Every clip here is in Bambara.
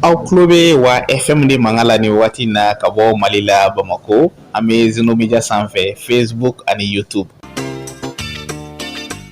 Aw tulo bɛ wa FM de mankan la nin waati in na ka bɔ Mali la Bamakɔ an bɛ Zeno Media sanfɛ Facebook ani YouTube.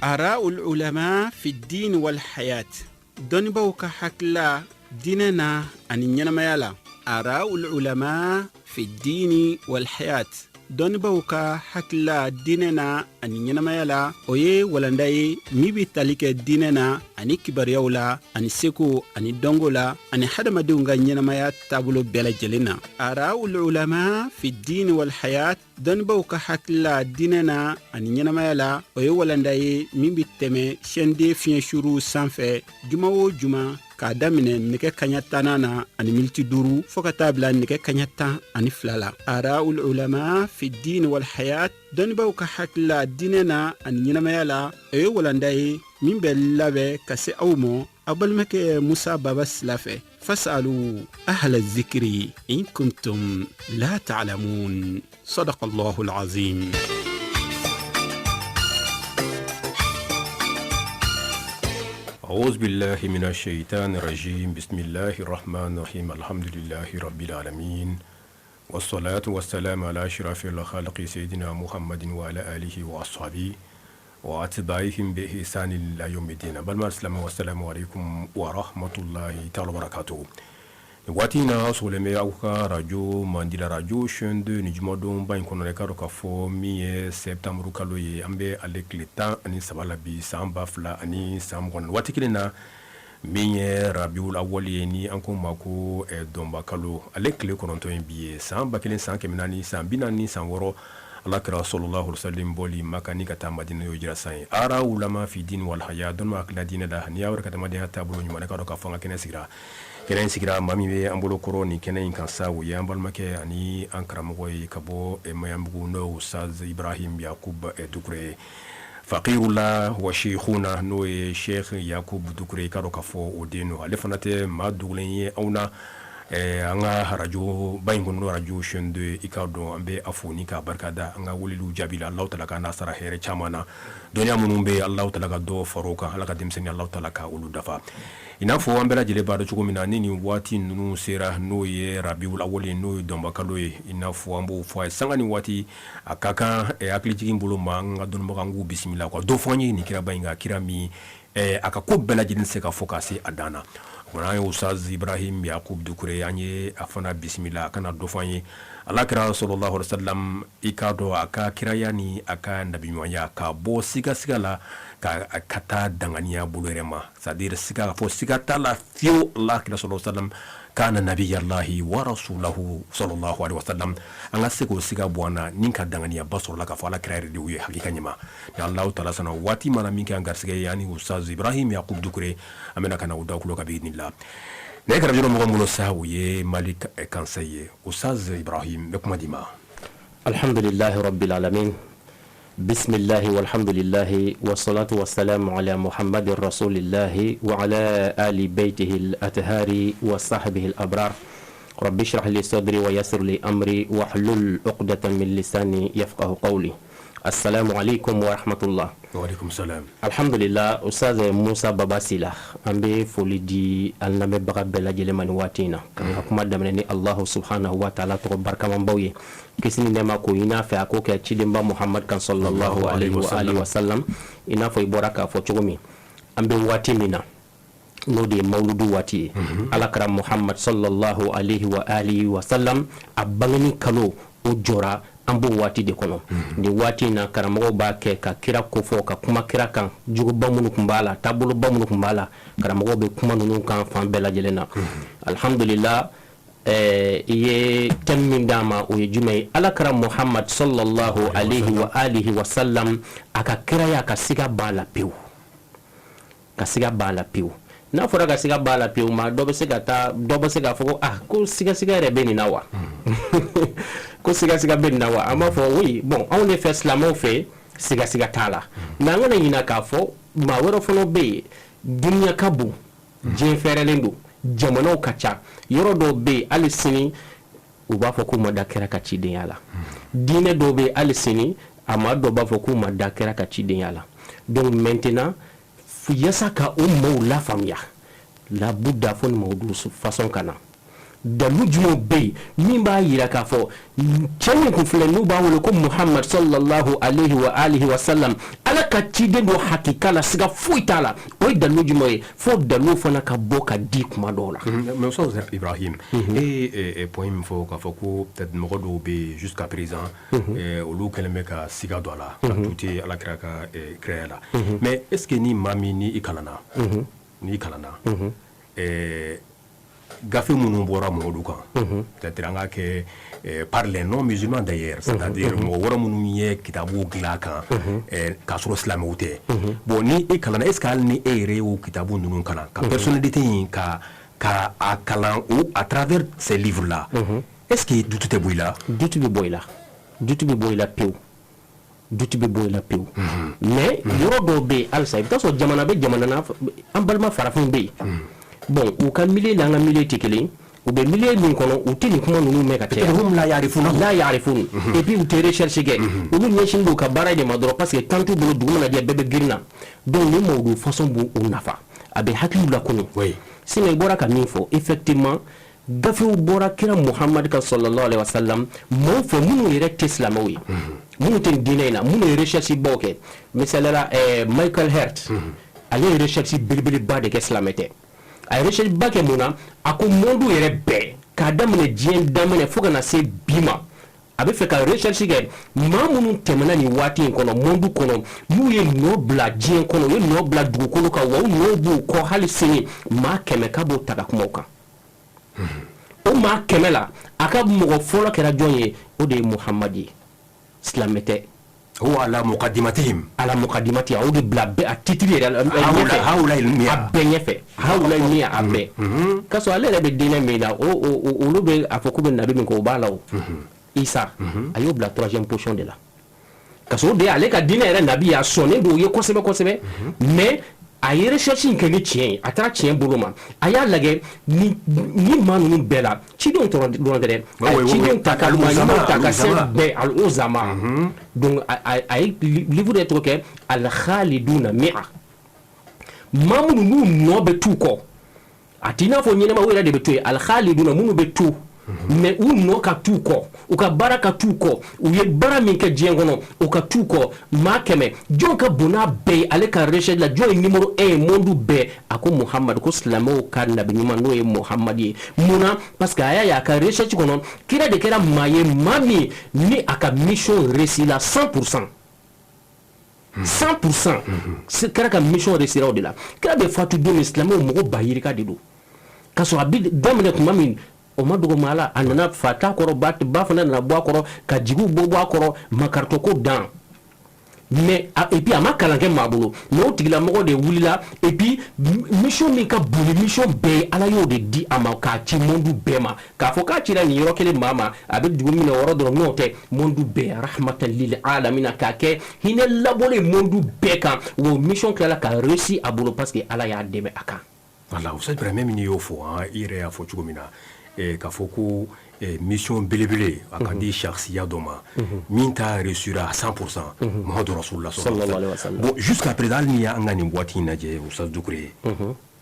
Araul ulama fi diin wal hayat dɔnnibaaw ka hakilila diinɛ na ani ɲɛnamaya la araul ulama fi diini wal hayat dɔnnibaaw ka hakilila diinɛ na ani ɲɛnamaya la o ye walanda ye min bɛ tali kɛ diinɛ na ani kibaruyaw la ani seko ani dɔnko la ani hadamadenw ka ɲɛnamaya taabolo bɛɛ lajɛlen na araul ulama fi diini wal hayat dɔnnibaaw ka hakilila diinɛ na ani ɲɛnamaya la o ye walanda ye min bɛ tɛmɛ chaîne 2 fiɲɛsuruw sanfɛ juma o juma k'a daminɛ nɛgɛ kaɲa tannan na ani miniti duuru fɔɔ ka taa bila nɛgɛ kaɲa 12 la araul ulama fi diin wal hayat dɔnnibaaw ka hakilila diinɛ na ani ɲɛnamaya la o ye walanda ye min bɛ labɛn ka se aw mɔ aw balimakɛ musa baba sila fɛ fasalu ahla zikiri in kuntum la ta'lamun صدق الله العظيم. أعوذ بالله من الشيطان الرجيم بسم الله الرحمن الرحيم الحمد لله رب العالمين والصلاة والسلام على أشرف الخلق سيدنا محمد وعلى آله وأصحابه وأتباعهم بإحسان إلى يوم الدين balima silamɛw والسلام عليكم ورحمة الله تعالى وبركاته Nin waati in na aw sɔgɔlen bɛ aw ka arajo mandi la arajo chaîne 2 ni jumadonba in kɔnɔ i k'a dɔn k'a fɔ min ye septembre kalo ye an bɛ ale tile 13 la bi san 2020 waati kelen na min ye rabiul awali ye ni an ko ma ko dɔnba kalo ale tile 9 ye bi ye san 1446 ala kira sallallahu alaihi wasallam bɔli Maka ni ka taa Madina y'o jira san ye araul ulama fi diin wal haya dɔnni hakilila diinɛ la ani aw yɛrɛ ka adamadenya taabolo ɲuman i k'a dɔn k'a fɔ an ka kɛnɛ sigira kɛnɛ in sigira maa min bɛ an bolo kɔrɔ nin kɛnɛ in kan sa o ye an balimakɛ ani an karamɔgɔ ye ka bɔ Maɲanbugu n'o ye Ustaz Ibrahim Yakub Dukure ye faqirula wa sheikhuna n'o ye Sheikh Yakub Dukure i k'a dɔn k'a fɔ o den don ale fana tɛ maa dogolen ye anw na an ka arajo ba in kɔnɔ arajo chaîne 2 i k'a dɔn an bɛ a fo ni k'a barika da an ka weleliw jaabi la Alahu taala k'an n'a sara hɛrɛ caman na dɔnniya minnu bɛ yen Alahu taala ka dɔ fara o kan Ala ka denmisɛnninya Alahu taala ka olu dafa i n'a fɔ an bɛɛ lajɛlen b'a dɔn cogo min na ni nin waati ninnu sera n'o ye rabiul awali n'o ye dɔnba kalo ye i n'a fɔ an b'o fɔ a ye sanga ni waati a ka kan hakilijigin bolo ma an ka dɔnnibaga an k'u bisimila ka dɔ fɔ an ye nin kiraba in kan kira min a ka ko bɛɛ lajɛlen se ka fɔ ka se a dan na o an ye Ustaz Ibrahim Yakub Dukure an ye a fana bisimila a ka na dɔ fɔ an ye ala kira sallallahu alaihi wasallam i k'a dɔn a ka kiraya ni a ka nabiɲumanya ka bɔ sigasiga la ka taa danganiya bolo yɛrɛ ma c'est à dire siga fɔ siga t'a la fiyewu ala kira sallallahu alaihi wasallam kana nabiyallahi wa rasulahu sallallahu alaihi wasallam an ka se k'o siga bɔ an na ni ka danganiyaba sɔrɔ la k'a fɔ ala kira yɛrɛ de ye hakika ɲuman ni Alahu taala sɔnna waati mana min kɛ an garisɛgɛ ye ani Ustaz Ibrahim Yakub Dukure an bɛna ka na o da tulo kan bi idinillah ne karamɔgɔ mɔgɔ bolo sa o ye Malik Kansayi ye Ustaz Ibrahim n bɛ kuma d'i ma. Alhamdulilahi rabbil alamin bisimilahi walhamdulilahi wasalatu wasalamu ala muhamadi rasulilahi wa ala ali beyitihi athari wa sahbihi abrar rabbi shrah li sadri wa yassir li amri wahlul uqdatan min lisani yafqahu qawli assalamu alaikum wa rahmatullah. Wa alaikum salam. Alhamdulillah Ustaz Musa Baba Sila an bɛ foli di an lamɛnbaga bɛɛ lajɛlen ma nin waati in na k'an ka kuma daminɛ ni Allahu subhanahu wa taala tɔgɔ barikamabaw ye kisi ni nɛɛma k'o ɲini a fɛ a k'o kɛ cidenba Muhamad kan sallallahu alaihi wa alihi wa sallam i n'a fɔ i bɔra k'a fɔ cogo min an bɛ waati min na n'o de ye mawuludu waati ye ala kira Muhamad sallallahu alaihi wa alihi wa sallam a bangeni kalo o jɔra an b'o waati de kɔnɔ nin waati in na karamɔgɔw b'a kɛ ka kira kofɔ ka kuma kira kan jogoba minnu tun b'a la taaboloba minnu tun b'a la karamɔgɔw bɛ kuma ninnu kan fan bɛɛ lajɛlen na alhamdulillah i ye thème min d'an ma o ye jumɛn ye ala kira Muhamad sallallahu alaihi wa alihi wa sallam a ka kiraya ka siga b'a la pewu ka siga b'a la pewu n'a fɔra ka siga b'a la pewu ma dɔ bɛ se ka taa dɔ bɛ se k'a fɔ ko ah ko sigasiga yɛrɛ bɛ nin na wa ko sigasiga bɛ nin na wa an b'a fɔ oui bon anw de fɛ silamɛw fɛ sigasiga t'a la mais an kana ɲinɛ k'a fɔ maa wɛrɛ fana bɛ yen dunuya ka bon diɲɛ fɛrɛlen don jamanaw ka ca yɔrɔ dɔw bɛ yen hali sini u b'a fɔ k'u ma da kira ka cidenya la diinɛ dɔw bɛ yen hali sini a maa dɔw b'a fɔ k'u ma da kira ka cidenya la donc maintenant yasa ka o maaw lafaamuya Labuda fo ni mawudu façon ka na. Dalu jumɛn bɛ yen min b'a jira k'a fɔ cɛ min kun filɛ n'u b'a wele ko Muhamad sallallahu alayhi wa alihi wa sallam, Ala ka ciden don hakika la, siga foyi t'a la, o ye dalu jumɛn ye? Fo dalu fana ka bɔ ka di kuma dɔw la. Mais Oustaz Ibrahim, e ye point min fɔ k'a fɔ ko peut-être mɔgɔ dɔw bɛ yen jusqu'à présent, olu kɛlen bɛ ka siga don a la, ka douter Ala kira ka kiraya la. Mais est ce que ni maa min ni i kalanna, n'i kalanna, gafe minnu bɔra Mamadu kan, peut-être an ka kɛ par les non musulmans d'ailleurs, c'est-à-dire mɔgɔ wɛrɛ minnu ye kitabu dilan kan k'a sɔrɔ silamɛw tɛ, bon, ni e kalanna, est ce que hali ni e yɛrɛ y'o kitabu ninnu kalan ka personnalité in ka a kalan o à travers ces livres là, est ce que doute tɛ bɔ i la? Doute bɛ bɔ i la, doute bɛ bɔ i la pewu, doute bɛ bɔ i la pewu. Mais yɔrɔ dɔw bɛ yen halisa, i bɛ taa sɔrɔ jamana bɛ jamana na, an balima farafinw bɛ yen, bon, u ka milieu n'an ka milieu tɛ kelen. U bɛ milieu min kɔnɔ, u tɛ nin kuma ninnu mɛn ka caya. Hum la yarifuna. La yarifun. Et puis u tɛ recherche kɛ, olu ɲɛsin b'u ka baara de ma dɔrɔn, parce que temps t'u bolo, dugu mana jɛ, bɛɛ bɛ girin na. Donc ni mawudu façon b'u nafa, a bɛ hakiliw lakunu. Sinon i bɔra ka min fɔ, effectivement, gafew bɔra kira Muhamadu ka sallallahu alaihi wasallam maaw fɛ minnu yɛrɛ tɛ silamɛw ye, minnu tɛ diinɛ in na, minnu ye recherche baw kɛ. Misaliyala, Michael Hart, ale ye recherche belebeleba de kɛ, silamɛ tɛ. A ye recherche ba kɛ mun na? A ko monde yɛrɛ bɛɛ, k'a daminɛ diɲɛ daminɛ fo ka na se bi ma, a bɛ fɛ ka recherche kɛ maa minnu tɛmɛna nin waati in kɔnɔ monde kɔnɔ, n'u ye nɔ bila diɲɛ kɔnɔ, u ye nɔ bila dugukolo kan, wa u nɔ b'u kɔ hali sini, maa 100, k'a b'o ta ka kuma o kan. O maa 100 la, a ka mɔgɔ fɔlɔ kɛra jɔn ye? O de ye Muhamadi ye, silamɛ tɛ. Huwa ala muqaddimatihim. Ala muqaddimati, a y'o de bila bɛɛ a titre yɛrɛ la. Ɲɛfɛ. Hawula ilmiya. A bɛɛ ɲɛfɛ, hawula ilmiya, a bɛɛ k'a sɔrɔ ale yɛrɛ bɛ diinɛ min na, o olu bɛ a fɔ k'u bɛ nabi min kɔ, o b'a la. O Isa, a y'o bila troisième position de la, ka sɔrɔ o de ye ale ka diinɛ yɛrɛ nabi ye, a sɔnnen don o ye kosɛbɛ kosɛbɛ. Mais a ye recherche in kɛ ni tiɲɛ ye, a taara tiɲɛ bolo ma, a y'a lajɛ ni maa ninnu bɛɛ la, cidenw dɔrɔn tɛ dɛ, a ye cidenw ta ka maa ɲumanw ta ka se bɛɛ al uzama. Donc a ye livre yɛrɛ tɔgɔ kɛ al-khaliduna mi'a, maa minnu n'u nɔ bɛ t'u kɔ, a t'i n'a fɔ ɲɛnɛma, u yɛrɛ de bɛ to yen, al-khaliduna, minnu bɛ to, mais u nɔ ka t'u kɔ, u ka baara ka t'u kɔ, u ye baara min kɛ diɲɛ kɔnɔ, o ka t'u kɔ. Maa 100, jɔn ka bon n'a bɛɛ ye ale ka recherche la? Jɔn ye numéro 1 ye monde bɛɛ? A ko Muhamadu, ko silamɛw ka nabi ɲuman, n'o ye Muhamadu ye. Mun na? Parce que a y'a ye a ka recherche kɔnɔ, kira de kɛra maa ye, maa min ni a ka mission réussi la 100%, 100%. Kira ka mission réussira o de la. Kira bɛ fatu don min, silamɛw mɔgɔ ba yirika de don, k'a sɔrɔ a bɛ daminɛ tuma min, o ma dogo maa la. A nana fa t'a kɔrɔ, ba fana nana bɔ a kɔrɔ, ka jigiw bɔ bɔ a kɔrɔ, makaritɔ ko dan. Mais et puis a ma kalan kɛ maa bolo, mais o tigilamɔgɔ de wulila. Et puis mission min ka bon ni mission bɛɛ ye, Ala y'o de di a ma k'a ci monde bɛɛ ma. K'a fɔ k'a cira nin yɔrɔ kelen maa ma, a bɛ dugu min na, o yɔrɔ dɔrɔn, n'o tɛ, monde bɛɛ, rahmatan lil alamina, k'a kɛ hinɛ labɔlen monde bɛɛ kan. Wa o mission tilala ka réussi a bolo, parce que Ala y'a dɛmɛ a kan. Voilà, Oustaz Ibrahim, min y'o fɔ, i yɛrɛ y'a fɔ cogo min na, k'a fɔ ko mission belebele a ka di shakhsiya dɔ ma min t'a réussir à 100%, Muhammadu Rasulullah sallallahu alaihi wasallam. Bon, jusqu'à présent, hali ni y'an ka nin waati in lajɛ, Oustaz Doucouré,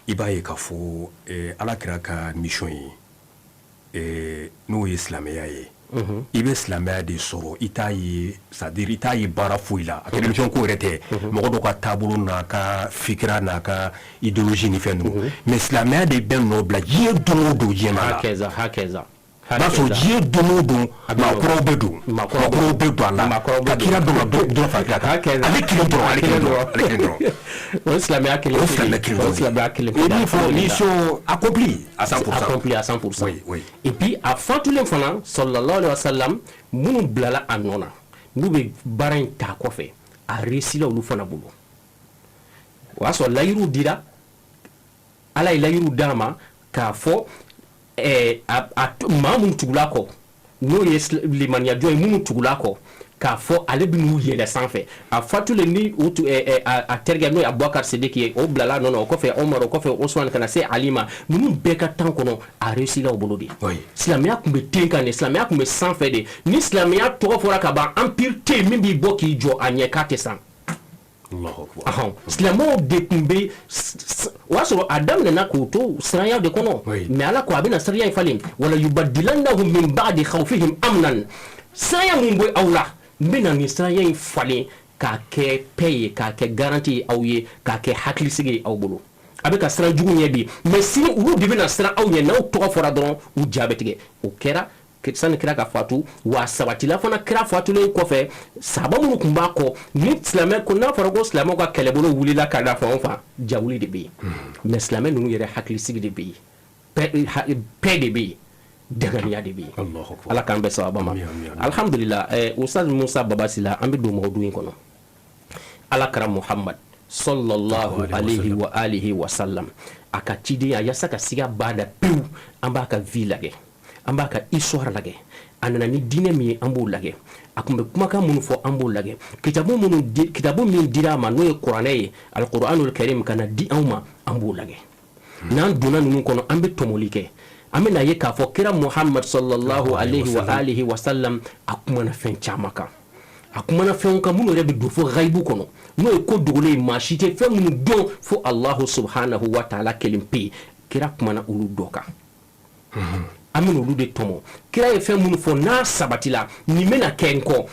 i b'a ye k'a fɔ Ala kira ka mission ye, n'o ye silamɛya ye, i bɛ silamɛya de sɔrɔ, i t'a ye, c'est à dire i t'a ye baara foyi la, a kɛ religion ko yɛrɛ tɛ, mɔgɔ dɔ ka taabolo n'a ka fikira n'a ka idéologie ni fɛn ninnu, mais silamɛya de bɛ nɔ bila diɲɛ don o don diɲɛ ma la. Hakɛza hakɛza. B'a sɔrɔ diɲɛ don o don, maakɔrɔw bɛ don, maakɔrɔw bɛ don a la ka kira dɔn ka dɔ fara kira kan, ale kelen dɔrɔn, ale kelen dɔrɔn, ale kelen dɔrɔn. O ye silamɛya kelen. O silamɛya kelen. O silamɛya kelen. I b'i fɔ mission accomplie à 100%. Accomplie à 100%. Oui, oui. Et puis a fatulen fana sallallahu alaihi wa sallam, minnu bilala a nɔ na, n'u bɛ baara in ta kɔfɛ, a réussi la olu fana bolo. O y'a sɔrɔ layiru dira, Ala ye layiru d'a ma k'a fɔ maa minnu tugula kɔ, n'o ye limaniyajɔn ye, minnu tugula kɔ, k'a fɔ ale bɛ n'u yɛlɛ sanfɛ. A fatulen ni u a terikɛ, n'o ye Abubakar Sidiki ye, o bilala nɔ na, o kɔfɛ Omar, o kɔfɛ Osman, ka na se Ali ma. Ninnu bɛɛ ka temps kɔnɔ, a réussi la u bolo de. Silamɛya tun bɛ ten kan de, silamɛya tun bɛ sanfɛ de. Ni silamɛya tɔgɔ fɔra ka ban, empire tɛ yen min b'i bɔ k'i jɔ a ɲɛ k'a tɛ san. Silamɛw de tun bɛ, o y'a sɔrɔ a daminɛna k'u to siranya de kɔnɔ, mais Ala ko a bɛna siranya in falen, wala yubadilannahum min ba'di khawfihim amnan. Siranya mun bɛ aw la, n bɛna nin siranya in falen k'a kɛ paix ye, k'a kɛ garantie ye aw ye, k'a kɛ hakilisigi ye aw bolo. A bɛ ka siran jugu ɲɛ bi, mais sini olu de bɛna siran aw ɲɛ. N'aw tɔgɔ fɔra dɔrɔn, u ja bɛ tigɛ. O kɛra sani kira ka fatu, wa sabatila fana kira fatulen kɔfɛ. Sahaba minnu tun b'a kɔ, ni silamɛ ko, n'a fɔra ko silamɛw ka kɛlɛbolo wulila ka da fan o fan, jawuli de bɛ yen. Mais silamɛ ninnu yɛrɛ hakilisigi de bɛ yen, paix de bɛ yen, danganiya de bɛ yen. Ala k'an bɛn sababa ma. Alhamdulillah. Ustaz Musa Baba Sila, an bɛ don mawdu in kɔnɔ. Ala kira Muhammad sallallahu alayhi wa alihi wa sallam, a ka cidenya, yaasa ka siga b'a da pewu, an b'a ka vie lajɛ, an b'a ka histoire lajɛ. A nana ni diinɛ min ye, an b'o lajɛ. A tun bɛ kumakan minnu fɔ, an b'o lajɛ. Kitabu minnu, kitabu min dira a ma, n'o ye kuranɛ ye, alikuranul karim, ka na di anw ma, an b'o lajɛ. N'an donna ninnu kɔnɔ, an bɛ tɔmɔli kɛ, an bɛna ye k'a fɔ kira Muhammad sallallahu alayhi wa alihi wa sallam, a kumana fɛn caman kan. A kumana fɛnw kan minnu yɛrɛ bɛ don fo ghaibu kɔnɔ, n'o ye ko dogolen ye, maa si tɛ fɛn minnu dɔn fo Allahu subhanahu wa ta'ala kelen pe. Kira kumana olu dɔ kan, an bɛna olu de tɔmɔ. Kira ye fɛn minnu fɔ n'a sabatila, nin bɛna kɛ n kɔ,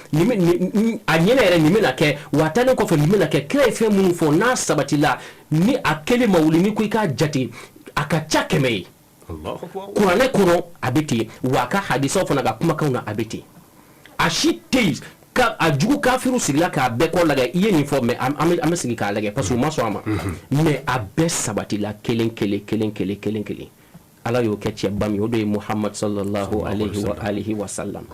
a ɲɛna yɛrɛ, nin bɛna kɛ, wa a taalen kɔfɛ nin bɛna kɛ. Kira ye fɛn minnu fɔ n'a sabatila, ni a kelen ma wuli, ni ko i k'a jate, a ka ca 100 ye. Kuranɛ kɔnɔ a bɛ ten, wa a ka hadisaw fana ka kumakanw na a bɛ ten. A si tɛ yen ka a jugu kafiru sigila k'a bɛɛ kɔ lajɛ. I ye nin fɔ, mais an bɛ sigi k'a lajɛ, parce que u ma sɔn a ma. Mais a bɛɛ sabatila kelen kelen kelen kelen kelen kelen. Ala y'o kɛ cɛba min, o de ye Muhammad sallallahu alayhi wa alihi wa sallam.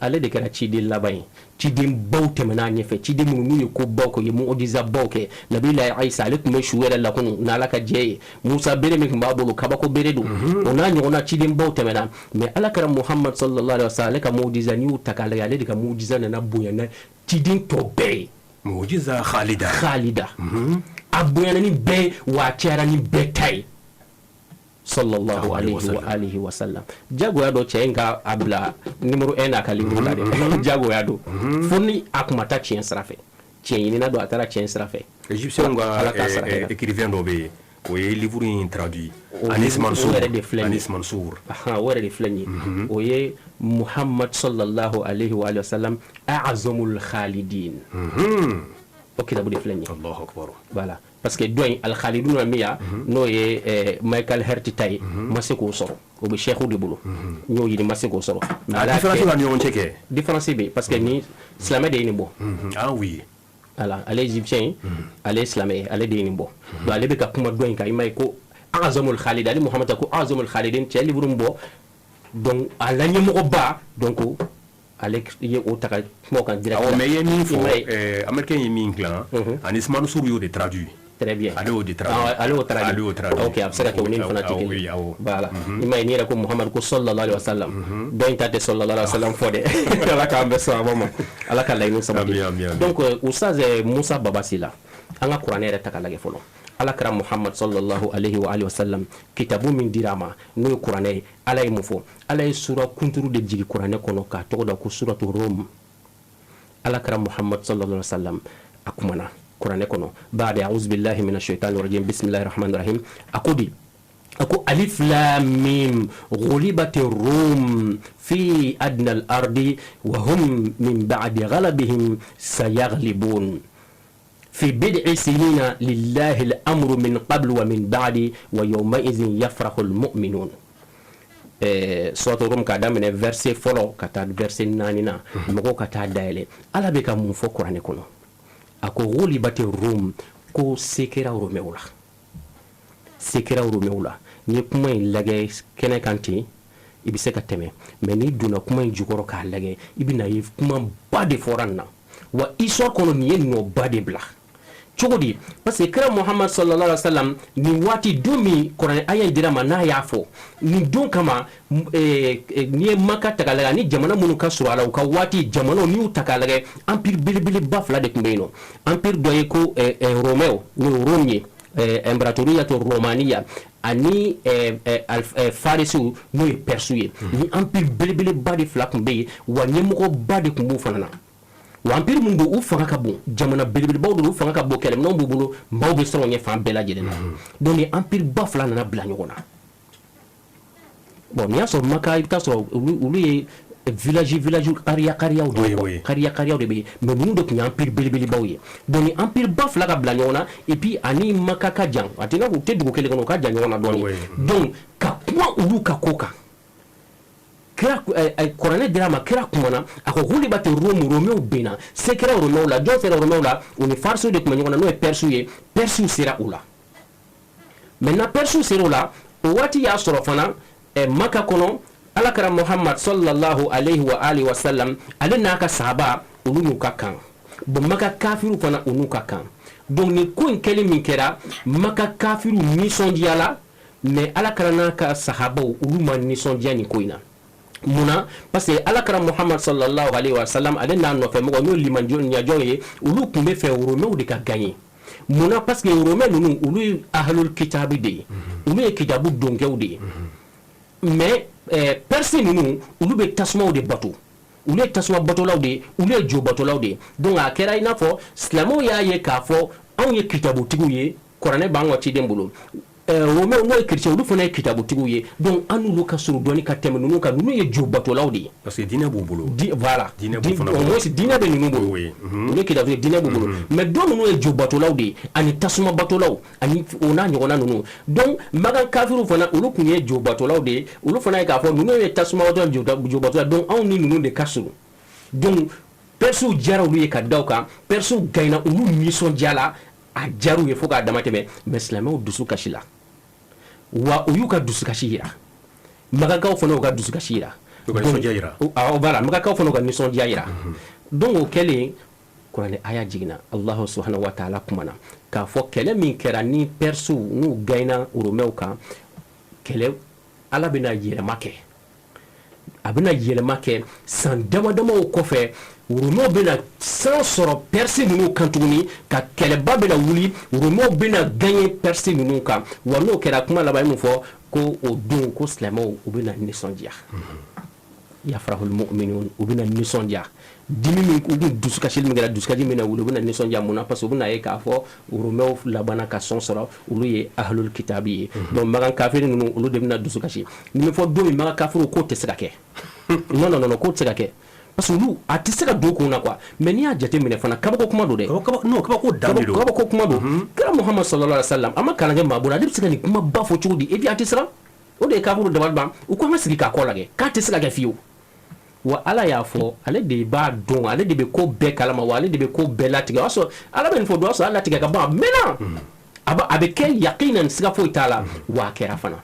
Ale de kɛra ciden laban ye. Ciden baw tɛmɛna a ɲɛfɛ, ciden minnu n'u ye ko baw kɛ, u ye mujiza baw kɛ. Nabila Isa, ale tun bɛ su yɛrɛ lakunu n'Ala ka jɛ ye. Musa, bere min tun b'a bolo, kabako bere don. O n'a ɲɔgɔnna ciden baw tɛmɛna. Mais Ala kɛra Muhammad sallallahu alayhi wa sallam, ale ka mujiza, n'i y'u ta k'a lajɛ, ale de ka mujiza nana bonya na ciden tɔ bɛɛ ye. Mujiza khalida. Khalida, a bonyana ni bɛɛ, wa a cayara ni bɛɛ ta ye, sallallahu alayhi wa alihi wa sallam. Jagoya dɔ cɛ in ka a bila numéro 1 n'a ka livre la dɛ, jagoya don, fo ni a kun ma taa tiɲɛ sira fɛ. Tiɲɛ ɲinina don, a taara tiɲɛ sira fɛ. Égyptien ka écrivain dɔ bɛ yen, o ye livre in traduit, Anis Mansour. O yɛrɛ de filɛ nin ye. Anis Mansour. O yɛrɛ de filɛ nin ye. O ye Muhammad sallallahu alayhi wa sallam a'zamul khalidin, o kitabu de filɛ nin ye. Allahu akbar. Voilà, parce que dɔ in al-khalidun min ya, n'o ye Michael Hart ta ye, ma se k'o sɔrɔ, o bɛ sɛkiw de bolo. N y'o ɲini, ma se k'o sɔrɔ. Mais différence b'a ni ɲɔgɔn cɛ kɛ. Différence bɛ yen, parce que ni silamɛ de ye nin bɔ. Ah oui. Voilà, ale égyptien ye, ale ye silamɛ ye, ale de ye nin bɔ. Donc ale bɛ ka kuma dɔ in kan, i m'a ye ko a'zamul khalid, ale Muhammad ko a'zamul khalidin, cɛ livre min bɔ, donc a la ɲɛmɔgɔba, donc ale ye o ta ka kuma o kan direct. Awɔ, mais i ye min fɔ, américain ye min dilan, Anis Mansour y'o de traduit. Très bien. Ale y'o de traduit. Ale y'o traduit. Ale y'o traduit. Ok, a bɛ se ka kɛ o ni nin fana tɛ kelen ye. Voilà. I m'a ye, n'i yɛrɛ ko Muhammad ko sallallahu alayhi wa sallam, dɔ in ta tɛ sallallahu alayhi wa sallam fɔ dɛ. Ala k'an bɛɛ sɔn a ma. Ala ka laɲini sabati. Donc Ustaz Musa Baba Sila, an ka kuranɛ yɛrɛ ta k'a lajɛ fɔlɔ. Ala kɛra Muhammad sallallahu alayhi wa alihi wa sallam, kitabu min dira a ma, n'o ye kuranɛ ye, Ala ye mun fɔ? Ala ye sura kunturu de jigi kuranɛ kɔnɔ k'a tɔgɔ da ko suratu Rum. Ala kɛra Muhammad sallallahu alayhi wa sallam, a kumana kuranɛ kɔnɔ baada a'udhu billahi minash shaitani rajim, bismillahir rahmanir rahim. A ko di, a ko alif lam mim ghulibati rum fi adna al ardi wa hum min ba'di ghalabihim sayaghlibun fi bid'i sinina lillahi al-amru min qablu wa min ba'di wa yawma idhin yafrahu al-mu'minun. Suratu Rum, k'a daminɛ verset fɔlɔ ka taa verset 4 na, mɔgɔw ka taa dayɛlɛ. Ala bɛ ka mun fɔ kuranɛ kɔnɔ? A ko ghulibati rum, ko se kɛra Romɛw la, se kɛra Romɛw la. N'i ye kuma in lajɛ kɛnɛ kan ten, i bɛ se ka tɛmɛ, mais n'i donna kuma in jukɔrɔ k'a lajɛ, i bɛna ye kumaba de fɔra nin na. Wa histoire kɔnɔ, nin ye nɔba de bila. Cogo di? Parce que kira Muhammad sallallahu alaihi wasallam, nin waati don min kuranɛ aya in dira ma, n'a y'a fɔ nin don kama, n'i ye Maka ta k'a lajɛ ani jamana minnu ka surun a la, u ka waati jamanaw, n'i y'u ta k'a lajɛ, empire belebeleba fila de tun bɛ yen nɔ. Empire dɔ ye ko Romɛw, n'o ye Rome ye, Imperatoriyatu Romaniya, ani Farisiw, n'o ye Persiw ye. Ni empire belebeleba de fila tun bɛ yen, wa ɲɛmɔgɔba de tun b'o fana na. Wa empire min don, u fanga ka bon, jamana belebelebaw don, u fanga ka bon, kɛlɛminɛnw b'u bolo, maaw bɛ siran u ɲɛ fan bɛɛ lajɛlen na. Donc ni empire ba fila nana bila ɲɔgɔn na, bon, n'i y'a sɔrɔ Maka, i bɛ taa sɔrɔ olu ye village kariya kariyaw de ye, kariya kariyaw de bɛ yen, mais ninnu de tun ye empire belebelebaw ye. Donc ni empire ba fila ka bila ɲɔgɔn na, et puis ani Maka ka jan, a tɛ i n'a fɔ u tɛ dugu kelen kɔnɔ, u ka jan ɲɔgɔn na dɔɔnin. Donc ka kuma olu ka ko kan, kira kuranɛ dira a ma, kira kumana, a ko gulibati Rum, Romains binna, se kɛra Romains la. Jɔn sera Romains la? U ni Farisiw de tun bɛ ɲɔgɔn na, n'o ye Persiw ye. Persiw sera u la. Maintenant, Persiw sera u la, o waati y'a sɔrɔ fana Maka kɔnɔ, Ala kɛra Muhammad sallallahu alayhi wa alihi wa sallam, ale n'a ka sahaba, olu n'u ka kan. Bon, Maka kafiriw fana, u n'u ka kan. Donc nin ko in kɛlen min kɛra, Maka kafiriw nisɔndiyala, mais Ala kɛra n'a ka sahabaw, olu ma nisɔndiya nin ko in na. Mun na? Parce que Ala kɛra Muhammad sallallahu alayhi wa sallam, ale n'a nɔfɛ mɔgɔ, n'o limaniyajɔnw ye, olu tun bɛ fɛ Romains de ka gagner. Mun na? Parce que Romains ninnu, olu ye ahlul kitabi de ye, olu ye kitabu donkɛw de ye. Mais Perse ninnu, olu bɛ tasumaw de bato, olu ye tasuma batolaw de ye, olu ye jo batolaw de ye. Donc a kɛra i n'a fɔ silamɛw y'a ye k'a fɔ anw ye kitabutigiw ye, kuranɛ b'an ka ciden bolo. Romains, n'o ye chrétien, olu fana ye kitabutigiw ye. Donc an n'olu ka surun dɔɔni ka tɛmɛ ninnu kan. Ninnu ye jo batolaw de ye. Parce que diinɛ b'u bolo. Voilà. Diinɛ b'u fana bolo. Au moins diinɛ bɛ ninnu bolo. Olu ye kitabutigiw, diinɛ b'u bolo. Mais dɔ ninnu ye jo batolaw de ye ani tasuma batolaw ani o n'a ɲɔgɔnna ninnu. Donc Makan kafiriw fana, olu tun ye jo batolaw de ye. Olu fana ye k'a fɔ ninnu ye tasuma batolaw, jo batolaw. Donc anw ni ninnu de ka surun. Donc Persiw diyara olu ye ka da o kan. Persiw gagnera, olu nisɔndiyala, a diyara u ye fo k'a dama tɛmɛ. Mais silamɛw dusu kasi la, wa u y'u ka dusukasi yira, Makakaw fana y'u ka dusukasi yira. U ka nisɔndiya yira. Voilà, Makakaw fana y'u ka nisɔndiya yira. Donc o kɛlen, kuranɛ aya jiginna, Allahu subhanahu wa ta'ala kumana k'a fɔ kɛlɛ min kɛra ni Persiw n'u gagnera Romains kan, kɛlɛ Ala bɛna yɛlɛma kɛ, a bɛna yɛlɛma kɛ san dama damaw kɔfɛ, Romains bɛna san sɔrɔ Perse ninnu kan tuguni, ka kɛlɛba bɛna wuli, Romains bɛna gagner Perse ninnu kan. Wa n'o kɛra, kuma laban ye mun fɔ? Ko o don, ko silamɛw, u bɛna nisɔndiya, yafrahul mu'minun, u bɛna nisɔndiya. Dimi min u kun dusukasili min kɛra, dusukasi min bɛna wuli, u bɛna nisɔndiya. Mun na? Parce que u bɛna ye k'a fɔ Romains labanna ka sɔn sɔrɔ, olu ye ahlul kitabi ye. Donc Makan kafiri ninnu, olu de bɛna dusukasi. Nin bɛ fɔ don min, Makan kafiriw k'o tɛ se ka kɛ. Non, non, non, k'o tɛ se ka kɛ, parce que olu a tɛ se ka don kun na quoi. Mais n'i y'a jateminɛ fana, kabako kuma don dɛ. Non, kabako dan de don. Kabako kuma don. Kira Muhammad sallallahu alaihi wa sallam, a ma kalan kɛ maa bolo, ale bɛ se ka nin kuma ba fɔ cogo di? Et puis a tɛ siran. O de ye kafiriw dabali ban. U ko an ka sigi k'a kɔ lajɛ, k'a tɛ se ka kɛ fiyewu. Wa Ala y'a fɔ, ale de b'a dɔn, ale de bɛ ko bɛɛ kalama, wa ale de bɛ ko bɛɛ latigɛ. O y'a sɔrɔ Ala bɛ nin fɔ don, o y'a sɔrɔ ala latigɛ ka ban a mɛnna, a bɛ kɛ yaqinan, siga foyi t'a la. Wa a kɛra fana.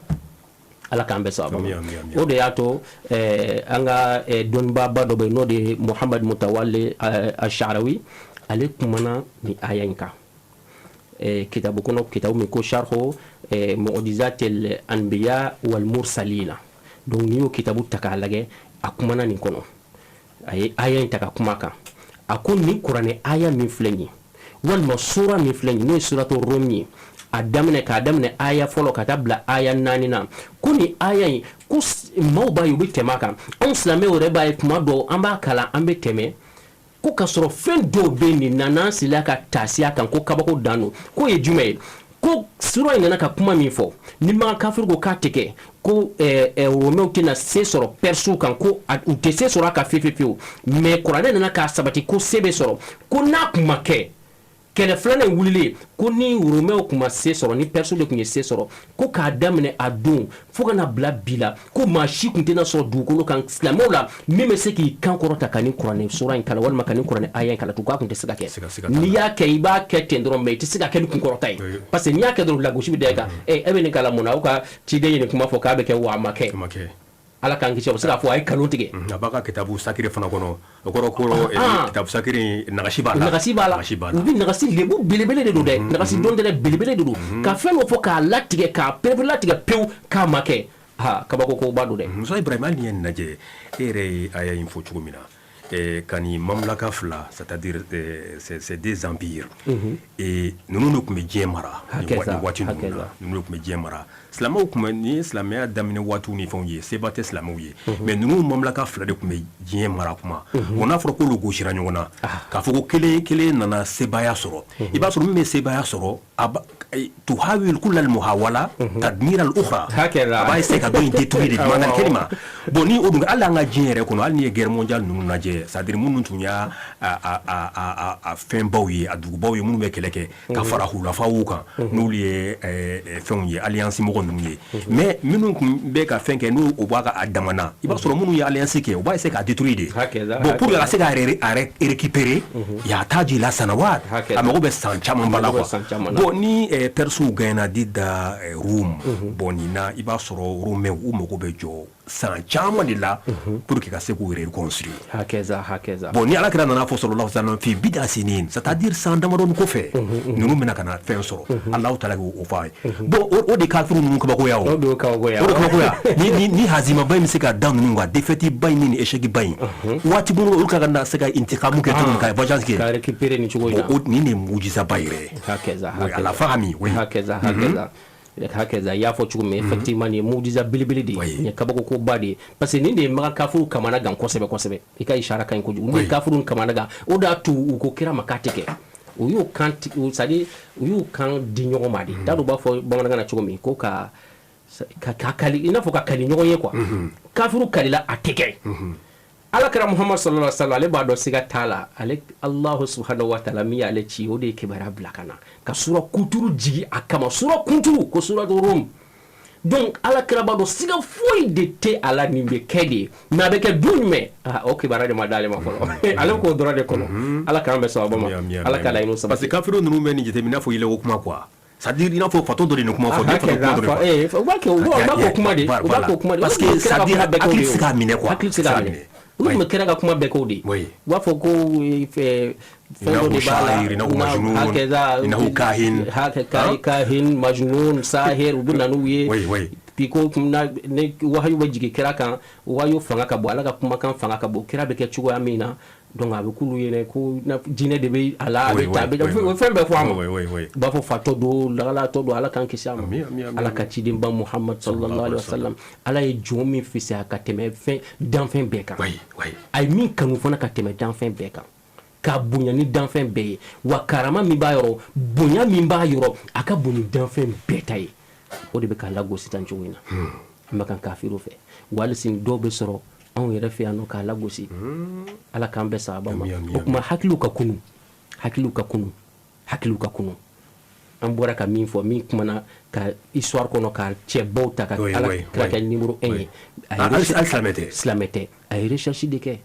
Ala k'an bɛɛ sababu ma. O de y'a to an ka dɔnnibaaba dɔ bɛ yen, n'o de ye Muhamad Mutawale Asharawi, ale kumana nin aya in kan kitabu kɔnɔ, kitabu min ko Sharhu Mu'jizatil Anbiya wal Mursalina. Donc n'i y'o kitabu ta k'a lajɛ, a kumana nin kɔnɔ, a ye aya in ta ka kuma kan. A ko nin kuranɛ aya min filɛ nin ye, walima sura min filɛ nin ye, n'o ye suratu Rum ye, a daminɛ k'a daminɛ aya fɔlɔ ka taa bila aya naani na, ko nin aya in, ko maaw b'a ye, u bɛ tɛmɛ a kan. Anw silamɛw yɛrɛ b'a ye, tuma dɔw an b'a kalan, an bɛ tɛmɛ, ko k'a sɔrɔ fɛn dɔw bɛ nin na, n'an sigila ka taasi a kan, ko kabako dan don. K'o ye jumɛn ye? Ko sura in nana ka kuma min fɔ, ni Makan kafiri ko k'a tɛ kɛ, ko Romains tɛna se sɔrɔ Persiw kan, ko u tɛ se sɔrɔ a kan fiyewu fiyewu, mais kuranɛ nana k'a sabati ko se bɛ sɔrɔ, ko n'a kun ma kɛ kɛlɛ filanan in wulilen, ko ni Romains kun ma se sɔrɔ, ni Persiw de tun ye se sɔrɔ, ko k'a daminɛ a don fo ka na bila bi la, ko maa si tun tɛna sɔrɔ dugukolo kan silamɛw la min bɛ se k'i kan kɔrɔta ka nin kuranɛ sura in kalan walima ka nin kuranɛ aya in kalan tugun, k'a tun tɛ se ka kɛ. N'i y'a kɛ, i b'a kɛ ten dɔrɔn, mais i tɛ se ka kɛ ni kunkɔrɔta ye, parce que n'i y'a kɛ dɔrɔn, lagosi bɛ da i kan. E bɛ nin kalan mun na? Aw ka ciden ye nin kuma fɔ k'a bɛ kɛ, wa a ma kɛ. Ala k'an kisi, o bɛ se k'a fɔ a ye nkalon tigɛ. A b'a ka kitabu sacré fana kɔnɔ, o kɔrɔ ko kitabu sacré nagasi b'a la. Nagasi b'a la. U bɛ nagasi, lebu belebele de don dɛ, nagasi dɔn tɛ dɛ, belebele de don, ka fɛn dɔ fɔ k'a latigɛ, k'a perepere latigɛ pewu k'a ma kɛ. Ha, kabako koba don dɛ. Musa Ibrahima, hali n'i ye nin lajɛ, e yɛrɛ ye aya in fɔ cogo min na, Ka nin mamlaka fila, c'est-à-dire c'est des empires, et ninnu de tun bɛ diɲɛ mara nin waati ninnu na. Ninnu de tun bɛ diɲɛ mara. Silamɛw tun bɛ, ni ye silamɛya daminɛ waatiw ni fɛnw ye, seba tɛ silamɛw ye, mais ninnu mamlaka fila de tun bɛ diɲɛ mara kuma. Bon, n'a fɔra k'olu gosira ɲɔgɔn na, k'a fɔ ko kelen kelen nana sebaaya sɔrɔ, i b'a sɔrɔ min bɛ sebaaya sɔrɔ, a تحاول كل المحاولة تدمير الأخرى, a b'a essayer ka dɔ in détruire de bimana kelima. Bon, ni o dun, hali an ka diɲɛ yɛrɛ kɔnɔ, hali ni ye guerre mondiale ninnu lajɛ, c'est à dire minnu tun y'a a fɛnbaw ye, a dugubaw ye, minnu bɛ kɛlɛ kɛ ka fara hulafaw kan, n'olu ye fɛnw ye, alliance mɔgɔ ninnu ye, mais minnu tun bɛ ka fɛn kɛ, n'u o b'a ka a damana, i b'a sɔrɔ minnu ye alliance kɛ, u b'a essayer k'a détruire de. Bon, pour que ka se k'a récupérer, يحتاج إلى سنوات, a mago bɛ san caman ba la quoi. Bon, ni Persew gagné ضد Rome, bon, nin na, i b'a sɔrɔ Romains u mago bɛ jɔ san caman de la pour que ka se k'u yɛrɛ reconstruire. هكذا هكذا. Bon, ni Alakira nana fɔ صلى الله عليه وسلم في بضع سنين, c'est-à-dire san damadɔni kɔfɛ, ninnu bɛna ka na fɛn sɔrɔ, Alahu taala k'o fɔ a ye. Bon, o de kafiru ninnu kabakoya, o o de y'o kabakoya. O de kabakoya. Ni hazimaba in bɛ se ka da ninnu kan, défaite ba in ni échec ba in, waati minnu olu ka na se ka intikamu kɛ cogo min, ka vengeance kɛ, ka récupérer nin cogo in na. Bon, nin de ye mujiza ba yɛrɛ ye. هكذا. Oui, ala fahami, oui. هكذا هكذا هكذا. I y'a fɔ cogo min, effectivement, nin ye mujiza belebele de ye, nin ye kabako koba de ye, parce que nin de ye Makan kafiru kamana gan kosɛbɛ kosɛbɛ. I ka isara ka ɲi kojugu. Nin de ye kafiru kamana gan, o de y'a to u ko kira ma k'a tɛ kɛ. U y'o kan, c'est à dire u y'u kan di ɲɔgɔn ma de. T'a dɔn u b'a fɔ bamanankan na cogo min ko ka kali, i n'a fɔ ka kali ɲɔgɔn ye quoi. Kafiru kalila a tɛ kɛ. Ala kɛra Muhammad صلى الله عليه وسلم, ale b'a dɔn siga t'a la, ale Allahu سبحانه وتعالى min y'ale ci, o de ye kibaruya bila ka na ka sura kunturu jigi a kama, sura kunturu ko sura Rum. Donc ala kɛra b'a dɔn siga foyi de tɛ a la, nin bɛ kɛ de, mais a bɛ kɛ don jumɛn, ah, o kibaruya de ma d'ale ma fɔlɔ. Ale k'o dɔrɔn de kɔnɔ. Ala k'an bɛn sababa ma, Ala ka laɲiniw sabati. Parce que kafiru ninnu bɛ nin jateminɛ i n'a fɔ yɛlɛko kuma quoi, c'est à dire i n'a fɔ fatɔ dɔ de nin kuma fɔ, ne fatɔ kuma dɔ de fɔ. U b'a kɛ, u b'a k'o kuma de, u b'a k'o kuma de. Parce que c'est à dire hakili tɛ se k'a minɛ quoi. Hakili tɛ se k'a minɛ. Olu tun bɛ kira ka kuma bɛɛ k'o de. U b'a fɔ ko fɛn dɔ de b'a la, إنه إنه كاهن. كاهن مجنون ساحر, u bɛ na n'u ye. Puis ko ne wahayu bɛ jigin kira kan, wahayu fanga ka bon, Ala ka kumakan fanga ka bon, kira bɛ kɛ cogoya min na, donc a bɛ k'olu ɲɛna ko jinɛ de bɛ a la, a bɛ taa, a bɛ fɛn bɛɛ fɔ a ma. U b'a fɔ fatɔ don, lagalatɔ don. Ala k'an kisi a ma. Ala ka cidenba Muhamad صلى الله عليه وسلم, Ala ye jɔn min fisaya ka tɛmɛ fɛn danfɛn bɛɛ kan, a ye min kanu fana ka tɛmɛ danfɛn bɛɛ kan, k'a bonya ni danfɛn bɛɛ ye, wa karama min b'a yɔrɔ, bonya min b'a yɔrɔ, a ka bon ni danfɛn bɛɛ ta ye, o de bɛ k'a lagosi tan cogo in na. An bɛ kan kafiriw fɛ, wa hali sini dɔw bɛ sɔrɔ anw yɛrɛ fɛ yan nɔ k'a lagosi. Ala k'an bɛɛ sababa ma. O tuma hakiliw ka kunu, hakiliw ka kunu, hakiliw ka kunu. An bɔra ka min fɔ, min kumana ka histoire kɔnɔ, ka cɛbaw ta ka Ala kira kɛ numéro 1 ye. Hali silamɛ tɛ. Silamɛ tɛ. A ye recherche de kɛ.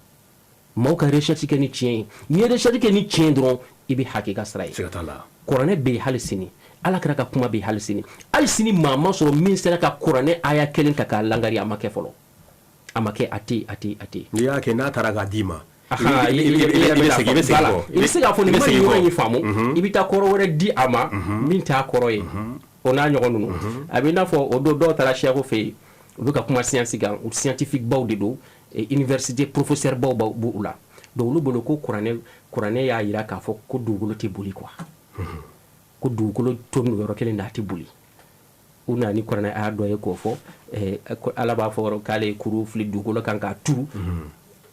Maaw ka recherche kɛ ni tiɲɛ ye. N'i ye recherche kɛ ni tiɲɛ dɔrɔn, i bɛ hakika sira ye. Siga t'a la. Kuranɛ bɛ yen hali sini, Ala kɛra ka kuma bɛ yen hali sini. Hali sini maa ma sɔrɔ min sera ka kuranɛ aya kelen ta k'a langari. A ma kɛ fɔlɔ, a ma kɛ, a tɛ, a tɛ, a tɛ. N'i y'a kɛ, n'a taara k'a d'i ma, i bɛ segin kɔ, i bɛ se k'a fɔ nin ma nin yɔrɔ in faamu, i bɛ taa kɔrɔ wɛrɛ di a ma min t'a kɔrɔ ye. O n'a ɲɔgɔn ninnu, a bɛ i n'a fɔ o don dɔw taara sɛko fɛ yen, u bɛ ka kuma science kan, u scientifique baw de don, université professeur baw b'u la. Donc olu bolo ko kuranɛ y'a jira k'a fɔ ko dugukolo tɛ boli quoi, ko dugukolo to yɔrɔ kelen na, a tɛ boli. U nana ni kuranɛ aya dɔ ye k'o fɔ, Ala b'a fɔ k'ale ye kuru fili dugukolo kan k'a turu,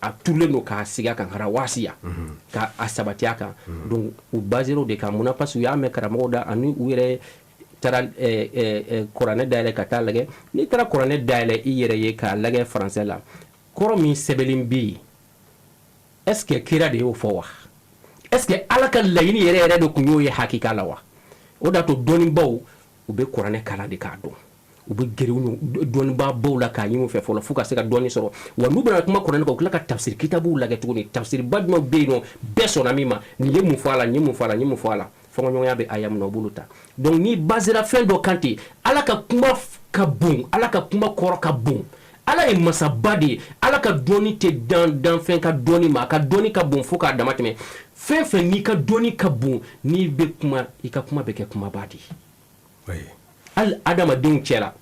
a turulen don k'a sigi a kan رواسي, ka a sabati a kan. Donc u basé o de kan. Munna? Parce que u y'a mɛn karamɔgɔw da, ani u yɛrɛ taara kuranɛ dayɛlɛ ka taa lajɛ. N'i taara kuranɛ dayɛlɛ i yɛrɛ ye k'a lajɛ français la, kɔrɔ min sɛbɛnlen bɛ yen, est ce que kira de y'o fɔ wa? Est ce que Ala ka laɲini yɛrɛ yɛrɛ de tun y'o ye hakika la wa? O de y'a to dɔnnibaw, u bɛ kuranɛ kalan de k'a dɔn, u bɛ gɛrɛ dɔnnibaabaw la k'a ɲini u fɛ fɔlɔ f'u ka se ka dɔnni sɔrɔ. Wa n'u bɛna kuma kuranɛ kan, u tila ka tafsiri kitabuw lajɛ tuguni, tafsiriba jumɛn bɛ yen nɔ, bɛɛ sɔnna min ma, nin ye mun fɔ a la, nin ye mun fɔ a la, nin ye mun fɔ a la, fɔnkɔɲɔgɔnya bɛ aya min na, u b'olu ta. Donc n'i basera fɛn dɔ kan ten, Ala ka kuma ka bon, Ala ka kuma kɔrɔ ka bon, Ala ye masaba de ye, Ala ka dɔnni tɛ dan danfɛn ka dɔnni ma, a ka dɔnni ka bon fo k'a dama tɛmɛ. Fɛn fɛn n'i ka dɔnni ka bon, n'i bɛ kuma, i ka kuma bɛ kɛ kumaba de ye. Hali adamadenw cɛla,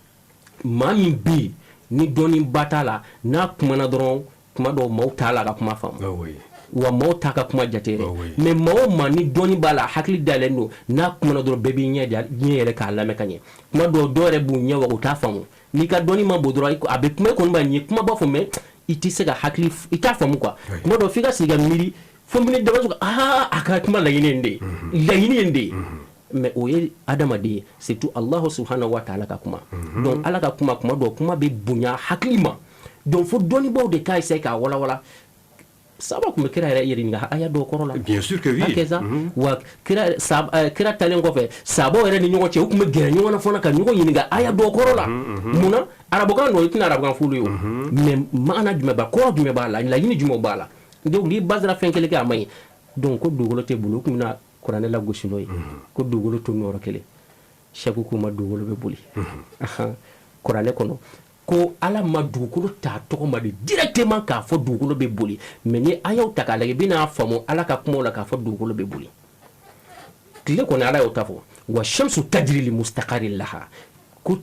maa min bɛ yen ni dɔnniba t'a la, n'a kumana dɔrɔn Kuma dɔw maaw t'a la ka kuma faamu, wa maaw t'a ka kuma jate yɛrɛ. Mais maa o maa ni dɔnni b'a la, hakili dayɛlɛlen don, n'a kumana dɔrɔn, bɛɛ b'i ɲɛ ɲɛ yɛlɛ k'a lamɛn ka ɲɛ. Kuma dɔw, dɔw yɛrɛ b'u ɲɛ wa, u t'a faamu. N'i ka dɔnni ma bon dɔrɔn, a bɛ kuma, e kɔni b'a ɲɛ kuma b'a fɔ, mais i tɛ se ka hakili, i t'a faamu quoi. Kuma dɔw f'i ka sigi ka miiri fo minute dama sɔrɔ, aa, a ka kuma laɲini ye nin de ye, laɲini ye nin de ye. Mais o ye adamaden ye, surtout Allahu subhanahu wa ta'ala ka kuma. Donc Ala ka kuma, kuma dɔw kuma bɛ bonya hakili ma. Donc fo dɔnnibaw de k'a essayer k'a walawala. Saba tun bɛ kira yɛrɛ ɲininka aya dɔw kɔrɔ la. Bien sûr que oui. Hakɛza wa, kira kira talen kɔfɛ, sabaw yɛrɛ ni ɲɔgɔn cɛ, u tun bɛ gɛrɛ ɲɔgɔn na fana ka ɲɔgɔn ɲininka aya dɔw kɔrɔ la. Munna? Arabukan don, i tɛna arabukan f'olu ye o, mais maana jumɛn b'a kɔrɔ, jumɛn b'a la, laɲini jumɛn b'a la? Donc n'i basera fɛn kelen kɛ, a man ɲi. Donc ko dugukolo tɛ boli, u tun bɛna kuranɛ lagosi n'o ye ko dugukolo to yɔrɔ kelen. Sɛku k'u ma, dugukolo bɛ boli. Kuranɛ kɔnɔ ko Ala ma dugukolo ta tɔgɔ ma de directement k'a fɔ dugukolo bɛ boli, mais ni a y'aw ta k'a lajɛ, i bɛna faamu Ala ka kumaw la k'a fɔ dugukolo bɛ boli. Tile kɔni, Ala y'o ta fɔ: wa shamsu tajri li mustaqarri laha, ko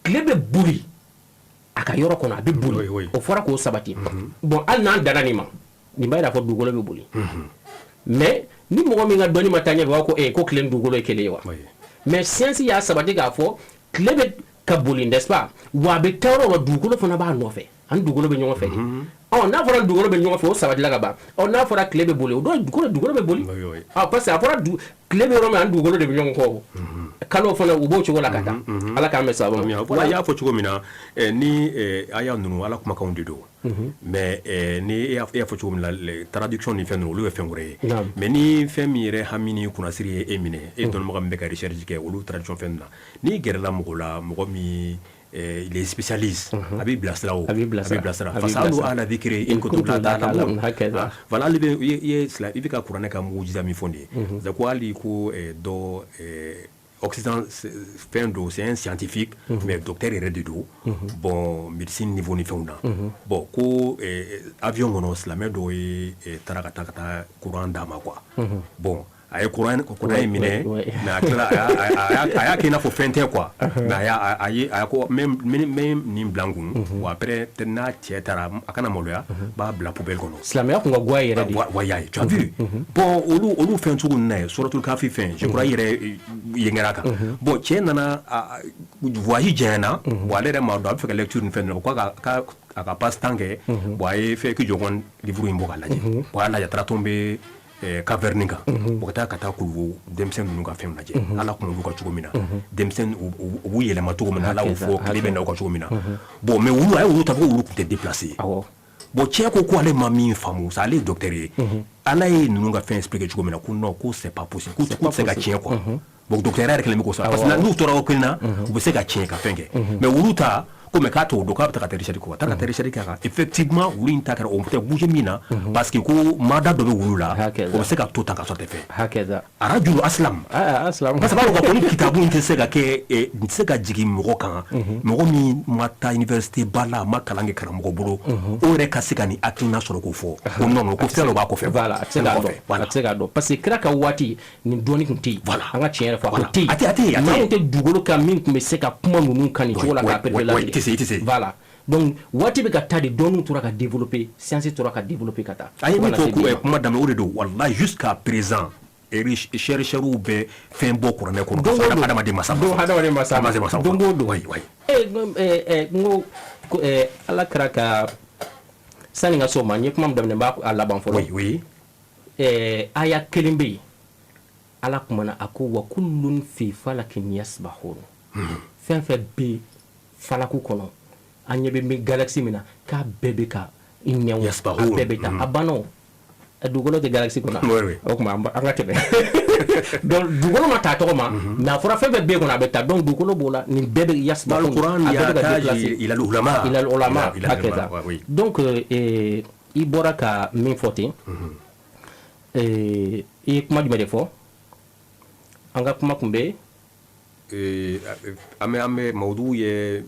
tile bɛ boli a ka yɔrɔ kɔnɔ, a bɛ boli. O fɔra k'o sabati. Bon, hali n'an danna nin ma, nin b'a yira fɔ dugukolo bɛ boli. Mais ni mɔgɔ min ka dɔnni ma taa ɲɛfɛ, b'a ko ko tile ni dugukolo ye kelen ye wa? Mais science y'a sabati k'a fɔ tile bɛ ka boli, n'est-ce pas? Wa a bɛ taa yɔrɔ la, dugukolo fana b'a nɔfɛ, ani dugukolo bɛ ɲɔgɔn fɛ de. Ɔ, n'a fɔra dugukolo bɛ ɲɔgɔn fɛ, o sabatila ka ban. Ɔ, n'a fɔra tile bɛ boli, o don dugukolo bɛ boli, parce que a fɔra tile bɛ yɔrɔ min, ani dugukolo de bɛ ɲɔgɔn kɔ. Kalo fana, u b'o cogo la ka taa. Ala k'an bɛn sababa ma. Voilà, i y'a fɔ cogo min na, ni aya ninnu, Ala kumakanw de don. Mais ni e y'a fɔ cogo min na, traduction ni fɛn ninnu, olu ye fɛn wɛrɛ ye. Mais ni fɛn min yɛrɛ hami ni kunnasiri ye e minɛ, e dɔnnibaga min bɛ ka recherche kɛ olu traduction fɛn ninnu na, n'i gɛrɛla mɔgɔ la, mɔgɔ min il est spécialiste, a b'i bilasira o. A b'i bilasira. A b'i bilasira. Fasalu ahla dhikri in kuntum la ta'lamun. Voilà, hali bɛ i ye i bɛ ka kuranɛ ka mujiza min fɔ nin ye, ko hali ko dɔ Occident fɛn don, c'est un scientifique, mais docteur yɛrɛ de don, bon, médecine niveau ni fɛnw na. Bon, ko avion kɔnɔ, silamɛ dɔ ye taara ka taa courant d'a ma quoi. Bon, a ye courant in minɛ, mais a tilala a y'a kɛ i n'a fɔ fɛn tɛ quoi. Mais a y'a a ye a ko n bɛ nin bila n kun wa, après n'a cɛ taara, a kana maloya, b'a bila poubelle kɔnɔ. Silamɛya kun ka go a yɛrɛ de. Wa y'a ye, tu as vu? Bon, olu fɛn sugu ninnu na ye, suratul kafi fɛn, je crois i yɛrɛ yen kɛra kan. Bon, cɛ nana, voyage janyana. Bon, ale yɛrɛ m'a dɔn, a bɛ fɛ ka lecture ni fɛn ninnu, ko a ka passe temps kɛ. Bon, a ye fɛn k'i jɔ kɔn livre in bɔ k'a lajɛ. Bon, a y'a lajɛ, a taara tomber caverne kan. U ka taa kuluwo denmisɛn ninnu ka fɛnw lajɛ, Ala kun olu ka cogo min na, denmisɛn u b'u yɛlɛma cogo min na, Ala y'o fɔ tile bɛ na u ka cogo min na. Bon, mais olu, a ye olu ta fɔ olu tun tɛ déplacer. Bon, cɛ ko ko ale ma min faamu sa, ale ye docteur ye, Ala ye ninnu ka fɛn expliquer cogo min na, ko non, ko c'est pas possible, ko tɛ se ka tiɲɛ quoi. Bon, docteur yɛrɛ kɛlen bɛ k'o sɔrɔ, parce que n'u tora o kelen na, u bɛ se ka tiɲɛ ka fɛn kɛ. Mais olu ta ko, mais k'a t'o dɔn, k'a bɛ taa ka taa recherche kɛ, ka taa ka taa recherche kɛ a kan. Effectivement, wulu in ta kɛra o tɛ bouger min na, parce que ko mada dɔ bɛ wulu la, o bɛ se ka to tan ka sɔrɔ tɛ fɛn. Arajulu aslam. Aslam. Parce que b'a dɔn ko ni kitabu in tɛ se ka kɛ, nin tɛ se ka jigin mɔgɔ kan, mɔgɔ min ma taa université ba la, a ma kalan kɛ karamɔgɔ bolo, o yɛrɛ ka se ka nin hakilina sɔrɔ k'o fɔ ko non non, ko fɛn dɔ b'a kɔfɛ. Voilà, a tɛ se k'a dɔn, a tɛ se k'a dɔn, parce que kira ka waati nin dɔnni tun tɛ yen. Voilà. An ka tiɲɛ yɛrɛ fɔ, a tun tɛ yen. A tɛ, a tɛ yen, a tɛ yen. Maa min tɛ dugukolo kan min tun bɛ se ka kuma ninnu kan nin cogo la k'a perepere. I tɛ se, i tɛ se. Voilà, donc waati bɛ ka taa de, dɔnniw tora ka développer, science tora ka développer ka taa. A ye min fɔ kuma daminɛ, o de don. Walahi, jusqu'à présent, chercheurs bɛ fɛn bɔ kuranɛ kɔnɔ don o don. Hadamaden ma s'a ma. Don hadamaden ma s'a ma. Don o don. Oui oui. N ko Ala kɛra ka sani ka s'o ma, n ye kuma min daminɛ, n b'a laban fɔlɔ. Oui oui. Aya kelen bɛ yen, Ala kumana, a ko: wa kullun fi falakin yasbahun. Fɛn fɛn bɛ falaku kɔnɔ, an ɲɛ bɛ galaxie min na, k'a bɛɛ bɛ ka i nɛw, a bɛɛ bɛ taa. A banna o, dugukolo tɛ galaxie kɔnɔ. O tuma an ka tɛmɛ. Donc dugukolo ma taa tɔgɔ ma, mais a fɔra fɛn fɛn bɛ kɔnɔ, a bɛ taa. Donc dugukolo b'o la, nin bɛɛ bɛ yasbahun. A bɛɛ bɛ ka déplacer. Ilal ulama. Ilal ulama hakɛta. Donc i bɔra ka min fɔ ten, i ye kuma jumɛn de fɔ? An ka kuma kun bɛ An bɛ mawudu ye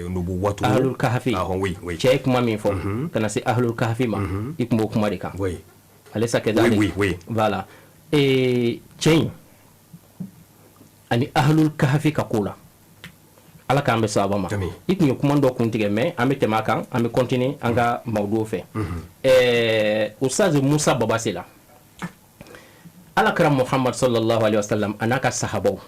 nubuwatu. Ahlul kahafi. Ah oui oui. Cɛ ye kuma min fɔ ka na se ahlul kahafi ma, i tun b'o kuma de kan. Oui. Alaysa kadhalik? Oui oui oui. Voilà, cɛ in ani ahlul kahafi ka ko la, Ala k'an bɛ sababa ma. I tun ye kuma dɔ kun tigɛ, mais an bɛ tɛmɛ a kan, an bɛ continuer an ka mawudu fɛ. Ustaz Musa Baba Sila, Ala kira Muhammad sallallahu alaihi wasallam a n'a ka sahabaw,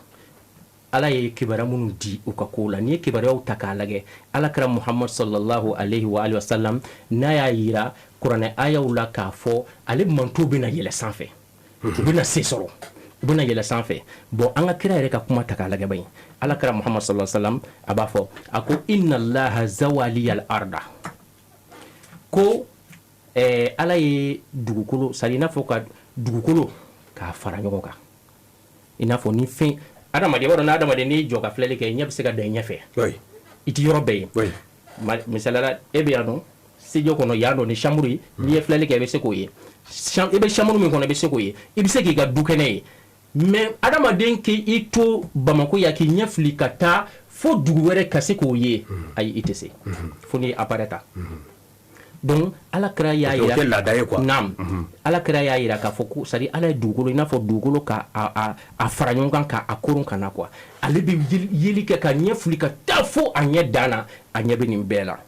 Ala ye kibaruya minnu di u ka kow la, n'i ye kibaruyaw ta k'a lajɛ, Ala kira Muhammad sallallahu alaihi wa alihi wasallam n'a y'a yira kuranɛ ayaw la k'a fɔ ale mantow bɛna yɛlɛ sanfɛ, u bɛna se sɔrɔ, u bɛna yɛlɛ sanfɛ. Bon, an ka kira yɛrɛ ka kuma ta k'a lajɛ ba in, Ala kira Muhammad sallallahu alaihi wasallam a b'a fɔ a ko inna Allaha zawaliyal arda, ko Ala ye dugukolo, c'est à dire i n'a fɔ ka dugukolo k'a fara ɲɔgɔn kan, i n'a fɔ ni fɛn adamaden b'a dɔn, n'adamaden n'i jɔ ka filɛli kɛ, i ɲɛ bɛ se ka dan i ɲɛfɛ, i ti yɔrɔ bɛɛ ye. Misaliyala, e bɛ yan nɔ studio kɔnɔ yan nɔ ni chambre ye, n'i ye filɛli kɛ i bɛ se k'o ye, i bɛ chambre min kɔnɔ i bɛ se k'o ye, i bɛ se k'i ka du kɛnɛ ye. Mais adamaden k'i to Bamako yan k'i ɲɛ fili ka taa fo dugu wɛrɛ ka se k'o ye, ayi, i tɛ se fo n'i ye appareil ta. Donc Ala kira y'a yira, laada ye quoi. Naam, Ala kira y'a yira k'a fɔ ko c'est à dire Ala ye dugukolo, i n'a fɔ dugukolo ka a fara ɲɔgɔn kan k'a koron ka na quoi. Ale bɛ yeli kɛ ka ɲɛ fili ka taa fo a ɲɛ dan na, a ɲɛ bɛ nin bɛɛ la.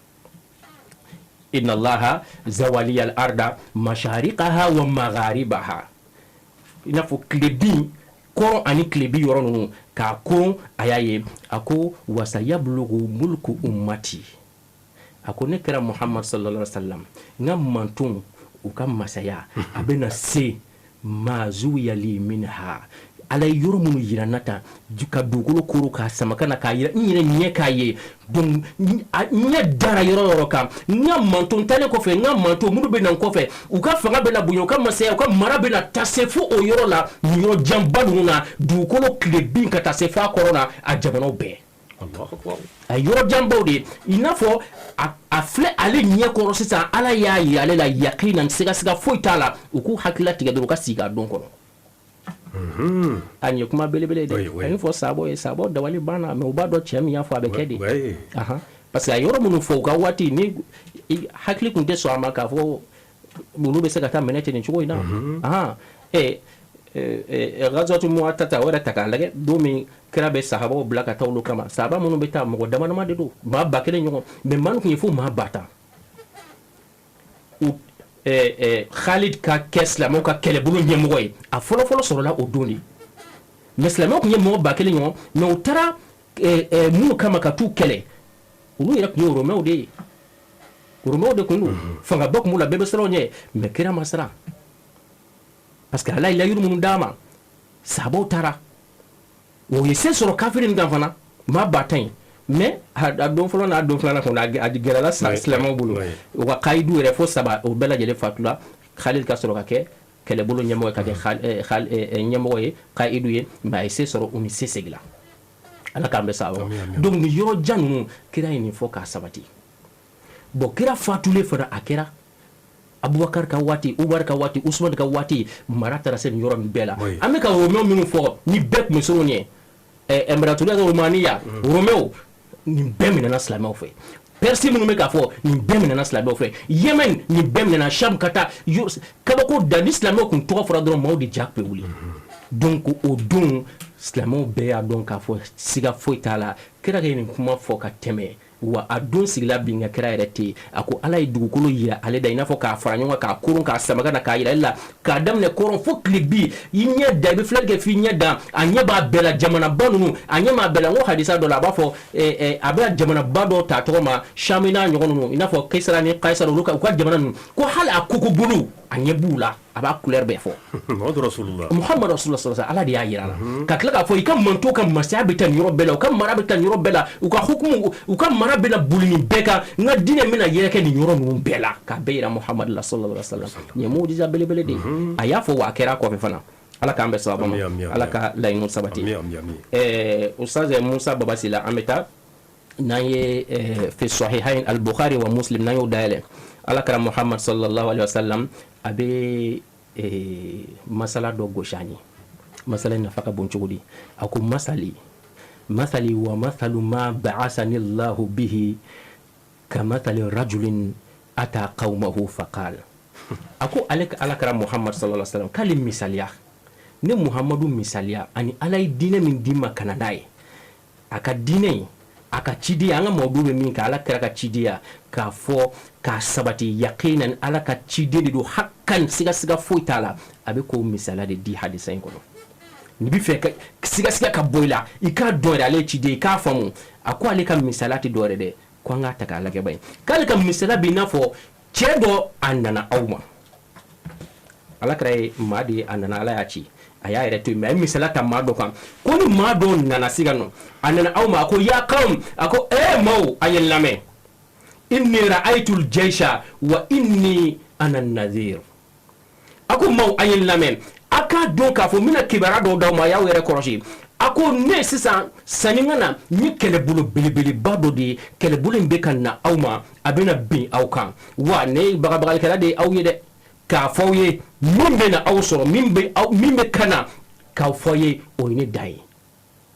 Inna Allaha zawaliyal arda mashariqaha wa magharibaha, i n'a fɔ tilebin kɔrɔn ani tilebin yɔrɔ ninnu k'a koron, a y'a ye. A ko wasayablugu mulku ummati, a ko ne kɛra Muhammad sallallahu alaihi wasallam, n ka manton u ka masaya a bɛna se mazuwiyali minha, Ala ye yɔrɔ minnu yira n na tan ka dugukolo koro k'a sama ka na k'a yira n yɛrɛ ɲɛ k'a ye. Donc n ɲɛ dara yɔrɔ yɔrɔ kan, n ka manton talen kɔfɛ, n ka manton minnu bɛ na n kɔfɛ, u ka fanga bɛna bonya, u ka masaya, u ka mara bɛna taa se fo o yɔrɔ la, nin yɔrɔ janba ninnu na, dugukolo tilebin ka taa se f'a kɔrɔ na, a jamanaw bɛɛ a yɔrɔ janbaw de ye. I n'a fɔ a filɛ ale ɲɛ kɔrɔ sisan, Ala y'a yira ale la yakinan, sigasiga foyi t'a la, u k'u hakilila tigɛ dɔrɔn u ka sigi a don kɔnɔ. A nin ye kuma belebele dɛ, a ye fɔ sabɔ ye, sabɔ dabali banna, mais u b'a dɔn cɛ min y'a fɔ a bɛ kɛ de, parce que a yɔrɔ minnu fɔ u ka waati ni hakili tun tɛ sɔn a ma k'a fɔ olu bɛ se ka taa minɛ ten nin cogo in na. Gazwatu Mu'tata o yɛrɛ ta k'a lajɛ, don min kira bɛ sahabaw bila ka taa olu kama, sahaba minnu bɛ taa mɔgɔ dama dama de don, maa 1000 ɲɔgɔn, mais maa tun ye fo maa 10,000. Khalid ka kɛ silamɛw ka kɛlɛbolo ɲɛmɔgɔ ye, a fɔlɔfɔlɔ sɔrɔla o don de, mais silamɛw tun ye mɔgɔ 1000 ɲɔgɔn, mais u taara minnu kama ka t'u kɛlɛ, olu yɛrɛ tun ye Romɛw de ye, Romɛw de tun don, fangaba tun b'u la, bɛɛ bɛ siran u ɲɛ, mais kira ma siran parce que Ala ye layiru minnu d'a ma. Sahabaw taara, o ye se sɔrɔ kafiri nin kan fana, maa 10,000 in, mais a don fɔlɔ n'a don filanan kɔnɔ a gɛlɛyala silamɛw bolo, u ka kayidu yɛrɛ fo 3, o bɛɛ lajɛlen fatula. Khalid ka sɔrɔ ka kɛ kɛlɛbolo ɲɛmɔgɔ ye, ka kɛ ɲɛmɔgɔ ye, kayidu ye, mais a ye se sɔrɔ, u ni se seginna. Ala k'an bɛ sababa. Donc nin yɔrɔ jan ninnu, kira ye nin fɔ k'a sabati. Bon, kira fatulen fana, a kɛra Abubakar ka waati, Umar ka waati, Usman ka waati, mara taara se nin yɔrɔ nin bɛɛ la. An bɛ ka Romɛw minnu fɔ, ni bɛɛ tun bɛ siran u ɲɛ, Emperaturiya Romaniya, Romɛw, nin bɛɛ minɛna silamɛw fɛ. Perse minnu bɛ k'a fɔ, nin bɛɛ minɛna silamɛw fɛ. Yemen, nin bɛɛ minɛna. Sham ka taa kabako da, ni silamɛw tun tɔgɔ fɔra dɔrɔn, maaw de ja tun bɛ wuli. Donc o don silamɛw bɛɛ y'a dɔn k'a fɔ siga foyi t'a la, kira ye nin kuma fɔ ka tɛmɛ. Wa a don sigila bin ka kira yɛrɛ tɛ yen, a ko Ala ye dugukolo yira ale da, i n'a fɔ k'a fara ɲɔgɔn kan, k'a koron, k'a sama ka na, k'a yira ale la, k'a daminɛ kɔrɔn fo tile bi, i ɲɛ da, i bɛ filɛli kɛ f'i ɲɛ dan, a ɲɛ b'a bɛɛ la, jamanaba ninnu a ɲɛ b'a bɛɛ la. N ko hadisa dɔ la, a b'a fɔ a bɛ jamanaba dɔ ta tɔgɔ ma, Shami n'a ɲɔgɔn ninnu, i n'a fɔ Kesara ni Kayisara, olu ka u ka jamana ninnu, ko hali a kokobolo a ɲɛ b'u la, a b'a couleur bɛɛ fɔ. Muhammadu Rasulullah sallallahu, Ala de y'a yira la, ka tila k'a fɔ i ka manto ka masaya bɛ taa nin yɔrɔ bɛɛ la, u ka mara bɛ taa nin yɔrɔ bɛɛ la, u ka hukumu, u ka mara bɛna boli nin bɛɛ kan, n ka diinɛ bɛna yɛrɛkɛ nin yɔrɔ ninnu bɛɛ la, k'a bɛɛ yira Muhammadu la sallallahu alaihi wasallam. Nin ye mujiza belebele de ye, a y'a fɔ wa a kɛra a kɔfɛ fana. Ala k'an bɛɛ sababa ma, Ala ka laɲiniw sabati. Ustaz Musa Baba Sila, an bɛ taa n'an ye fi sahihain al-Bukhari wa Muslim, n'an y'o dayɛlɛ, Ala kɛra Muhammad sallallahu alaihi wasallam a bɛ masala dɔ gosi an ye. Masala nafa ka bon cogo di? A ko masali masali wa masalu ma ba'asani Allahu bihi ka masali rajulin ata qaumahu faqal. A ko ale Ala kɛra Muhammad sallallahu alaihi wasallam k'ale misaliya, ne Muhammadu misaliya ani Ala ye diinɛ min d'i ma ka na n'a ye, a ka diinɛ in A ka cidenya, an ka mawdu bɛ min kan, ala kira ka cidenya, k'a fɔ k'a sabati yaqinan ala ka ciden de don hakan, sigasiga foyi t'a la. A bɛ k'o misala de di hadisa in kɔnɔ. N'i bɛ fɛ ka sigasiga ka bɔ i la, i k'a dɔn yɛrɛ ale ye ciden, i k'a faamu. A ko ale ka misala tɛ dɔwɛrɛ dɛ, ko an k'a ta k'a lajɛ ba ye, k'ale ka misala bɛ i n'a fɔ cɛ dɔ, a nana aw ma. Ala kira ye maa de ye, a nana, ala y'a ci, a y'a yɛrɛ to yen, mais a ye misala ta maa dɔ kan, ko ni maa dɔ nana siga nɔ, a nana aw ma, a ko ya qawm, a ko ee maaw, a ye n lamɛn, inni ra'aytul jaysha wa inni ana nadhir. A ko maaw, a ye n lamɛn, a k'a dɔn k'a fɔ n bɛna kibaruya dɔw d'aw ma, a y'aw yɛrɛ kɔlɔsi. A ko ne sisan sanni ka na, n ye kɛlɛbolo belebeleba dɔ de ye, kɛlɛbolo in bɛ ka na aw ma, a bɛna bin aw kan, wa ne ye bagabagalikɛla de ye aw ye dɛ, k'a fɔ aw ye min bɛ na aw sɔrɔ, min bɛ aw, min bɛ ka na k'aw fɔ aw ye, o ye ne dan ye.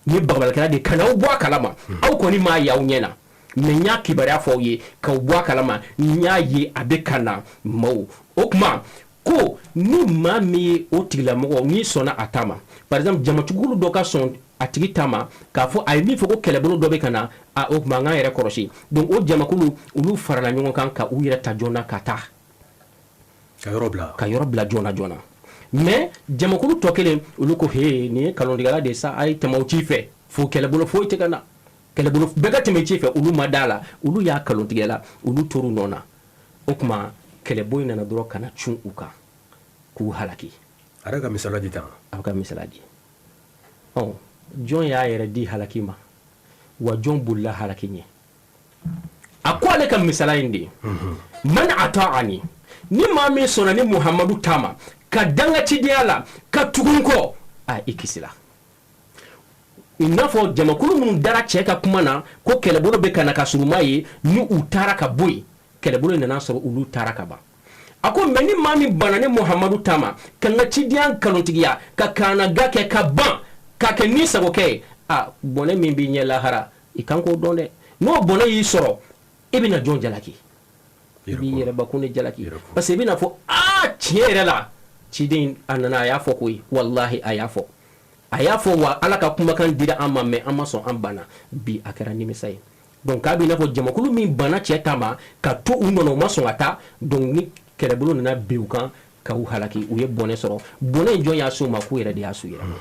N ye bagabagalikɛla de ye ka n'aw bɔ a kalama. Aw kɔni m'a ye aw ɲɛ na, mais n y'a kibaruya fɔ aw ye k'aw bɔ a kalama, n y'a ye a bɛ ka na maaw. O tuma ko ni maa min ye o tigilamɔgɔ, n'i sɔnna a ta ma, par exemple jamakulu dɔ ka sɔn a tigi ta ma, k'a fɔ a ye min fɔ ko kɛlɛbolo dɔ bɛ ka na, a o tuma an k'an yɛrɛ kɔlɔsi. Donc o jamakulu, olu farala ɲɔgɔn kan ka u yɛrɛ ta joona ka taa ka yɔrɔ bila, ka yɔrɔ bila joona joona. Mais jamakulu tɔ kelen, olu ko he, nin ye kalontigɛla de ye sa, a ye tɛmɛ o ci fɛ, fo kɛlɛbolo foyi tɛ ka na, kɛlɛbolo bɛɛ ka tɛmɛ ci fɛ. Olu ma da la, olu y'a kalontigɛla, olu tor'u nɔ na. O tuma kɛlɛbolo in nana dɔrɔn ka na cun u kan k'u halaki. A yɛrɛ ka misala di tan. A bɛ ka misala di. Ɔ, jɔn y'a yɛrɛ di halaki ma, wa jɔn bolila halaki ɲɛ? A ko ale ka misala in de ye, man ata'ani, ni maa min sɔnna ni Muhamadu ta ma, ka danga cidenya la, ka tugu n kɔ, a i kisila. I n'a fɔ jamakulu minnu dara cɛ ka kuma na ko kɛlɛbolo bɛ ka na ka sɔrɔ u ma ye, ni u taara ka bɔ yen, kɛlɛbolo nana sɔrɔ olu taara ka ban. A ko mais ni maa min banna ne Muhamadu ta ma, ka n ka cidenya nkalontigiya, ka kanaga kɛ, ka ban k'a kɛ ni sago kɛ, a bɔnɛ min b'i ɲɛ lahara, i kan k'o dɔn dɛ. N'o bɔnɛ y'i sɔrɔ, i bɛna jɔn jalaki? I b'i yɛrɛbakun de jalaki, parce que i bɛna fɔ aa, tiɲɛ yɛrɛ la, ciden a nana, a y'a fɔ koyi, walahi a y'a fɔ, a y'a fɔ, wa ala ka kumakan dira an ma, mais an ma sɔn, an banna. Bi a kɛra nimisa ye. Donc k'a b'i n'a fɔ jamakulu min banna cɛ ta ma ka to u nɔ na, u ma sɔn ka taa, donc ni kɛlɛbolo nana bin u kan ka u halaki, u ye bɔnɛ sɔrɔ. Bɔnɛ in, jɔn y'a s'u ma? K'u yɛrɛ de y'a s'u yɛrɛ ma.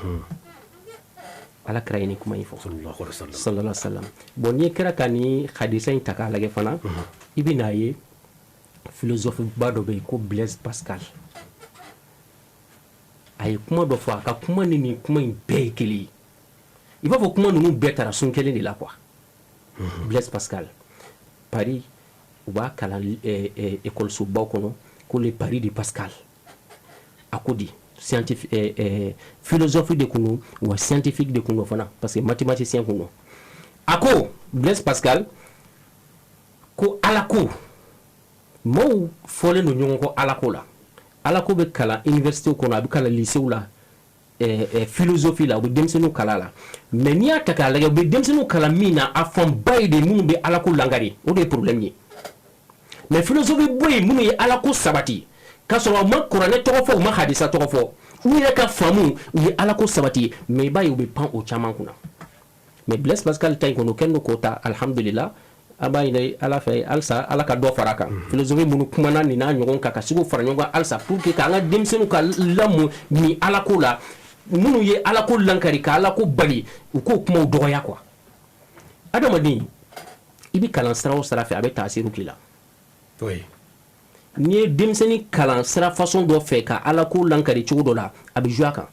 Ala kira ye nin kuma in fɔ, sallallahu alaihi wasallam. Bon, n'i kɛra ka nin hadisa in ta k'a lajɛ fana, i bɛ n'a ye philosophe ba dɔ bɛ yen ko Blaise Pascal, a ye kuma dɔ fɔ. A ka kuma ni nin kuma in bɛɛ ye kelen ye. I b'a fɔ kuma ninnu bɛɛ taara sun kelen de la quoi. Blaise Pascal, Paris, u b'a kalan école sobaw kɔnɔ ko le pari de Pascal. A ko di scientifique, philosophe de kun don, wa scientifique de kun don fana, parce que mathématicien kun don. A ko Blaise Pascal ko ala ko, maaw fɔlen don ɲɔgɔn kɔ ala ko la. Ala ko bɛ kalan université kɔnɔ, a bɛ kalan lycée la, philosophie la, u bɛ denmisɛnninw kalan la. Mais n'i y'a ta k'a lajɛ, u bɛ denmisɛnninw kalan min na, a fanba ye de minnu bɛ ala ko langari, o de ye problème ye. Mais philosophie bɔ yen, minnu ye ala ko sabati k'a sɔrɔ u ma kuranɛ tɔgɔ fɔ, u ma hadisa tɔgɔ fɔ, u yɛrɛ ka faamu, u ye ala ko sabati, mais i b'a ye u bɛ pan o caman kunna. Mais Blaise Pascal ta in kɔni, o kɛlen don k'o ta. Alhamdulillah, an b'a ɲini ala fɛ halisa ala ka dɔ fara a kan. Philosophie minnu kumana nin n'a ɲɔgɔn kan, ka se k'o fara ɲɔgɔn kan halisa pour que k'an ka denmisɛnninw ka lamɔ nin ala ko la. Minnu ye ala ko lankari, ka ala ko bali, u k'o kumaw dɔgɔya quoi. Adamaden, i bɛ kalan sira o sira fɛ, a bɛ taasiru k'i la. N'i ye denmisɛnnin kalan sira façon dɔ fɛ, ka ala ko lankari cogo dɔ la, a bɛ jouer a kan,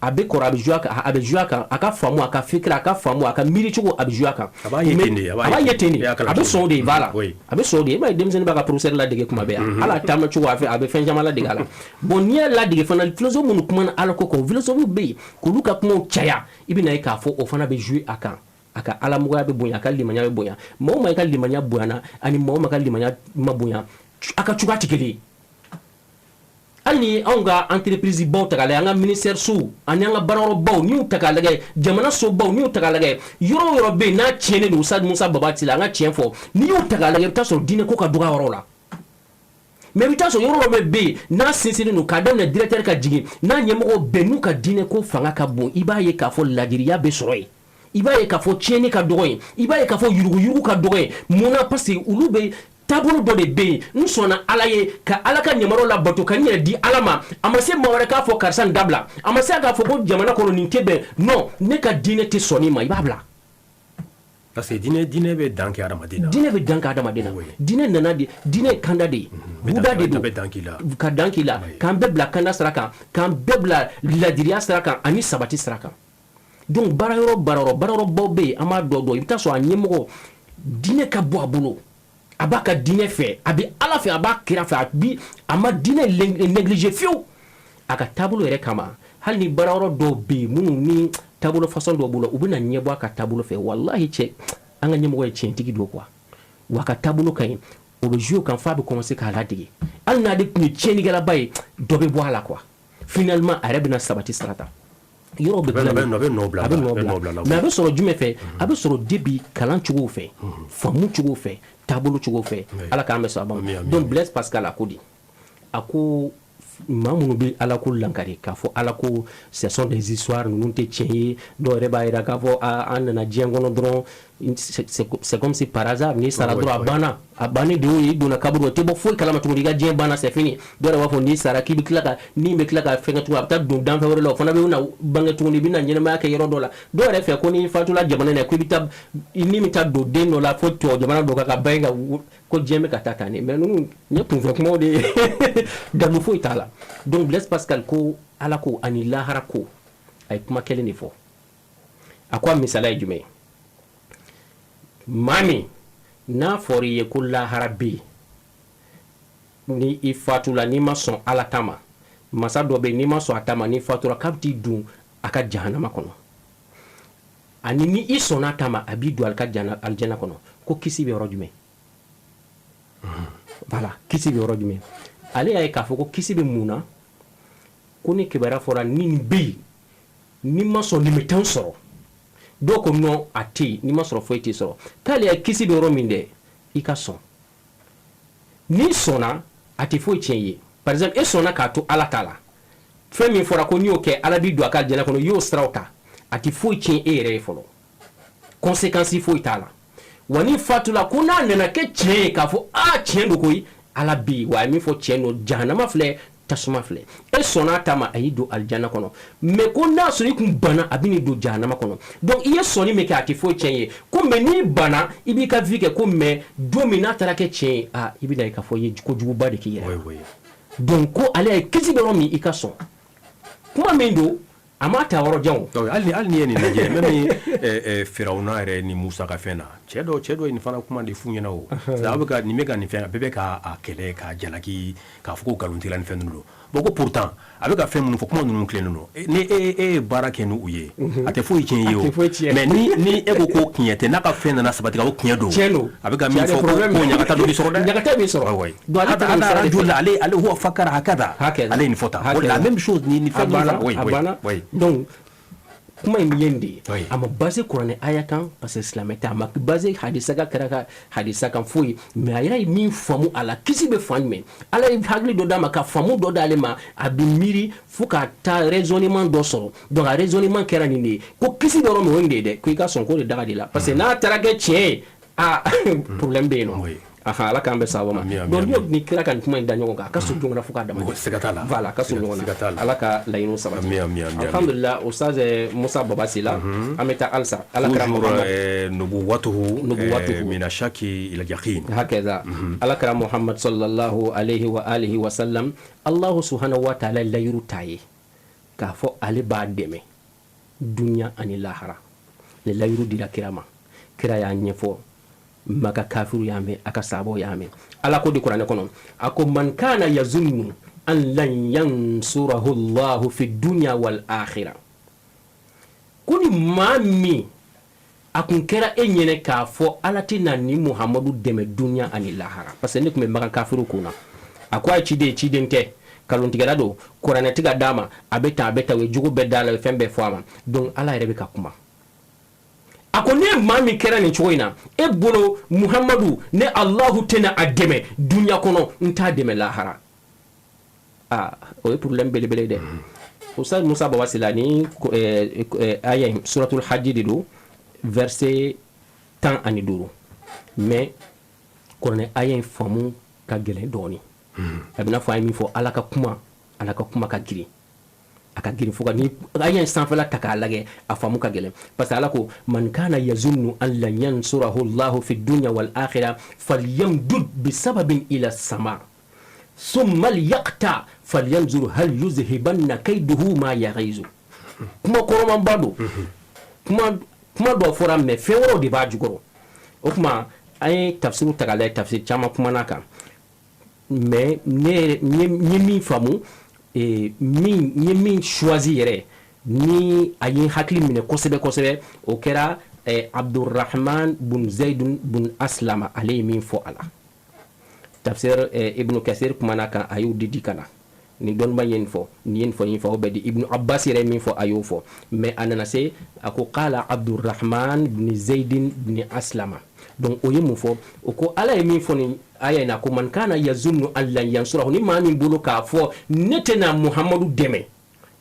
a bɛ kɔrɔ, a bɛ jouer a kan, a bɛ jouer a kan, a ka faamu, a ka fikira, a ka faamu, a ka miiri cogo, a bɛ jouer a kan. A b'a ye ten de. A b'a ye ten de, a bɛ sɔn o de, voilà, a bɛ sɔn o de. E m'a ye denmisɛnnin b'a ka professeur ladege kuma bɛɛ, hali a taama cogo, a fɛ, a bɛ fɛn caman ladege a la. Bon, n'i y'a ladege fana, philosophe minnu kumana ala ko kan, philosophe bɛ yen k'olu ka kumaw caya, i bɛ na ye k'a fɔ o fana bɛ jouer a kan, a ka alamɔgɔya bɛ bonya, a ka limaniya bɛ bonya. Maa o maa i ka limaniya bonyana ani maa o maa ka limaniya ma bonya, a ka cogoya tɛ kelen ye. Hali ni anw ka entreprise baw ta k'a lajɛ, an ka ministère sow ani an ka baarayɔrɔbaw, n'i y'u ta k'a lajɛ, jamana sobaw, n'i y'u ta k'a lajɛ, yɔrɔ o yɔrɔ bɛ yen n'a tiɲɛnen don, Ustaz Musa Baba Tile, an ka tiɲɛ fɔ, n'i y'u ta k'a lajɛ, i bɛ taa sɔrɔ diinɛ ko ka dɔgɔ a yɔrɔ la. Mais i bɛ taa sɔrɔ yɔrɔ dɔ bɛ yen n'a sinsinnen don, k'a daminɛ directeur ka jigin n'a ɲɛmɔgɔ bɛɛ, n'u ka diinɛ ko fanga ka bon, i b'a ye k'a fɔ ladiriya bɛ sɔrɔ yen. I b'a ye k'a fɔ tiɲɛni ka dɔgɔ yen, i b'a ye k'a fɔ yuruguyurugu ka dɔgɔ yen. Mun na? Parce que olu bɛ taabolo dɔ de bɛ yen. N sɔnna Ala ye ka Ala ka yamaruyaw labato, ka n yɛrɛ di Ala ma. A ma se maa wɛrɛ k'a fɔ karisa nin dabila, a ma se k'a fɔ ko jamana kɔnɔ nin tɛ bɛn. Non, ne ka diinɛ tɛ sɔn nin ma, i b'a bila. Parce que diinɛ bɛ dan kɛ adamaden na. Diinɛ bɛ dan kɛ adamaden na. Diinɛ nana de, diinɛ ye kanda de ye, huda de don, ka dan k'i la, k'an bɛɛ bila kanda sira kan, k'an bɛɛ bila ladiriya sira kan ani sabati sira kan. Donc baara yɔrɔ baara yɔrɔbaw bɛ yen, an b'a dɔ dɔn, i bɛ taa sɔrɔ a ɲɛmɔgɔ diinɛ ka bɔ a bolo, a b'a ka diinɛ fɛ, a bɛ Ala fɛ, a b'a kira fɛ, a ma diinɛ négliger fiyewu a ka taabolo yɛrɛ kama. Hali ni baara yɔrɔ dɔw bɛ yen minnu ni taabolo façon dɔw b'u la, u bɛna ɲɛbɔ a ka taabolo fɛ. Walahi cɛ, an ka ɲɛmɔgɔ ye tiɲɛtigi don quoi, wa a ka taabolo ka ɲi, o bɛ jouer o kan f'a bɛ commencer k'a ladege. Hali n'ale tun ye tiɲɛnikɛlaba ye, dɔ bɛ bɔ a la quoi. Finalement a yɛrɛ bɛna sabati sira ta. Yɔrɔ bɛ dilan, a bɛ nɔ bila, a bɛ nɔ bila. Mais a bɛ sɔrɔ jumɛn fɛ? A bɛ sɔrɔ depuis kalan cogo fɛ, faamu cogo fɛ, taabolo cogo fɛ. Ala k'an bɛ sɔn a ma. Donc Blaise Pascal a ko di, a ko maa minnu bɛ Ala ko lankari k'a fɔ Ala ko ce sont des histoires, ninnu tɛ tiɲɛ ye. Dɔw yɛrɛ b'a jira k'a fɔ an nana diɲɛ kɔnɔ dɔrɔn, c'est comme si par hasard n'i sara dɔrɔn a banna, a bannen de y'o ye, i donna kaburu i tɛ bɔ foyi kalama tuguni, i ka diɲɛ banna, c'est fini. Dɔw yɛrɛ b'a fɔ n'i sara k'i bɛ tila ka ni bɛ tila ka fɛnkɛ tuguni, a bɛ taa don danfɛn wɛrɛ la, o fana bɛ na bange tuguni, i bɛna ɲɛnamaya kɛ yɔrɔ dɔ la. Dɔw yɛrɛ fɛ ko n'i fatula jamana in na, ko i bɛ taa ni bɛ taa don den dɔ la fo tubabu jamana dɔ kan ka bange ka ko diɲɛ bɛ ka taa tan de. Mais ninnu ye kunfɛ kumaw de ye, dalu foyi t'a la. Donc Blaise Pascal ko Ala ko ani lahara ko, a ye kuma kelen de fɔ. A ko a misaliya ye jumɛn ye? Maa min n'a fɔra i ye ko lahara bɛ yen, ni i fatula n'i ma sɔn Ala ta ma, masa dɔ bɛ yen, n'i ma sɔn a ta ma, n'i fatura k'a bɛ t'i don a ka jahanama kɔnɔ, ani ni i sɔnna a ta ma, a b'i don a ka alijana kɔnɔ, ko kisi bɛ yɔrɔ jumɛn? Voilà, kisi bɛ yɔrɔ jumɛn? Ale y'a ye k'a fɔ ko kisi bɛ mun na? Ko ni kibaruya fɔra ni nin bɛ yen, n'i ma sɔn nin bɛ taa sɔrɔ. Dɔw ko non, a tɛ yen, n'i ma sɔrɔ foyi t'i sɔrɔ. K'ale ya kisi bɛ yɔrɔ min dɛ, i ka sɔn. N'i sɔnna, a tɛ foyi tiɲɛ i ye. Par exemple, e sɔnna k'a to Ala ta la, fɛn min fɔra ko n'i y'o kɛ Ala b'i don a ka alijana kɔnɔ, i y'o siraw ta, a tɛ foyi tiɲɛ e yɛrɛ ye fɔlɔ, conséquence foyi t'a la. Wa ni fatula ko n'a nana kɛ tiɲɛ ye k'a fɔ aa tiɲɛ don koyi, Ala bɛ yen, wa a ye min fɔ tiɲɛ don, jahanama filɛ, tasuma filɛ, e sɔnna a ta ma, a y'i don alijana kɔnɔ. Mais ko n'a sɔrɔ i kun banna, a bɛ n'i don jahanama kɔnɔ. Donc i ye sɔnni min kɛ, a tɛ foyi tiɲɛ ye ko, mais n'i banna, i b'i ka vie kɛ ko, mais don min n'a taara kɛ tiɲɛ ye, aa i bɛna ye k'a fɔ i ye kojuguba de k'i yɛrɛ. Donc ko ale ye kisi bɛ yɔrɔ min, i ka sɔn. Kuma min don, a ma ta yɔrɔ jan. Hali n'i ye nin lajɛ, même Firawuna yɛrɛ ni Musa ka fɛn na, cɛ dɔ ye nin fana kuma de f'u ɲɛna. O a bɛ ka nin bɛ ka nin fɛn, a bɛɛ bɛ k'a kɛlɛ, k'a jalaki, k'a fɔ ko nkalontigɛla ni fɛn ninnu don. Bon, ko pourtant a bɛ ka fɛn minnu fɔ, kuma ninnu tilennen don. Ni e ye baara kɛ ni u ye, a tɛ foyi tiɲɛ i ye o. Mais ni e ko ko tiɲɛ tɛ, n'a ka fɛn nana sabati ko tiɲɛ don, a bɛ ka min fɔ ko ɲagata dɔ b'i sɔrɔ dɛ. Ɲagata b'i sɔrɔ. Donc ale ale huwa fakara hakada, ale ye nin fɔ tan. La même chose ni fɛn ninnu. A banna. Donc kuma in ye nin de ye, a ma basé kuranɛ aya kan parce que silamɛ tɛ, a ma basé hadisa ka kɛra ka hadisa kan foyi. Mais a yɛrɛ ye min faamu a la, kisi bɛ fan jumɛn? Ala ye hakili dɔ d'a ma ka faamu dɔ d'ale ma, a bɛ miiri fo ka taa raisonnement dɔ sɔrɔ. Donc a raisonnement kɛra nin de ye, ko kisi bɛ yɔrɔ min, o ye nin de ye dɛ, ko i ka sɔn k'o de daga de la, parce que n'a taara kɛ tiɲɛ ye, aa problème bɛ yen nɔ. Aha, Ala k'an bɛ sababu ma. Donc ni kira ka nin kuma in da ɲɔgɔn kan, a ka surun ɲɔgɔn na fo k'a dama. Siga t'a la. Voilà, a ka surun ɲɔgɔn na. Ala ka laɲiniw sabati. Alhamdulillah, Ustaz Musa Baba Sila, an bɛ taa halisa Ala kira Muhammad nubuwatuhu nubuwatuhu mina shaki ila yaqin. Hakaza, Ala kira Muhammad sallallahu alayhi wa alihi wa sallam, Allah subhanahu wa ta'ala layiru ta ye k'a fɔ ale b'a dɛmɛ dunya ani lahara. Ni layiru dira kira ma, kira y'a ɲɛfɔ Maka kafiru y'a mɛn, a ka sabaw y'a mɛn. Ala ko di kuranɛ kɔnɔ, a ko man kana yazunnu an lan yansurahu Allahu fi dunya wal akhirah, ko ni maa min a kun kɛra e ɲɛnɛ k'a fɔ Ala tɛna ni Muhamadu dɛmɛ dunya ani lahara, parce que ne tun bɛ Makan kafiru kun na, a ko a ye ciden, ciden tɛ, kalontigɛla don, kuranɛ tɛ ka d'a ma, a bɛ tan, a bɛ tan, u ye jugu bɛɛ d'a la, u ye fɛn bɛɛ fɔ a ma. Donc Ala yɛrɛ bɛ ka kuma, a ko ne maa min kɛra nin cogo in na, e bolo Muhamadu, ne Alahu tɛna a dɛmɛ dunya kɔnɔ, n t'a dɛmɛ lahara. Aa, o ye problème belebele dɛ. Ustaz Musa Baba Sila, ni aya in suratul hajj de don, Verset 15, mais kuranɛ aya in faamu ka gɛlɛn dɔɔni. A bɛna fɔ, a ye min fɔ, Ala ka kuma, Ala ka kuma ka girin, a ka girin fo ka ni aya in sanfɛla ta k'a lajɛ, a faamu ka gɛlɛn, parce que Ala ko: man kana yazunnu an lan yansurahu Allahu fi dunya wal akhirah falyamdud bisababin ila sama summa liyaqta falyanzur hal yuzhibanna kayduhu ma yaghizu. Kuma kɔrɔmanba don, kuma kuma dɔ fɔra, mais fɛn wɛrɛw de b'a jukɔrɔ. O tuma an ye tafsiriw ta k'a lajɛ, tafsiri caman kumana kan, mais ne n ye min faamu, min n ye min choisi yɛrɛ ni a ye n hakili minɛ kosɛbɛ kosɛbɛ, o kɛra Abdurrahman bun Zaid bun Aslama, ale ye min fɔ a la. Tafsir Ibn Kasir kumana kan, a y'o di di ka na ni dɔnniba ye nin fɔ, nin ye nin fɔ, nin fɔ, o bɛɛ di. Ibn Abbas yɛrɛ ye min fɔ, a y'o fɔ, mais a nana se a ko: qala Abdurrahman bin Zaid bin Aslama. Donc o ye mun fɔ? O ko Ala ye min fɔ nin aya in na, ko man kana yazunnu an lan yansurahu, ni maa min bolo k'a fɔ ne tɛna Muhammadu dɛmɛ,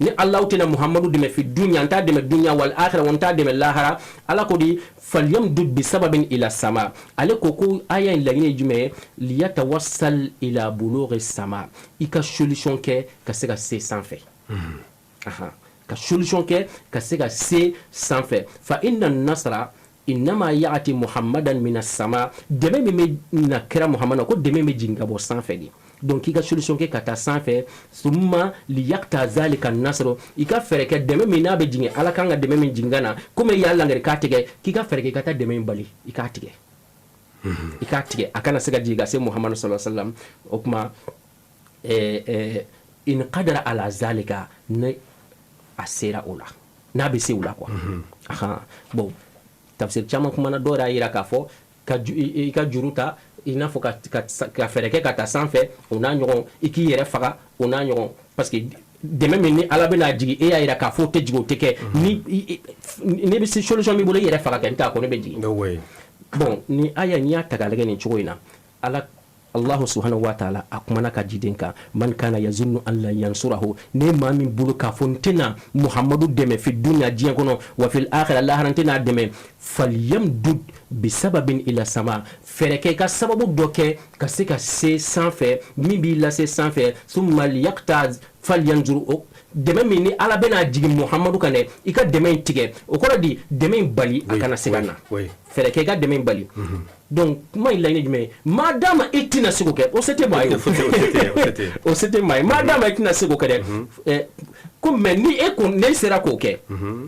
ni Allahu tɛna Muhammadu dɛmɛ, fi dunya, n t'a dɛmɛ dunya, wal akhirah, wa n t'a dɛmɛ lahara. Ala ko di: falyamdud bisababin ila sama. Ale ko ko aya in laɲini ye jumɛn ye? Liyatawassal ila bulughi sama, i ka solution kɛ ka se ka se sanfɛ. Ahan, ka solution kɛ ka se ka se sanfɛ. Fa inna nasra innama yaati Muhammadan mina sama, dɛmɛ min bɛ na kira Muhammad, ko dɛmɛ bɛ jigin ka bɔ sanfɛ de. Donc i ka solution kɛ ka taa sanfɛ. Summa liyakta zalika nasro, i ka fɛɛrɛ kɛ dɛmɛ min n'a bɛ jigin, Ala kan ka dɛmɛ min jigin ka na, komi i y'a langari k'a tigɛ, k'i ka fɛɛrɛ kɛ i ka taa dɛmɛ in bali, i k'a tigɛ, i k'a tigɛ, a kana se ka jigin ka se Muhammad sallallahu alaihi wasallam. O kuma in qadara ala zalika, ne a sera o la, n'a bɛ se o la quoi. Ahan, bon, tafsir caman kumana, dɔw y'a yira k'a fɔ ka i ka juru ta, i n'a fɔ ka fɛɛrɛ kɛ ka taa sanfɛ, o n'a ɲɔgɔn, i k'i yɛrɛ faga, o n'a ɲɔgɔn, parce que dɛmɛ min ni Ala bɛna jigin, e y'a yira k'a fɔ o tɛ jigin, o tɛ kɛ. Ni ne bɛ se, solution b'i bolo, i yɛrɛ faga kɛ, n t'a ko ne bɛ jigin. Bon, ni aya n'i y'a ta k'a lajɛ nin cogo in na, Ala, Allahu subhanahu wa ta'ala, a kumana ka jiden kan: man kana yazunnu an lan yansurahu, ne maa min bolo k'a fɔ n tɛna Muhammadu dɛmɛ, fi dunya, diɲɛ kɔnɔ, wa fil akhirah, lahara, n tɛna dɛmɛ, falyamdud bisababin ila sama, fɛɛrɛ kɛ i ka sababu dɔ kɛ ka se ka se sanfɛ, min b'i lase sanfɛ. Summa liyaqta falyanzur, dɛmɛ min ni Ala bɛna jigin Muhammadu kan dɛ, i ka dɛmɛ in tigɛ. O kɔrɔ di? Dɛmɛ in bali a kana se ka na, fɛɛrɛ kɛ i ka dɛmɛ in bali. Donc kuma in laɲini jumɛn ye? Maa d'a ma i tɛna se k'o kɛ, o se tɛ maa ye, o se tɛ maa ye. Maa d'a ma i tɛna se k'o kɛ dɛ, ko mais ni e ko ne sera k'o kɛ,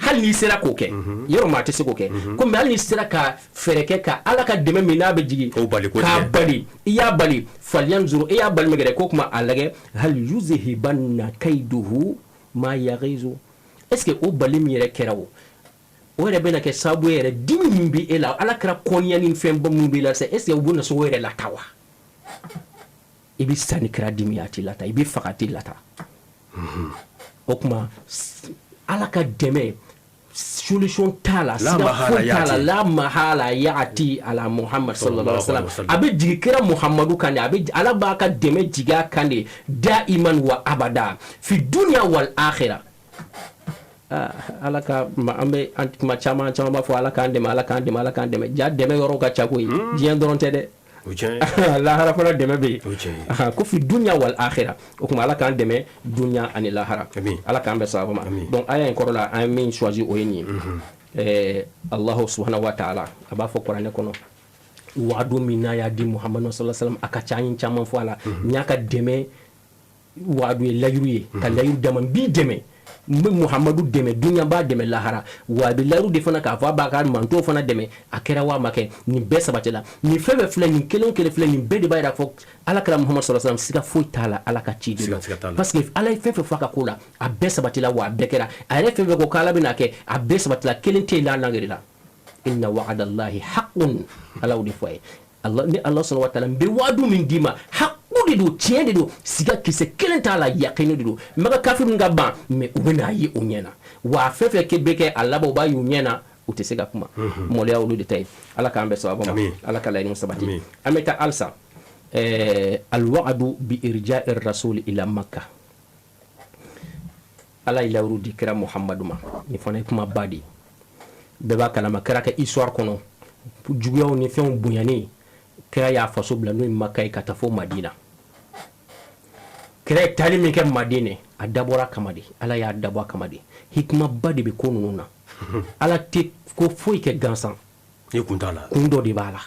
hali n'i sera k'o kɛ, yɔrɔ maa tɛ se k'o kɛ, ko mais hali n'i sera ka fɛɛrɛ kɛ ka Ala ka dɛmɛ min n'a bɛ jigin k'a bali, i y'a bali, falyanzuru, e y'a bali min kɛ dɛ, ko kuma a lajɛ: hal yuzhibanna kaiduhu ma yaghizu, est ce que o bali min yɛrɛ kɛra, o yɛrɛ bɛna kɛ sababu ye yɛrɛ, dimi min bɛ e la, Ala kɛra kɔniya ni fɛn ba minnu b'i la sisan, est ce que u bɛna se o yɛrɛ lata wa? I bɛ sa ni kɛra dimi ye, a t'i lata, i bɛ faga, a t'i lata. O tuma Ala ka dɛmɛ, solution t'a la, siga foyi t'a la. La mahala yaati ala Muhammad sallallahu alaihi wasallam, a bɛ jigin kira Muhammadu kan de, a bɛ Ala b'a ka dɛmɛ jigin a kan de, daiman wa abada fi dunya wal akhirah. Ala ka an bɛ kuma caman caman b'a fɔ: Ala k'an dɛmɛ, Ala k'an dɛmɛ, Ala k'an dɛmɛ. Ja dɛmɛ yɔrɔ ka ca koyi, diɲɛ dɔrɔn tɛ dɛ, lahara fana dɛmɛ bɛ yen, ko fi dunya wal akhirah. O tuma Ala k'an dɛmɛ dunya ani lahara, Ala k'an bɛn sababa ma. Donc aya in kɔrɔ la, an ye min choisi, o ye nin ye. Allahu subhanahu wa ta'ala a b'a fɔ kuranɛ kɔnɔ, waadu min n'a y'a di Muhammadu sallallahu alaihi wasallam, a ka ca, an ye caman fɔ a la, n y'a ka dɛmɛ waadu ye, layiru ye, ka layiru d'a ma: n b'i dɛmɛ, n bɛ Muhamadu dɛmɛ dunya, b'a dɛmɛ lahara. Wa a bɛ layiru de fana k'a fɔ a b'a ka mantow fana dɛmɛ. A kɛra wa ma kɛ, nin bɛɛ sabatila. Nin fɛn fɛn filɛ nin, kelen o kelen filɛ nin, bɛɛ de b'a yira fɔ Ala kɛra Muhamadu sallallahu alaihi wasallam, siga foyi t'a la, Ala ka ci de don, parce que Ala ye fɛn fɛn fɔ a ka ko la, a bɛɛ sabatila, wa a bɛɛ kɛra. A yɛrɛ fɛn fɛn ko k'Ala bɛna kɛ, a bɛɛ sabatila, kelen tɛ yen n'a langere la. Inna wa'adallahi haqqun, Ala y'o de fɔ a ye. Allah, ni Allah subhanahu wa ta'ala, n bɛ waadu min d'i ma, haqqu de don, tiɲɛ de don, siga kisɛ kelen t'a la, yaqini de don. Maka kafirun ka ban, mais u bɛ n'a ye u ɲɛ na, wa fɛn fɛn kɛ bɛ kɛ a laban, u b'a y'u ɲɛ na, u tɛ se ka kuma. Maloya olu de ta ye. Ala k'an bɛn sababa ma, Ala ka laɲiniw sabati. An bɛ taa halisa alwa'du bi irja'i rasul ila Makka. Ala ye layiru di kira Muhammadu ma, nin fana ye kuma ba de ye. Bɛɛ b'a kalama, kira ka histoire kɔnɔ, juguyaw ni fɛnw bonyanen, kira y'a faso bila, n'o ye Maka ye, ka taa fo Madina. Kira ye taali min kɛ Madinɛ, a dabɔra kama de, Ala y'a dabɔ a kama de. Hikimaba de bɛ ko ninnu na. Ala tɛ ko foyi kɛ gansan. Ni kun t'a la. Kun dɔ de b'a la,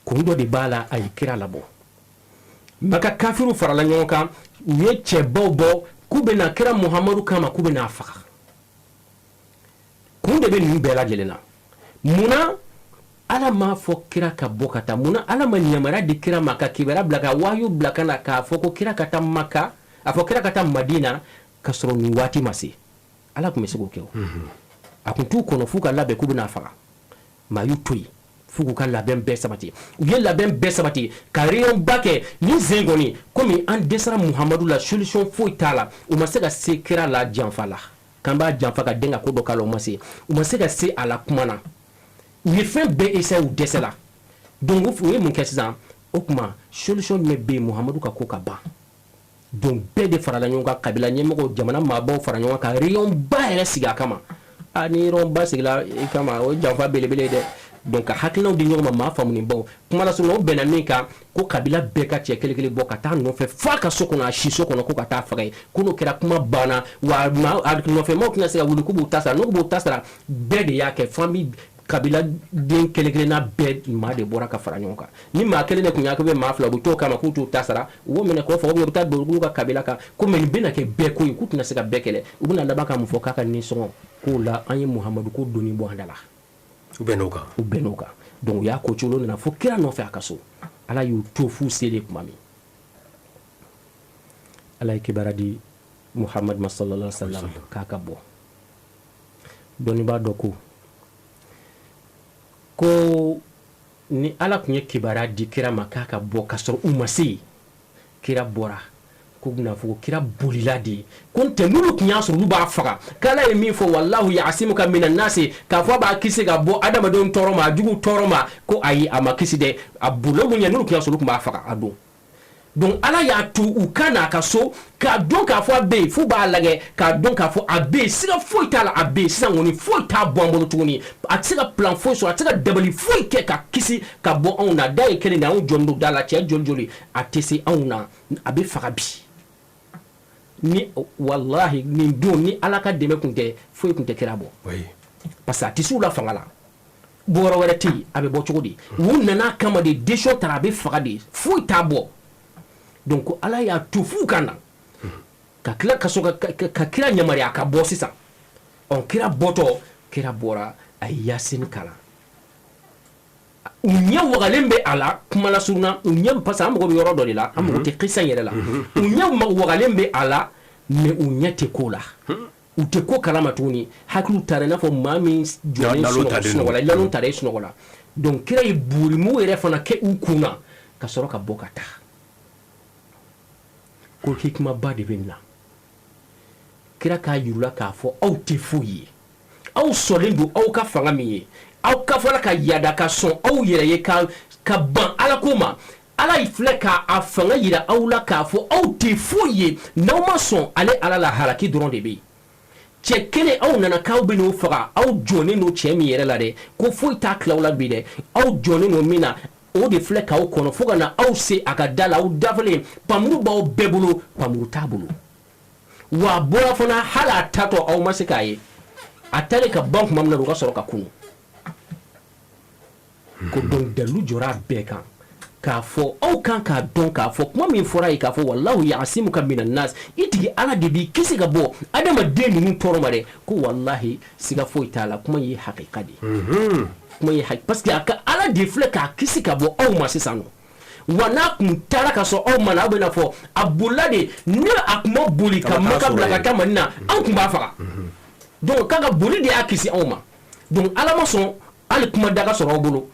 kun dɔ de b'a la. A ye kira labɔ Maka, kafiriw farala ɲɔgɔn kan, u ye cɛbaw bɔ k'u bɛna kira Muhamadu kama, k'u bɛna a faga. Kun de bɛ ninnu bɛɛ lajɛlen na. Munna Ala m'a fɔ kira ka bɔ ka taa? Munna Ala ma yamaruya di kira ma, ka kibaruya bila, ka wahiyu bila ka na, k'a fɔ ko kira ka taa Maka, a fɔ kira ka taa Madina, ka sɔrɔ nin waati ma se? Ala tun bɛ se k'o kɛ. O a tun t'u kɔnɔ f'u ka labɛn k'u bɛna faga. Maa y'u to yen f'u k'u ka labɛn bɛɛ sabati. U ye labɛn bɛɛ sabati ka réunion ba kɛ. Nin sen kɔni, komi an dɛsɛra Muhamadu la, solution foyi t'a la. U ma se ka se kira la janfa la, k'an b'a janfa ka den ka ko dɔ k'a la, u ma se. U ma se ka se a la kuma na. U ye fɛn bɛɛ essayer, u dɛsɛla. Donc u ye mun kɛ sisan? O tuma, solution jumɛn bɛ yen Muhamadu ka ko ka ban? Donc bɛɛ de farala ɲɔgɔn kan, kabila ɲɛmɔgɔw, jamana maabaw fara ɲɔgɔn kan, réunion ba yɛrɛ sigi a kama. A ni réunion ba sigila i kama, o ye janfa belebele ye dɛ. Donc ka hakilinaw di ɲɔgɔn ma, maa faamunibaw kuma la surunya, o bɛnna min kan, ko kabila bɛɛ ka cɛ kelen kelen bɔ ka taa nɔfɛ f'a ka so kɔnɔ, a si so kɔnɔ, ko ka taa faga yen. Ko n'o kɛra, kuma banna wa. Maa nɔfɛmaw tɛna se ka wuli k'u b'u ta sara. N'u b'u ta sara, bɛɛ de y'a kɛ. Famille, kabila den kelen kelenna bɛɛ maa de bɔra ka fara ɲɔgɔn kan. Ni maa kelen de tun y'a kɛ, bɛ maa fila, u bɛ t'o kama k'u t'u ta sara, u b'o minɛ k'o faga, u bɛ taa don olu ka kabila kan. Ko mais nin bɛna kɛ bɛɛ ko ye, k'u tɛna se ka bɛɛ kɛlɛ. U bɛna laban ka mun fɔ? K'a ka nisɔngɔ k'o la, an ye Muhamadu ko doni bɔ an da la. U bɛnn'o kan. U bɛnn'o kan. Donc u y'a ko cogo nana fo kira nɔfɛ a ka so. Ala y'u to f'u selen tuma min, Ala ye kibaruya di Muhamadu ma sallallahu alaihi wasallam k'a ka bɔ. Dɔnnibaa dɔ ko ni Ala tun ye kibaruya di kira ma k'a ka bɔ ka sɔrɔ u ma se yen, kira bɔra, ko bɛna fɔ ko kira bolila de, ko n tɛ n'olu tun y'a sɔrɔ, olu b'a faga. K'Ala ye min fɔ, wallahu yasimuka minan nasi, k'a fɔ a b'a kisi ka bɔ adamadenw tɔɔrɔ ma, a jugu tɔɔrɔ ma, ko ayi, a ma kisi dɛ. A bolila olu ɲɛ, n'olu tun y'a sɔrɔ, olu tun b'a faga a don. Donc Ala y'a to u ka n'a ka so, k'a dɔn k'a fɔ a bɛ yen, f'u b'a lajɛ k'a dɔn k'a fɔ a bɛ yen, siga foyi t'a la, a bɛ yen sisan kɔni, foyi t'a bɔ an bolo tuguni. A tɛ se ka plan foyi sɔrɔ, a tɛ se ka dabali foyi kɛ ka kisi ka bɔ anw na. Da ye kelen de, anw jɔn don da la, cɛ joli joli, a tɛ se anw na, a bɛ faga bi. Ni walahi, nin don, ni Ala ka dɛmɛ tun tɛ, foyi tun tɛ kira bɔ, parce que a tɛ se u la fanga la, bɔyɔrɔ wɛrɛ tɛ yen, a bɛ bɔ cogo di? U nana kama de, décision tara, a bɛ faga de, foyi t'a bɔ. Donc Ala y'a to f'u ka na ka tila ka sɔrɔ ka kira yamaruya ka bɔ sisan. Ɔ, kira bɔtɔ, kira bɔra, a ye Yasini kalan. U ɲɛ wagalen bɛ a la, kuma la surunna, u ɲɛ, parce que an mago bɛ yɔrɔ dɔ de la, an mago tɛ kisa in yɛrɛ la. U ɲɛ wagalen bɛ a la, mais u ɲɛ tɛ ko la, u tɛ ko kalama tuguni. Hakiliw taara i n'a fɔ maa min jɔlen sunɔgɔ la, lalo taara i sunɔgɔ la. Donc kira ye borimugu yɛrɛ fana kɛ u kun na ka sɔrɔ ka bɔ ka taa. Ko hikimaba de bɛ nin na. Kira k'a yirula k'a fɔ aw tɛ foyi ye, aw sɔlen don aw ka fanga min ye, aw ka fɔla ka yada ka sɔn aw yɛrɛ ye, ka ban Ala ko ma. Ala filɛ k'a fanga yira aw la k'a fɔ aw tɛ foyi ye, n'aw ma sɔn ale Ala la, halaki dɔrɔn de bɛ yen. Cɛ kelen, aw nana k'aw bɛ n'o faga, aw jɔnnen don cɛ min yɛrɛ la dɛ, ko foyi t'a tila aw la bi dɛ, aw jɔnnen don min na, o de filɛ k'aw kɔnɔ fo ka na aw se a ka da la. Aw dafalen, pamuru b'aw bɛɛ bolo, pamuru t'a bolo. Wa a bɔra fana, hali a tatɔ aw ma se k'a ye. A taalen ka ban tuma min na, u ka sɔrɔ ka kunu. Ko donc dalilu jɔra a bɛɛ kan k'a fɔ aw kan k'a dɔn k'a fɔ kuma min fɔra ye, k'a fɔ wallahu yasimuka minan nas, i tigi Ala de b'i kisi ka bɔ adamaden ninnu tɔɔrɔ ma dɛ. Ko walahi, siga foyi t'a la, kuma ye hakika de ye, kuma ye hakika, parce que a ka Ala de filɛ k'a kisi ka bɔ aw ma sisan nɔ. Wa n'a kun taara ka sɔrɔ aw ma na, aw bɛna fɔ a bolila de. Ni a kun ma boli ka Maka bila ka taa Madina, anw kun b'a faga. Donc k'a ka boli de y'a kisi anw ma. Donc Ala ma sɔn hali kuma da ka sɔrɔ aw bolo,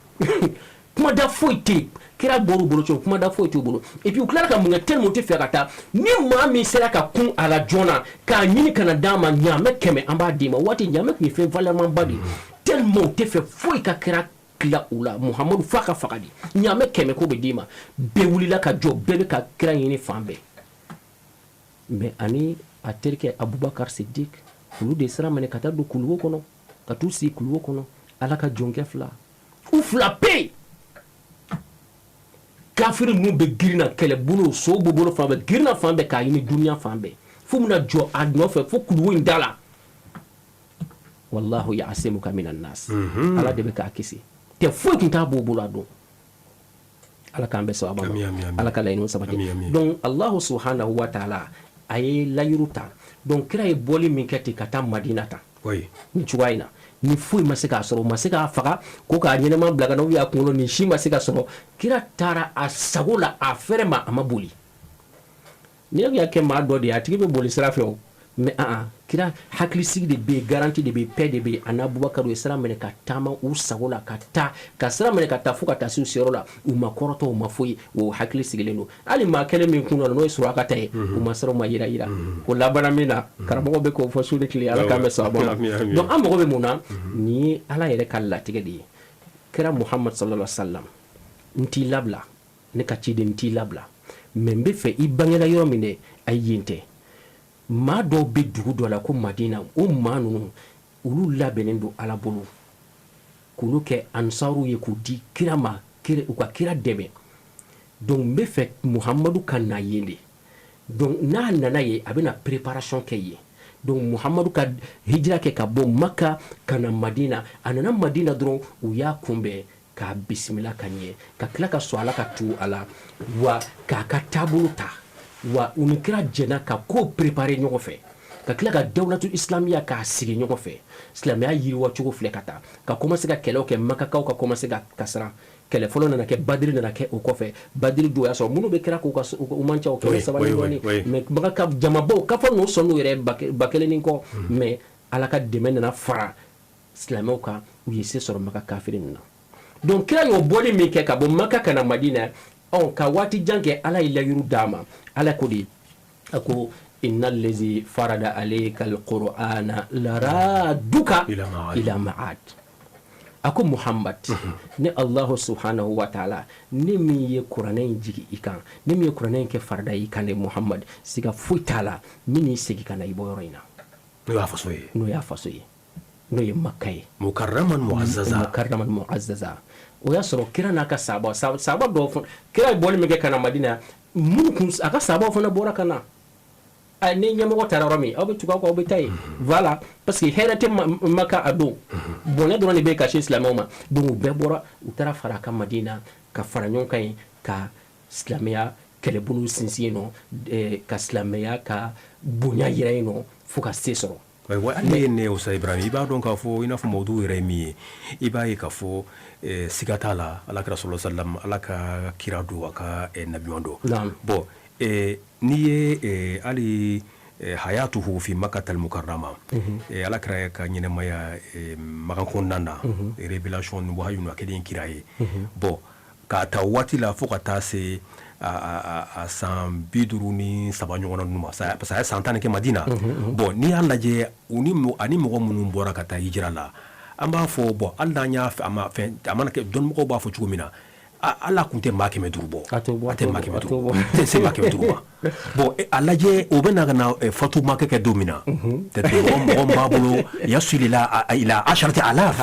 kuma da foyi tɛ yen. Kira bɔr'u bolo cogo, kuma da foyi t'u bolo. Et puis u tilara ka mun kɛ? Tellement u tɛ fɛ ka taa, ni maa min sera ka kun a la joona k'a ɲini ka na d'a ma, ɲaamɛ 100 an b'a d'i ma. Waati ɲaamɛ tun ye fɛn valeur ba de ye. Tellement u tɛ fɛ foyi ka kira tila u la, Muhamadu f'a ka faga de, ɲaamɛ 100 ko bɛ d'i ma. Bɛɛ wulila ka jɔ, bɛɛ bɛ ka kira ɲini fan bɛɛ. Mais ani a terikɛ Abubakar Sidik, olu de sira minɛ ka taa don kuluwo kɔnɔ. Ka t'u sigi kuluwo kɔnɔ, Ala ka jɔnkɛ fila, u fila pe. Kafiri ninnu bɛ girin na, kɛlɛbolo sow b'u bolo fan bɛɛ, girin na fan bɛɛ, k'a ɲini dunuya fan bɛɛ, f'u bɛna jɔ a nɔfɛ fo kuluwo in da la. Wallahu ya'asimuka minan nas. Ala de bɛ k'a kisi. Tɛ foyi tun t'a b'o bolo a don. Ala k'an bɛɛ sababa ma. Ala ka laɲiniw sabati. Donc Allahu subhanahu wa ta'ala a ye layiru ta. Donc kira ye bɔli min kɛ ten ka taa Madina tan, nin cogoya in na, ni foyi ma se k'a sɔrɔ, u ma se k'a faga ko k'a ɲɛnama bila ka na, ou bien a kunkolo, nin si ma se ka sɔrɔ. Kira taara a sago la, a fɛrɛ ma, a ma boli. Ni y'a kɛ maa dɔ de ye, a tigi bɛ boli sira fɛ o. Mais an kira hakilisigi de bɛ yen, garantie de bɛ yen, paix de bɛ yen. A n'Abubakar ye sira minɛ ka taama u sago la, ka taa, ka sira minɛ ka taa fo ka taa se u seyɔrɔ la. U ma kɔrɔtɔ, u ma foyi, o hakili sigilen don. Hali maa kelen min kun n'o ye Surakata ye, u ma sira, u ma yira yira o labanna min na. Karamɔgɔ bɛ k'o fɔ su ni tile. Ala k'an bɛ sababu ma. Donc an mago bɛ mun na? Nin ye Ala yɛrɛ ka latigɛ de ye. Kira Muhamad sallallahu alaihi wasallam, n t'i labila, ne ka ciden, n t'i labila, mais n bɛ fɛ i bangela yɔrɔ min dɛ, ayi, yen tɛ. Maa dɔw bɛ dugu dɔ la ko Madina, o maa ninnu, olu labɛnnen don Ala bolo k'olu kɛ ansaru ye, k'u di kira ma, u ka kira dɛmɛ. Donc n bɛ fɛ Muhamadu ka na yen de. Donc n'a nana yen, a bɛna préparation kɛ yen. Donc Muhamadu ka hijira kɛ ka bɔ Maka ka na Madina. A nana Madina dɔrɔn, u y'a kunbɛn k'a bisimila ka ɲɛ, ka tila ka sɔn Ala ka tugu a la, wa k'a ka taabolo ta, wa u ni kira jɛna ka ko préparer ɲɔgɔn fɛ, ka tila ka dawulatu islamiya k'a sigi ɲɔgɔn fɛ. Silamɛya yiriwa cogo filɛ ka taa ka commencer ka kɛlɛw kɛ. Makakaw ka commencer ka siran. Kɛlɛ fɔlɔ nana kɛ, Badiri nana kɛ. O kɔfɛ, Badiri don, o y'a sɔrɔ minnu bɛ kira k'u ka u man ca, o 300 ni dɔɔni, mais Maka jamabaw ka fɔ n'u sɔnn'u yɛrɛ 1000 ni kɔ. Mais Ala ka dɛmɛ nana fara silamɛw kan, u ye se sɔrɔ Maka kafiri ninnu na. Donc kira y'o bɔli min kɛ ka bɔ Maka ka na Madina, ɔ ka waati jan kɛ, Ala ye layiru d'a ma. Ala ko de, a ko: inna allazi farada alayka alqur'ana laraduka ila ma'ad. A ko Muhammad, ne Allahu subhanahu wa ta'ala, ne min ye kuranɛ in jigi i kan, ne min ye kuranɛ in kɛ farida i kan de, Muhammad, siga foyi t'a la, min y'i segin ka na i bɔ yɔrɔ in na. N'o y'a faso ye. N'o y'a faso ye, n'o ye Maka ye. Mukarraman mu'azzaza. Mukarraman mu'azzaza. O y'a sɔrɔ kira n'a ka sahaba sahaba dɔw, kira ye bɔli min kɛ ka na Madina, minnu kun a ka sahabaw fana bɔra ka na. Ni ɲɛmɔgɔ taara yɔrɔ min, aw bɛ tugu aw kɔ, aw bɛ taa yen. Voilà, parce que hɛrɛ tɛ Maka a don, bɔnɛ dɔrɔn de bɛ ka se silamɛw ma. Donc u bɛɛ bɔra, u taara fara a kan Madina, ka fara ɲɔgɔn kan yen, ka silamɛya kɛlɛbolo sinsin yen nɔ, ka silamɛya ka bonya yira yen nɔ, fo ka se sɔrɔ. Wa hali ye ne Usa Ibrahim, i b'a dɔn k'a fɔ i n'a fɔ mawudu yɛrɛ ye min ye, i b'a ye k'a fɔ siga t'a la, Ala kira sallallahu alaihi wasallam, Ala ka kira don, a ka nabiɲuman don. Bon, n'i ye hali hayatuhu fi Makkatal mukarrama, Ala kira ka ɲɛnɛmaya Makan kɔnɔna na, révélation ni wahayu a kɛlen kira ye. Bon, k'a ta waati la fo ka taa se a san 53 ɲɔgɔnna ninnu ma, parce que a ye san 10 kɛ Madina. Bon, n'i y'a lajɛ, u ni ani mɔgɔ minnu bɔra ka taa hijira la, an b'a fɔ, bon, hali n'an y'a a ma fɛn, a mana kɛ dɔnnimɔgɔw b'a fɔ cogo min na, ala tun tɛ maa 500 bɔ, a tɛ maa 500 bɔ, tɛ se maa 500 ma. Bon, a lajɛ, o bɛ na ka na fatu makɛ kɛ don min na, mɔgɔ b'a bolo yasulila ila asharati alaf.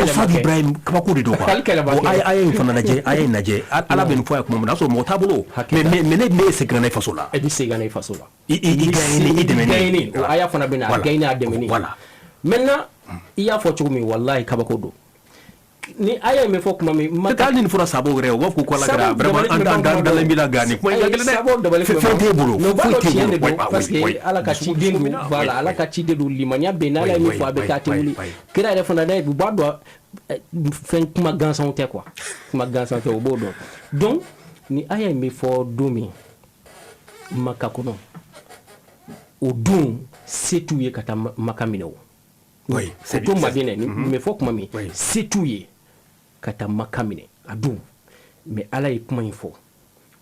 Ustad Ibrahim, kabako de don quoi. Bon, a ye in fana lajɛ, a ye in lajɛ, Ala bɛ nin fɔ a ye tuma min na, a sɔrɔ mɔgɔ t'a bolo, mais ne ye seginna i faso la. E bɛ segin i faso la. I gagné, i dɛmɛni. O aya fana bɛ na, a gagné, a dɛmɛni. Voilà. Maintenant, i y'a fɔ cogo min, wallahi kabako don. Ni aya in bɛ fɔ kuma min. Peut-être hali ni nin fɔra sabaw yɛrɛ, u b'a fɔ ko Ala kɛra vraiment an dalen b'i la, nka nin kuma in ka gɛlɛn dɛ. Fɛn t'e bolo, foyi t'e bolo. Parce que Ala ka ciden don, voilà, Ala ka ciden don, limaniya bɛ n'Ala ye min fɔ, a bɛ kɛ, a tɛ wuli. Kira yɛrɛ fana dɛ, u b'a dɔn fɛn kuma gansanw tɛ quoi, kuma gansan tɛ, u b'o dɔn. Donc ni aya in bɛ fɔ don min Maka kɔnɔ, o don se t'u ye ka taa Maka minɛ o. O to Madinɛ, nin bɛ fɔ kuma min, se t'u ye ka taa Maka minɛ a don. Mais Ala ye kuma in fɔ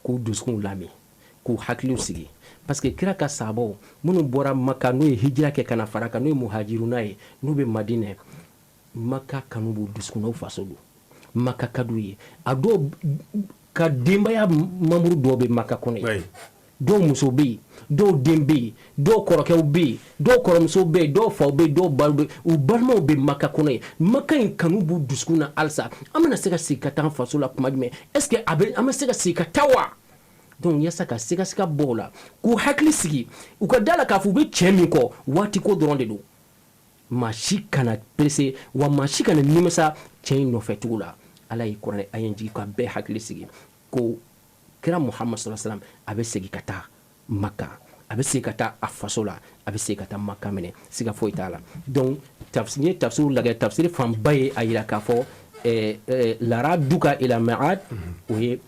k'u dusukunw lamɛn, k'u hakiliw sigi, parce que kira ka sahabaw minnu bɔra Maka, n'o ye hijira kɛ ka na fara kan, n'o ye muhajiruna ye, n'u bɛ Madinɛ, Maka kanu b'u dusukun na, u faso don, Maka ka d'u ye. A dɔw ka denbaya membre dɔw bɛ Maka kɔnɔ yen. Dɔw muso bɛ yen, dɔw den bɛ yen, dɔw kɔrɔkɛw bɛ yen, dɔw kɔrɔmuso bɛ yen, dɔw faw bɛ yen, dɔw baw bɛ yen, u balimaw bɛ Maka kɔnɔ yen. Maka in kanu b'u dusukun na halisa. An bɛna se ka segin ka taa an faso la tuma jumɛn? Est ce que a bɛ, an bɛ se ka segin ka taa wa? Donc yasa ka sigasiga bɔ o la, k'u hakili sigi, u ka da la k'a fɔ u bɛ cɛ min kɔ, waati ko dɔrɔn de don. Maa si kana pressé, wa maa si kana nimisa cɛ in nɔfɛ tugu la. Ala ye kuranɛ aya in jigin ka bɛɛ hakili sigi ko kira Muhammad sallallahu alaihi wasallam a bɛ segin ka taa Maka, a bɛ segin ka taa a faso la, a bɛ segin ka taa Maka minɛ, siga foyi t'a la. Donc n'i ye tafsiriw lajɛ, tafsiri fanba ye a yira k'a fɔ laraduka ila ma'ad, o ye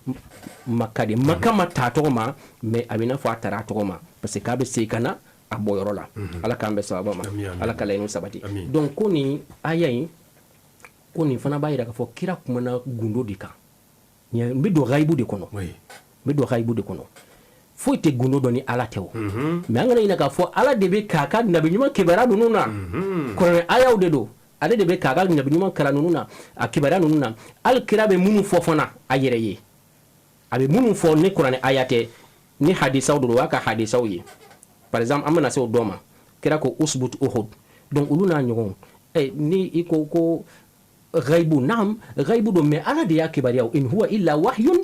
Maka de. Maka ma taa tɔgɔ ma, mais a bɛ n'a fɔ a taara a tɔgɔ ma, parce que k'a bɛ segin ka na a bɔyɔrɔ la. Ala k'an bɛn sababa ma, Ala ka laɲiniw sabati. Donc ko nin aya in, ko nin fana b'a yira k'a fɔ kira kumana gundo de kan. N bɛ don gayibu de kɔnɔ, n bɛ don gayibu de kɔnɔ. Foyi tɛ gundo dɔn ni Ala tɛ o. Mais an kana ɲinɛ k'a fɔ Ala de bɛ k'a ka nabi ɲuman kibaruya ninnu na. Kuranɛ ayaw de don, ale de bɛ k'a ka nabi ɲuman kalan ninnu na, a kibaruya ninnu na. Hali kira bɛ minnu fɔ fana a yɛrɛ ye, a bɛ minnu fɔ ni kuranɛ aya tɛ, ni hadisaw don, o y'a ka hadisaw ye. Par exemple, an bɛna se o dɔ ma, kira ko usbut uhud. Donc olu n'a ɲɔgɔn, ni i ko ko ghaibu, naam, ghaibu don, mais Ala de y'a kibaruya. In huwa illa wahyun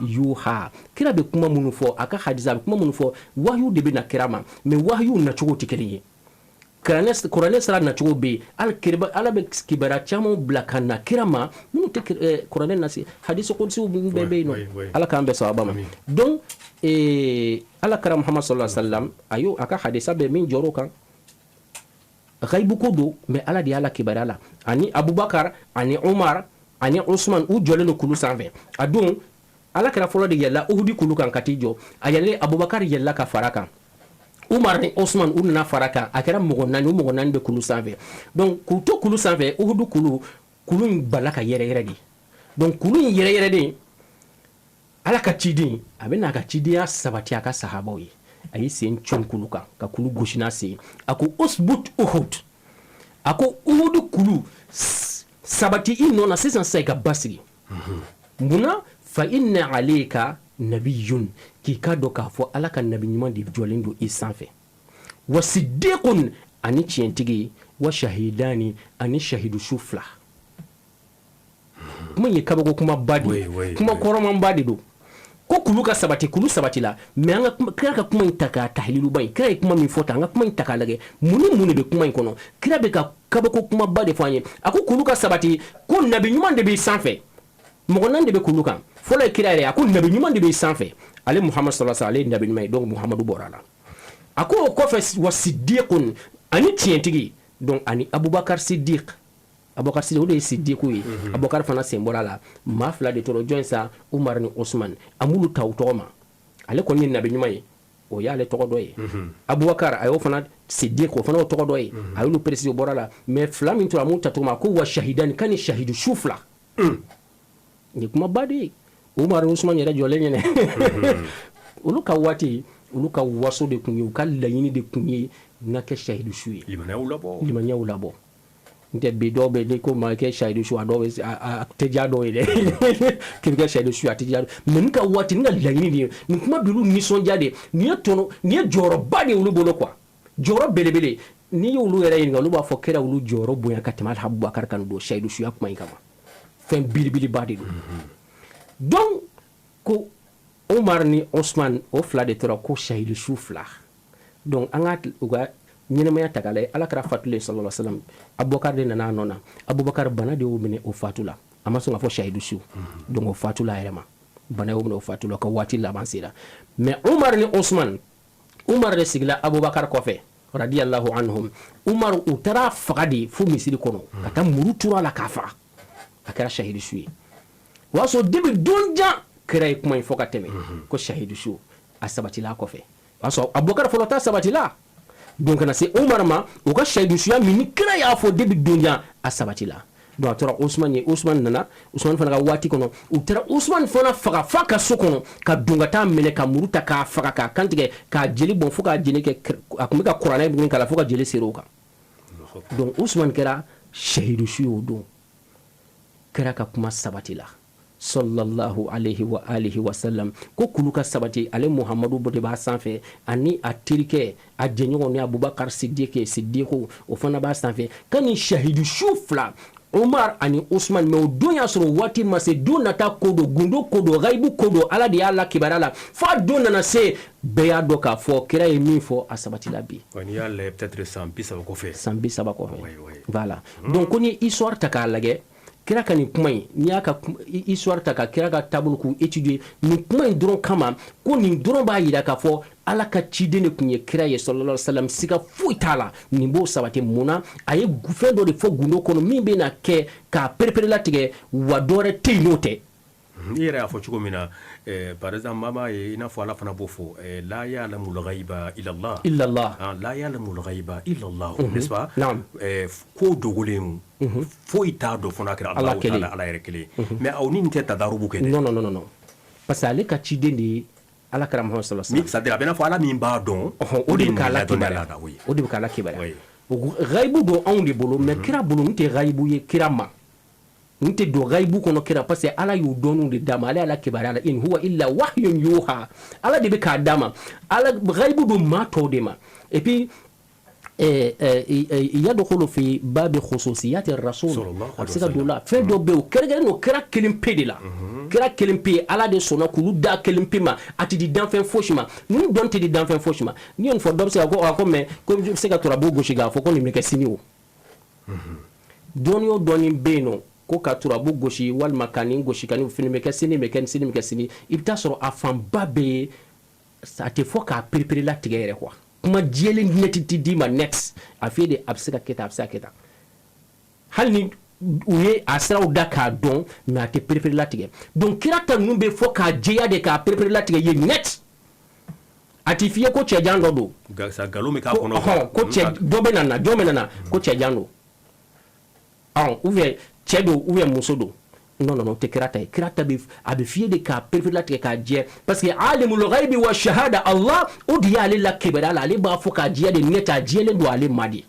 yuha. Kira bɛ kuma minnu fɔ a ka hadisa, a bɛ kuma minnu fɔ, wahyu de bɛ na kira ma, mais wahyu nacogo tɛ kelen ye. Kuranɛ sira nacogo bɛ yen. Hali Ala bɛ kibaruya caman bila ka na kira ma minnu tɛ kuranɛ nasi, hadisi kudusiw bɛɛ bɛ yen nɔ. Ala k'an bɛn sababa ma. Donc Ala kira Muhammad sallallahu alaihi wasallam, a y'o a ka hadisa bɛ min jɔr'o kan, ghaibu ko don, mais Ala de y'a la kibaruya la. Ani Abubakar ani Umar ani Usman, u jɔlen don kulu sanfɛ. A don Ala kira fɔlɔ de yɛlɛla Uhudi kulu kan ka t'i jɔ. A yɛlɛlen, Abubakar yɛlɛla ka fara kan, Umar ni Usman u nana fara kan, a kɛra mɔgɔ naani. U mɔgɔ naani bɛ kulu sanfɛ. Donc k'u to kulu sanfɛ, Uhudu kulu, kulu in bala ka yɛrɛ yɛrɛ de. Donc kulu in yɛrɛ yɛrɛ de, Ala ka ciden a bɛ n'a ka cidenya sabati a ka sahabaw ye. A y'i sen cɔn kulu kan ka kulu gosi n'a sen. A ko usbut uhud, a ko Uhudu kulu, sabati i nɔ na sisan sisan, i ka basigi. Munna? Fa inna alayka nabiyun, k'i ka dɔn k'a fɔ Ala ka nabi ɲuman de jɔlen don i sanfɛ, wa siddiqun, ani tiɲɛtigi, wa shahidani, ani shahidu su fila. Kuma ye kabako kumaba de ye, kuma kɔrɔmanba de don. Ko kulu ka sabati, kulu sabatila, mais an ka kira ka kuma in ta k'a tahililuba in, kira ye kuma min fɔ tan, an ka kuma in ta k'a lajɛ, mun ni mun de bɛ kuma in kɔnɔ? Kira bɛ ka kabako kumaba de fɔ an ye. A ko kulu ka sabati, ko nabi ɲuman de bɛ sanfɛ, mɔgɔ naani de bɛ kulu kan. Fɔlɔ ye kira yɛrɛ. A ko nabi ɲuman de bɛ sanfɛ, ale Muhamadu sallallahu alaihi wasallam, ale ye nabi ɲuman ye. Donc Muhamadu bɔra a la. A ko o kɔfɛ, wa siddiqun, ani tiɲɛtigi. Donc ani Abubakar Siddiq, Abubakar Siddiq, o de ye Siddiqu ye. Abubakar fana sen bɔra a la, maa fila de tora. Jɔn sa? Umar ni Usman. An b'olu ta u tɔgɔ ma. Ale kɔni ye nabi ɲuman ye, o y'ale tɔgɔ dɔ ye. Abubakar, a y'o fana Siddiq, o fana y'o tɔgɔ dɔ ye, a y'olu préciser, o bɔra la. Mais fila min tora, a m'u ta tɔgɔ ma. Ko wa shahidani, kan ni shahidu su fila. Nin ye kumaba de ye. Umar ni Usman yɛrɛ jɔlen ɲɛnɛ, olu ka waati, olu ka waso de kun ye, u ka laɲini de kun ye n ka kɛ shahidu su ye. Limaniyaw labɔ. Limaniyaw labɔ. N tɛ bi dɔw bɛ n'i ko ma kɛ shahidu su, a dɔw bɛ a tɛ diya dɔw ye dɛ. K'i bɛ kɛ shahidu su, a tɛ diya. Mais nin ka waati, nin ka laɲini de ye nin kuma b'olu nisɔndiya de. Nin ye tɔnɔ, nin ye jɔyɔrɔba de ye olu bolo quoi, jɔyɔrɔ belebele. N'i y'olu yɛrɛ ɲininka, olu b'a fɔ kira olu jɔyɔrɔ bonya ka tɛmɛ hali Abubakar kan don shahidu suya kuma in kama. Fɛn belebeleba de don. Donc ko Umar ni Osman, o fila de tora, ko shahidu su fila. Donc an ka u ka ɲɛnɛmaya ta k'a lajɛ, Ala kɛra fatulen sallallahu alaihi wasallam, Abubakar de nana a nɔ na. Abubakar, bana de y'o minɛ, o fatula. A ma sɔn ka fɔ shahidu su. Donc o fatula a yɛrɛ ma, bana y'o minɛ, o fatula, ka waati laban sera. Mais Umar ni Osman, Umar de sigila Abubakar kɔfɛ radiyallahu anhum. Umar, u taara faga de fo misiri kɔnɔ, ka taa muru turu a la k'a faga. A kɛra shahidu su ye. O y'a sɔrɔ depuis don jan kira ye kuma in fɔ ka tɛmɛ ko shahidu su a sabatila a kɔfɛ. O y'a sɔrɔ Abubakar fɔlɔ ta sabatila. Donc kana se Umar ma, u ka shahidu suya min ni kira y'a fɔ depuis don jan, a sabatila. Donc a tora Usman ye. Usman nana, Usman fana ka waati kɔnɔ, u taara Usman fana faga f'a ka so kɔnɔ, ka don ka taa minɛ, ka muru ta k'a faga, k'a kantigɛ, k'a jeli bɔn fo k'a jeli kɛ. A tun bɛ ka kuranɛ min kalan, fo ka jeli ser'o kan. Donc Usman kɛra shahidu su ye o don. Kira ka kuma sabati la. sallallahu alayhi wa alihi wa sallam, ko kulu ka sabati ale Muhammadu de b'a sanfɛ, ani a terikɛ, a jɛɲɔgɔn ni Abubakar Sidiki, Sidiku, o fana b'a sanfɛ, ka ni shahidu su fila, Omar ani Usman. Mais o don y'a sɔrɔ waati ma se, don nata ko don, gundo ko don, gayibu ko don, Ala de y'a la kibaruya la. F'a don nana se, bɛɛ y'a dɔn k'a fɔ kira ye min fɔ, a sabatila bi. N'i y'a lajɛ, peut-être san 30 kɔfɛ. San 30 kɔfɛ, voilà. Donc ko ni histoire ta k'a lajɛ, kira ka nin kuma in, n'i y'a ka histoire ta ka kira ka taabolo k'u étudier, nin kuma in dɔrɔn kama, ko nin dɔrɔn b'a yira k'a fɔ Ala ka ciden de tun ye kira ye sallallahu alaihi wasallam, siga foyi t'a la. Nin b'o sabati. Mun na? A ye fɛn dɔ de fɔ gundo kɔnɔ min bɛna kɛ k'a pereperelatigɛ, wa dɔwɛrɛ tɛ yen n'o tɛ. I yɛrɛ y'a fɔ cogo min na, par exemple, an b'a ye i n'a fɔ Ala fana b'o fɔ, la ya'lamul ghaiba illallah. Illallah. La ya'lamul ghaiba illallah, n'est-ce pas? Naam. Ko dogolen, foyi t'a dɔn fo n'a kɛra Ala kelen, Ala yɛrɛ kelen. Mais aw ni nin tɛ tadarubu kɛ dɛ. Non, non, non, non, parce que ale ka ciden de ye Ala kɛra Muhammad sallallahu alaihi wasallam. C'est à dire a bɛ n'a fɔ Ala min b'a dɔn. O de bɛ k'a la kibaruya, o de bɛ k'a la kibaruya. Ghaibu don anw de bolo, mais kira bolo, nin tɛ ghaibu ye kira ma. N tɛ don ghaibu kɔnɔ kira, parce que Ala y'o dɔnniw de d'a ma, ale y'a la kibaruya la. In huwa illa wahyun yuha, Ala de bɛ k'a d'a ma. Ala ghaibu don maa tɔw de ma. Et puis yadkhulu fi babi khususiyati rasul, a bɛ se ka don la. Fɛn dɔ bɛ yen, o kɛrɛnkɛrɛnnen don kira kelen pe de la. Kira kelen pe, Ala de sɔnna k'olu da kelen pe ma, a tɛ di danfɛn fosi ma. Ninnu dɔn tɛ di danfɛn fosi ma. N'i ye nin fɔ, dɔ bɛ se ka ko ko mais ko i bɛ se ka turabu gosi k'a fɔ ko nin bɛ kɛ sini. O dɔnni o dɔnni bɛ yen nɔ ko ka turabu gosi walima ka nin gosi ka nin fini bɛ kɛ sini, bɛ kɛ sini, bɛ kɛ sini, i bɛ taa sɔrɔ a fanba bɛ ye, a tɛ fɔ k'a pereperelatigɛ yɛrɛ quoi. Kuma jɛlen net tɛ d'i ma net, a f'i ye de a bɛ se ka kɛ tan, a bɛ se ka kɛ tan. Hali ni u ye a siraw da k'a dɔn, mais a tɛ pereperelatigɛ. Donc kira ta ninnu bɛ fɔ k'a jɛya de, k'a pereperelatigɛ ye net. A tɛ f'i ye ko cɛjan dɔ don. Nkalon bɛ k'a kɔnɔ. Ko cɛ dɔ bɛ na, jɔn bɛ na, ko cɛjan don, ou bien cɛ don, ou bien muso don. Non, non, non, o tɛ kira ta ye. Kira ta bɛ, a bɛ f'i ye de k'a pereperelatigɛ k'a jɛ, parce que alimul ghaibi wa shahada Allah, o de y'ale la kibaruya la. Ale b'a fɔ k'a jɛ de net, a jɛlen don ale ma de.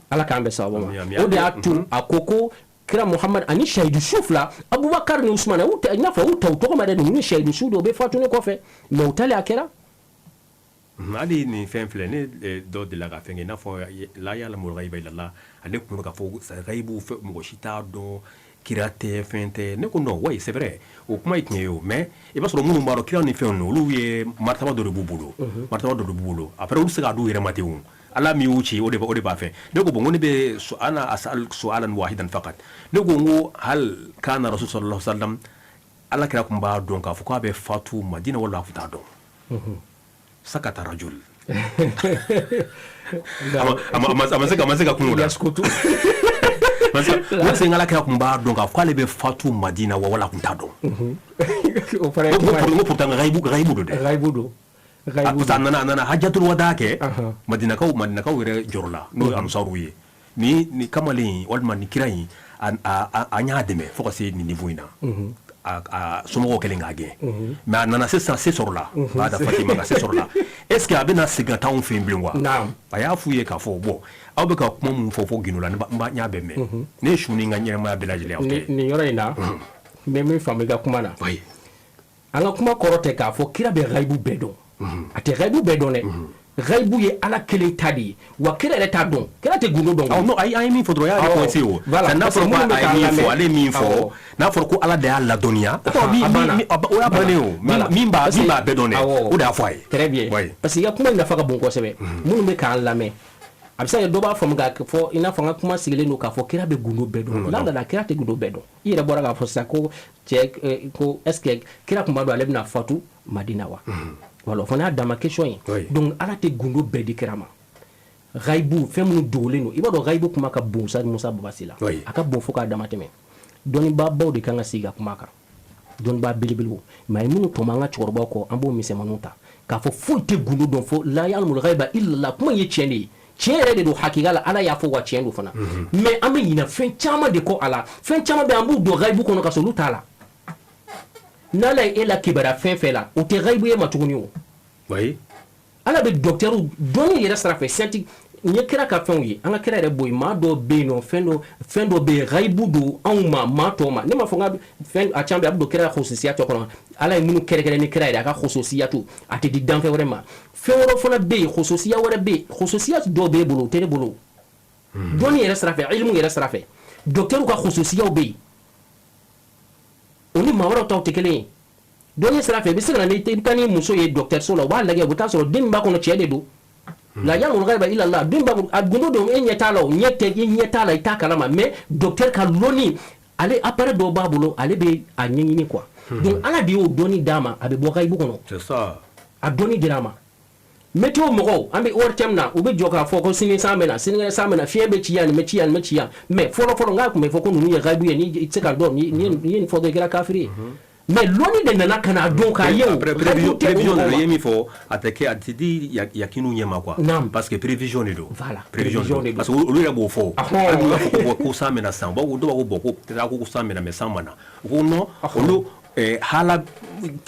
Ala k'an bɛn sababu ma. O de y'a to a ko ko kira Muhammad ani shahidu su fila, Abubakar ni Usman, i n'a fɔ u ta u tɔgɔ ma dɛ, ninnu shahidu su de, o bɛ fatu ne kɔfɛ, mais u talen a kɛra. Hali nin fɛn filɛ, ne dɔ delila ka fɛn kɛ i n'a fɔ la ya'lamul ghaiba illallah, ale tun bɛ ka fɔ ghaibu mɔgɔ si t'a dɔn, kira tɛ, fɛn tɛ. Ne ko non, oui, c'est vrai, o kuma ye tiɲɛ ye o, mais i b'a sɔrɔ minnu b'a dɔn, kira ni fɛn ninnu, olu ye martaba dɔ de b'u bolo, martaba dɔ de b'u bolo. Après olu tɛ se k'a d'u yɛrɛ ma ten o, Ala min y'u ci, o de b'a fɛ. Ne ko bon, ko ne bɛ ana as'al su'alan wahidan faqat. Ne ko n ko hal kana rasul sallallahu alaihi wasallam, Ala kira tun b'a dɔn k'a fɔ k'a bɛ fatu Madina wala a tun t'a dɔn? Sakata rajul, a ma se ka kun o la. Parce que o Ala kira tun b'a dɔn k'a fɔ k'ale bɛ fatu Madina wa wala a tun t'a dɔn? O fana ye kuma ye. Ko pourtant ghaibu ghaibu don dɛ. Ghaibu don. A nana hajjatul wada kɛ, Madinakaw yɛrɛ jɔrɔla, n'o ye ansaruw ye, ni kamalen walima ni kira in, an y'a dɛmɛ fo ka se nin niveau in na, a somɔgɔw kɛlen k'a gɛn, mais a nana sisan, se sɔrɔla bada Fatima ka se sɔrɔla, est ce que a bɛna segin ka taa anw fɛ yen bilen wa? A y'a f'u ye k'a fɔ bon, aw bɛ ka kuma mun fɔ fɔ gindo la, ne n y'a bɛɛ mɛn, ne ye su ni n ka ɲɛnamaya bɛɛ lajɛlen aw tɛ. Nin yɔrɔ in na, n bɛ min faamu i ka kuma na, an ka kuma kɔrɔ tɛ k'a fɔ kira bɛ ghaibu bɛɛ dɔn. A tɛ ghaibu bɛɛ dɔn dɛ. Ghaibu ye Ala kelen ta de ye, wa kira yɛrɛ t'a dɔn, kira tɛ gundo dɔn. Non, ayi, an ye min fɔ dɔrɔn, o y'a coincé o. N'a fɔra ko a ye min fɔ, ale ye min fɔ, n'a fɔra ko Ala de y'a ladɔnniya, o y'a bannen o. Min b'a bɛɛ dɔn dɛ, o de y'a fɔ a ye. Très bien, parce que i ka kuma in nafa ka bon kosɛbɛ. Minnu bɛ k'an lamɛn, a bɛ se ka kɛ dɔ b'a faamu k'a fɔ i n'a fɔ an ka kuma sigilen don k'a fɔ kira bɛ gundo bɛɛ dɔn. La la, kira tɛ gundo bɛɛ dɔn. I yɛrɛ bɔra k'a fɔ sisan ko cɛ ko est ce que kira tun b'a dɔn ale bɛna fatu Madina wa? Voilà, o fana y'a dama question ye. Donc Ala tɛ gundo bɛɛ di kira ma. Ghaibu, fɛn minnu dogolen don, i b'a dɔn ghaibu kuma ka bon sa, Musa Babasi la, a ka bon fo k'a dama tɛmɛ. Dɔnnibaabaw de kan ka sigi ka kuma kan, dɔnnibaa belebelew. Mais a ye minnu tɔmɔ an ka cɛkɔrɔbaw kɔ, an b'o misɛnmaninw ta k'a fɔ foyi tɛ gundo dɔn fo la ya'lamul ghaiba illallah. Kuma in ye tiɲɛ de ye, tiɲɛ yɛrɛ de don hakika la, Ala y'a fɔ wa tiɲɛ don fana. Mais an bɛ ɲinɛ fɛn caman de kɔ a la. Fɛn caman bɛ, an b'u don ghaibu kɔnɔ ka sɔrɔ olu t'a la. N'Ala ye e la kibaruya fɛn fɛn la, o tɛ ghaibu ye ma tuguni o. Ala bɛ docteur dɔnni yɛrɛ sira fɛ, scientifique. nin ye kira ka fɛnw ye. An ka kira yɛrɛ bɔ yen, maa dɔw bɛ yen nɔ, fɛn dɔ bɛ yen, gayibu don anw ma, maa tɔw ma. Ne m'a fɔ n ka fɛn a caman bɛ yen, a bɛ don kira ka khususiya tɔ kɔnɔ. Ala ye minnu kɛrɛnkɛrɛn ni kira yɛrɛ, a ka khususiya to, a tɛ di danfɛn wɛrɛ ma. Fɛn wɛrɛ fana bɛ yen, khususiya wɛrɛ bɛ yen, khususiya dɔw b'e bolo, o tɛ ne bolo. Dɔnni yɛrɛ sira fɛ, ilimu yɛrɛ sira fɛ, docteur ka khususiyaw bɛ yen, o ni maa wɛrɛw taw tɛ kelen ye. Dɔnni sira fɛ, i bɛ se ka na ni i bɛ taa ni muso ye dɔgɔtɔrɔso la, u b'a lajɛ, u bɛ taa sɔrɔ den min b'a kɔnɔ, cɛ de don. La ya'lamul ghayba illa Allah. Den b'a a gundo don, e ɲɛ t'a la, o ɲɛ tɛ, i ɲɛ t'a la, i t'a kalama, mais docteur ka lɔnni, ale appareil dɔw b'a bolo, ale bɛ a ɲɛɲini quoi. Donc Ala de y'o dɔnni d'a ma, a bɛ bɔ gayibu kɔnɔ. C'est ça. A dɔnni dira a ma. Météo mɔgɔw, an bɛ ORTM na, u bɛ jɔ k'a fɔ ko sini san bɛ na, sinikɛnɛ san bɛ na, fiɲɛ bɛ ci yan, nin bɛ ci yan, nin bɛ ci yan. Mais fɔlɔ fɔlɔ, n k'a tun bɛ fɔ ko ninnu ye gayibu ye, ni i tɛ se k'a dɔn, ni ye nin fɔ dɔrɔn, i kɛra kafiri ye. Mais lɔnni de nana ka na dɔn k'a ye o. Après prévision de ye min fɔ, a tɛ kɛ, a tɛ di yakinu ɲɛ ma quoi. Naam. Parce que prévision de don. Voilà, prévision prévision de de don. don. Parce que olu yɛrɛ b'o fɔ. Ahɔn. Hali n'u b'a fɔ ko san bɛna san, u b'a fɔ, dɔw b'a fɔ bon, ko peut-être ko san bɛna, mais san ma na. U ko non, olu hala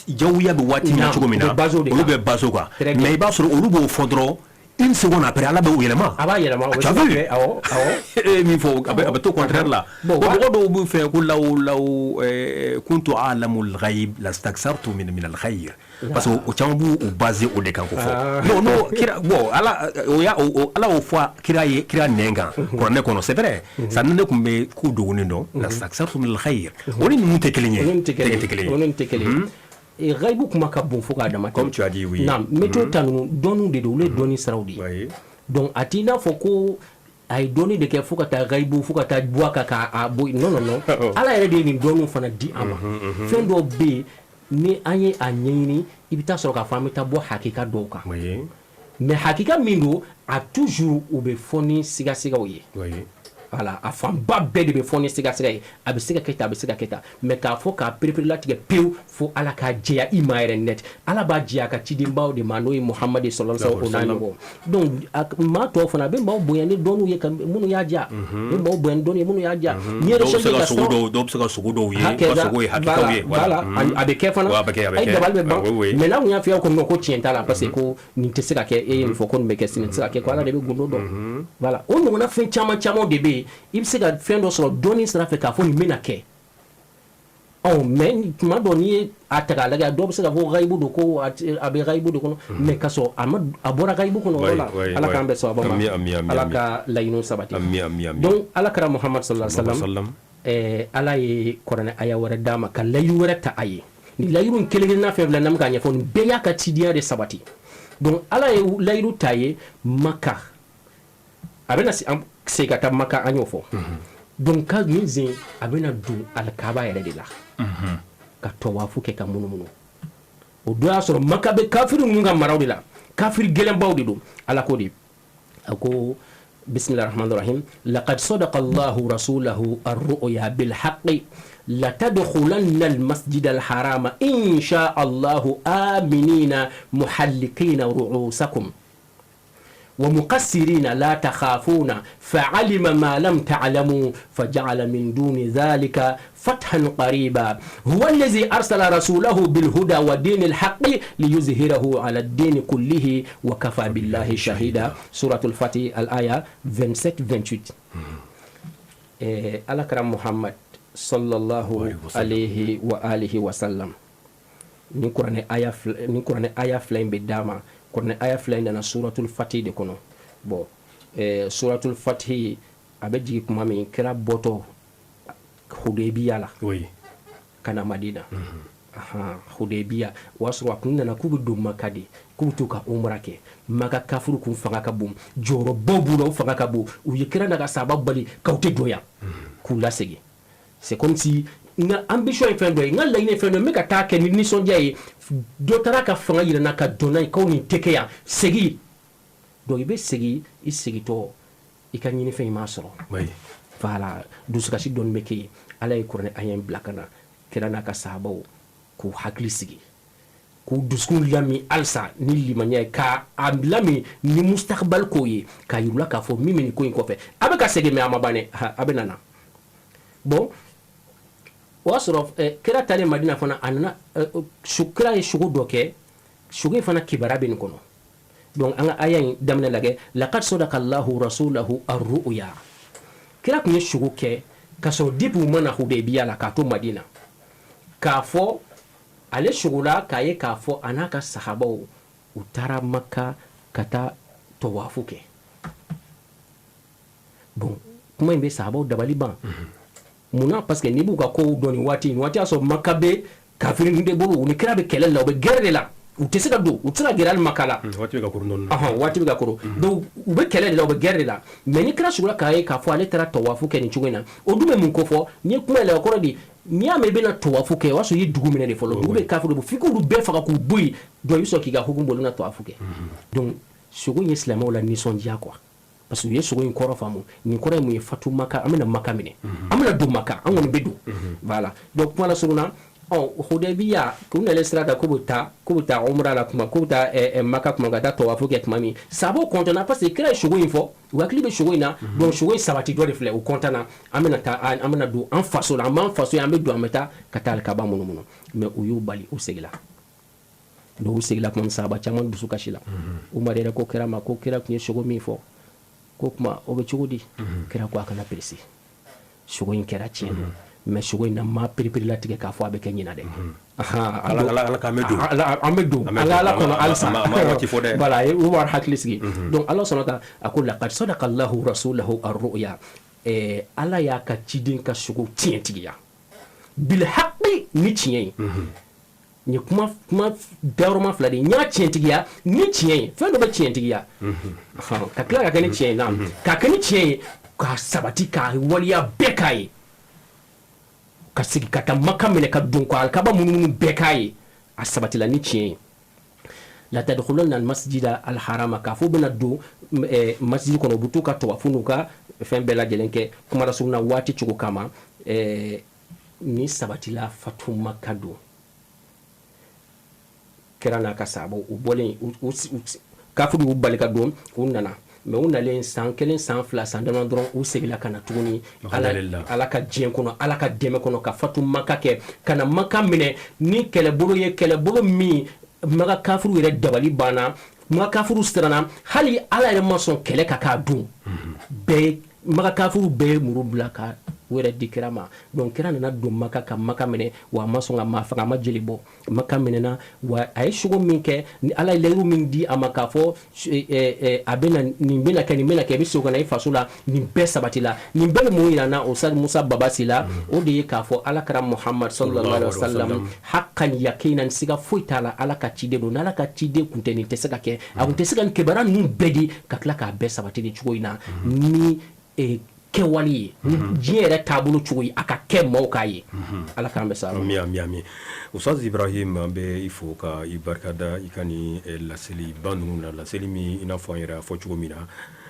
jawuya bɛ waati min na, Naam, cogo min na, u bɛ base o de olu kan. bɛ base o kan. Très bien. Mais i b'a sɔrɔ olu b'o fɔ dɔrɔn, une seconde après, Ala bɛ o yɛlɛma. A b'a yɛlɛma, o bɛ Tu as se ka vu? kɛ, awɔ awɔ. E ye min fɔ, a bɛ to contraire la. Bon, bon, mɔgɔ dɔw b'u fɛ ko law kuntu a'lamu al-ghayb lastakthartu min al-khayr, parce que o caman b'u u basé o de kan ko fɔ. Non non, kira, bon, Ala o y'a o Ala y'o fɔ kira ye, kira nɛn kan kuranɛ kɔnɔ, c'est vrai. Ça, ne tun bɛ ko dogolen dɔn, lastakthartu min al-khayr, o ni ninnu tɛ kelen ye. O ni tɛ kelen tɛ kelen ye, o ye. ni tɛ kelen ye. Gayibu kuma ka bon fo k'a dama tɛmɛ. Comme tu as dit, oui. Naam, météo ta ninnu, dɔnniw de don, olu ye dɔnni siraw de ye. Donc a t'i n'a fɔ ko a ye dɔnni de kɛ fo ka taa gayibu, fo ka taa bɔ a kan k'a bɔ. Non non non, Ala yɛrɛ de ye nin dɔnniw fana di an ma. Fɛn dɔw bɛ yen, ni an ye a ɲɛɲini, i bɛ taa sɔrɔ k'a fɔ an bɛ taa bɔ hakika dɔw kan. Mais hakika min don, a toujours u bɛ fɔ ni sigasigaw ye. Voilà, a fanba bɛɛ de bɛ fɔ ni sigasiga ye. A bɛ se ka kɛ tan, a bɛ se ka kɛ tan, mais k'a fɔ k'a pereperelatigɛ pewu, fo Ala k'a jɛya i ma yɛrɛ net. Ala b'a jɛya a ka cidenbaw de ma, n'o ye Muhamadi sallallahu alaihi wasallam, o n'a ɲɔgɔn. Donc maa tɔw fana, a bɛ maaw bonya ni dɔnniw ye, ka minnu y'a diya, a bɛ maaw bonya ni dɔnni ye minnu y'a diya. N'i ye Dɔw bɛ se recherche ka ka sogo sɔrɔ dɔw, dɔw bɛ se ka sogo dɔw ye, hakɛ u ka sogo ye hakikaw ye. Voilà, a bɛ kɛ fana. Ouais, a bɛ kɛ, a bɛ Ayi, kɛ. dabali bɛ ban. Ah, oui, oui. Mais n'a kun y'a f'i ye ko non, ko tiɲɛ t'a la, parce que ko nin tɛ se ka kɛ, e ye nin fɔ ko nin bɛ kɛ sini, nin tɛ se ka kɛ, ko Ala de bɛ gundo dɔn. Voilà, o ɲɔgɔnna fɛn caman caman de bɛ yen, i bɛ se ka fɛn dɔ sɔrɔ dɔnni sira fɛ k'a fɔ nin bɛna kɛ. Ɔ, mais tuma dɔ, n'i ye a ta k'a lajɛ, dɔw bɛ se ka fɔ gayibu don, ko a bɛ gayibu de kɔnɔ, mais k'a sɔrɔ a ma, a bɔra gayibu kɔnɔ o yɔrɔ la. Ala k'an bɛn sababa ma. Ami, ami, ami, Ala ami. ka laɲiniw sabati. Ami, ami, ami. Donc Ala kira Muhamad sallallahu alaihi wasallam, Sallam. Ala ye kuranɛ aya wɛrɛ d'a ma ka layiru wɛrɛ ta a ye. Nin layiru in kelen kelenna fɛn fila n'an bɛ k'a ɲɛfɔ, nin bɛɛ y'a ka cidenya de sabati. Donc Ala ye layiru ta ye Maka, a bɛna an segin ka taa Maka, an y'o fɔ. Donc ka nin zen, a bɛna don alikaba yɛrɛ de la ka tɔwafu kɛ ka munumunu. O don y'a sɔrɔ Maka bɛ kafiri ninnu ka maraw de la, kafiri gɛlɛnbaw de don. Ala ko de, a ko: bismillahi rahmani rahim, laqad sadaqa Allahu rasulahu ar-ru'ya bil haqqi latadkhulanna al-masjid al-harama in sha Allahu aminina muhallikina ru'usakum ومقصرين لا تخافون فعلم ما لم تعلموا فجعل من دون ذلك فتحا قريبا هو الذي أرسل رسوله بالهدى ودين الحق ليظهره على الدين كله وكفى بالله شهيدا. سورة الفتح، الآية 27-28. على كرم محمد صلى الله عليه وآله وسلم، ni kuranɛ aya fila in bɛ d'a ma. Kuranɛ aya fila in nana suratul fatih de kɔnɔ. Bon, suratul fatih a bɛ jigin kuma min, kira bɔtɔ Hudaybiya la ka na Madina. Ahan, Hudaybiya, o y'a sɔrɔ a kun nana k'u bɛ don Maka de, k'u bɛ to ka umra kɛ. Maka kafuru kun fanga ka bon, jɔyɔrɔbaw b'u la, u fanga ka bon. U ye kira n'a ka sahaba bali k'aw tɛ don yan, k'u lasegin. C'est comme si n ka ambition ye fɛn dɔ ye, n ka laɲini ye fɛn dɔ ye, n bɛ ka taa kɛ ni nisɔndiya ye, dɔ taara ka fanga yira n na ka don n'a ye k'aw nin tɛ kɛ yan, segin. Donc i bɛ segin, i segintɔ, i ka ɲinifɛn i m'a sɔrɔ. Voilà, dusukasi dɔɔni bɛ kɛ yen. Ala ye kuranɛ aya in bila ka na kira n'a ka sahabaw k'u hakili sigi, k'u dusukun lami halisa ni limaniya ye, k'a a lami ni mustakabali ko ye, k'a yir'u la k'a fɔ min bɛ nin ko in kɔfɛ, a bɛ ka segin, mais a ma ban dɛ, a bɛ na. Bon, o y'a sɔrɔ kira taalen Madina fana, a nana kira ye sugo dɔ kɛ. Sugo in fana kibaruya bɛ nin kɔnɔ. Donc an ka aya in daminɛ lajɛ, laqad sadaqa Allahu rasulahu ar-ru'ya. Kira tun ye sugo kɛ ka sɔrɔ depuis u ma na Hudaybiya la k'a to Madina, k'a fɔ ale sugola k'a ye k'a fɔ a n'a ka sahabaw u taara Maka ka taa tɔwafu kɛ. Bon, kuma in bɛ sahabaw dabali ban. Munna? Parce que n'i b'u ka kow dɔn, nin waati y'a sɔrɔ Maka bɛ kafiri de bolo, u ni kira bɛ kɛlɛ la, u bɛ guerre de la, u tɛ se ka don, u tɛ se ka gɛrɛ hali Maka la. Waati bɛ ka koron dɔɔnin. Ɔhɔn, waati bɛ ka koron. Donc u bɛ kɛlɛ de la, u bɛ guerre de la. Mais ni kira sugula k'a ye k'a fɔ ale taara tɔwafu kɛ nin cogo in na, o dun bɛ mun ko fɔ? N'i ye kuma yɛlɛ, o kɔrɔ di? N'i y'a mɛn i bɛna tɔwafu kɛ, o y'a sɔrɔ i ye dugu minɛ de fɔlɔ. Dugu bɛ kafiri bolo, f'i k'olu bɛɛ faga k'u bɔ yen. Donc i bɛ sɔrɔ k'i ka hukumu boli, i bɛna tɔwafu kɛ. Donc sogo in ye silamɛw la nisɔndiya quoi, parce que u ye sogo in kɔrɔ faamu. Nin kɔrɔ ye mun ye? Fatu Maka, an bɛna Maka minɛ, an bɛna don Maka, an kɔni bɛ don. Voilà. Donc kuma la surunna, ɔ Hudaybiya k'u nalen sira kan, k'u bɛ taa umra la kuma, k'u bɛ taa Maka kuma, ka taa tɔwafu kɛ tuma min, sahabaw content na parce que kira ye sogo in fɔ, u hakili bɛ sogo in na. Donc sogo in sabati dɔ de filɛ, u content na, an bɛna taa, an bɛna don an faso la, an b'an faso ye, an bɛ don, an bɛ taa ka taa alikaba munumunu. Mais u y'u bali, u seginna. Donc u seginna tuma min, sahaba caman dusu kasi la. Umar yɛrɛ ko kira ma ko kira tun ye sogo min fɔ, ko kuma o bɛ cogo di? Kira ko a kana pressé, sogo in kɛra, tiɲɛ don, mais sogo in na ma perepere latigɛ k'a fɔ a bɛ kɛ ɲina dɛ. Ala k'an bɛ don. An bɛ don, an ka Ala kɔnɔ halisa. Waati fɔ dɛ. Voilà, a ye Umar hakili sigi. Donc Ala sɔnna ta, a ko laqad sadaqa Allahu rasulahu ar-ru'ya, Ala y'a ka ciden ka sogo tiɲɛtigiya, bil haqqi, ni tiɲɛ ye. Nin ye kuma dayɔrɔma fila de ye. N y'a tiɲɛtigiya ni tiɲɛ ye. Fɛn dɔ bɛ tiɲɛtigiya ka tila ka kɛ ni tiɲɛ ye, naam, ka kɛ ni tiɲɛ ye, k'a sabati, k'a waleya bɛɛ k'a ye, ka segin ka taa Maka minɛ, ka don ka alikaba munumunu bɛɛ k'a ye, a sabatila ni tiɲɛ ye. La tadkhulunna almasjida alharama, k'a fɔ bɛna don masjid kɔnɔ, u bɛ t'u ka tawafu n'u ka fɛn bɛɛ lajɛlen kɛ. Kuma la surunya, waati cogo kama, ni sabatila fatu Maka don, kira n'a ka sahabaw u bɔlen, kafiri y'u bali ka don, u nana. Mais u nalen san kelen, san fila, san dama dɔrɔn, u seginna ka na tuguni, Ala ka diɲɛ kɔnɔ, Ala ka dɛmɛ kɔnɔ, ka fatu Maka kɛ, ka na Maka minɛ ni kɛlɛbolo ye, kɛlɛbolo min Maka kafiriw yɛrɛ dabali banna, Maka kafiriw siranna. Hali Ala yɛrɛ ma sɔn kɛlɛ ka k'a dun bɛɛ, Maka kafiriw bɛɛ ye muru bila ka u yɛrɛ di kira ma. Donc kira nana don Maka ka Maka minɛ, wa a ma sɔn ka maa faga, a ma jeli bɔ. Maka minɛna wa. A ye sogo min kɛ ni Ala ye layiru min di a ma k'a fɔ a bɛna nin bɛna kɛ, nin bɛna kɛ, i bɛ segin ka na i faso la, nin bɛɛ sabatila. Nin bɛɛ bɛ mun yira n na, Ustaz Musa Baba Sila? O de ye k'a fɔ Ala kɛra Muhamad sallallahu alaihi wasallam, haqqan yaqinan, siga foyi t'a la, Ala ka ciden don. N'Ala ka ciden kun tɛ, nin tɛ se ka kɛ. A kun tɛ se ka nin kibaruya ninnu bɛɛ di ka tila k'a bɛɛ sabati nin cogo in na ni kɛwale ye, diɲɛ yɛrɛ taabolo cogo ye, a ka kɛ maaw k'a ye. Ala k'an bɛ sa. Ami, ami, ami. Ustaz Ibrahim, an bɛ i fo ka i barikada i ka nin laseli ba ninnu na, laseli min i n'a fɔ an yɛrɛ y'a fɔ cogo min na,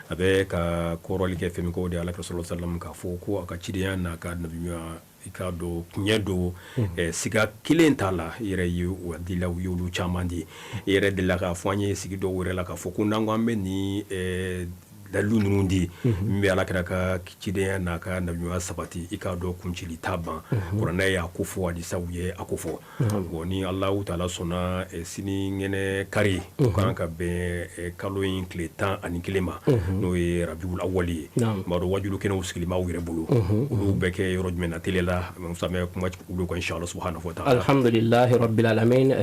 a bɛ ka kɔrɔli kɛ fɛn min kɔ, o de ye Ala kira sallallahu alaihi wasallam, k'a fɔ ko a ka cidenya n'a ka nabiɲuman, i k'a dɔn tiɲɛ don, siga kelen t'a la. I yɛrɛ ye o adilaw ye, olu caman di. I yɛrɛ delila k'a fɔ an ye sigi dɔw yɛrɛ la k'a fɔ ko n'an ko an bɛ nin dalilu ninnu di min bɛ Ala kira ka cidenya n'a ka nabiɲuman sabati, i k'a dɔn kuncili t'a ban. Kuranɛ y'a ko fɔ, hadisaw ye a ko fɔ. Bon, ni Alahu taala sɔnna, sini ŋɛnɛ kari, o kan ka bɛn kalo in tile 11 ma, n'o ye Rabiul awali ye. N b'a dɔn wajulu kɛnɛw sigilen b'aw yɛrɛ bolo, olu bɛ kɛ yɔrɔ jumɛn na teliya la? Musa bɛ kuma olu kan inshallah subhanahu wa ta'ala. Alhamdulillahi rabbil alamin.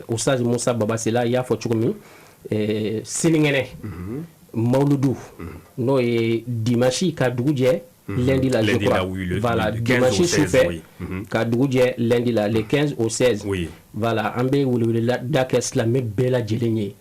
Ustaz Musa Baba Sila y'a fɔ cogo min, sinikɛnɛ mawuludu, n'o ye dimanche ka dugu jɛ lundi la, je crois. Voilà, dimanche sufɛ ka dugu jɛ lundi la, le 15 au 16. Voilà, an bɛ weleweleda kɛ silamɛ bɛɛ lajɛlen ye.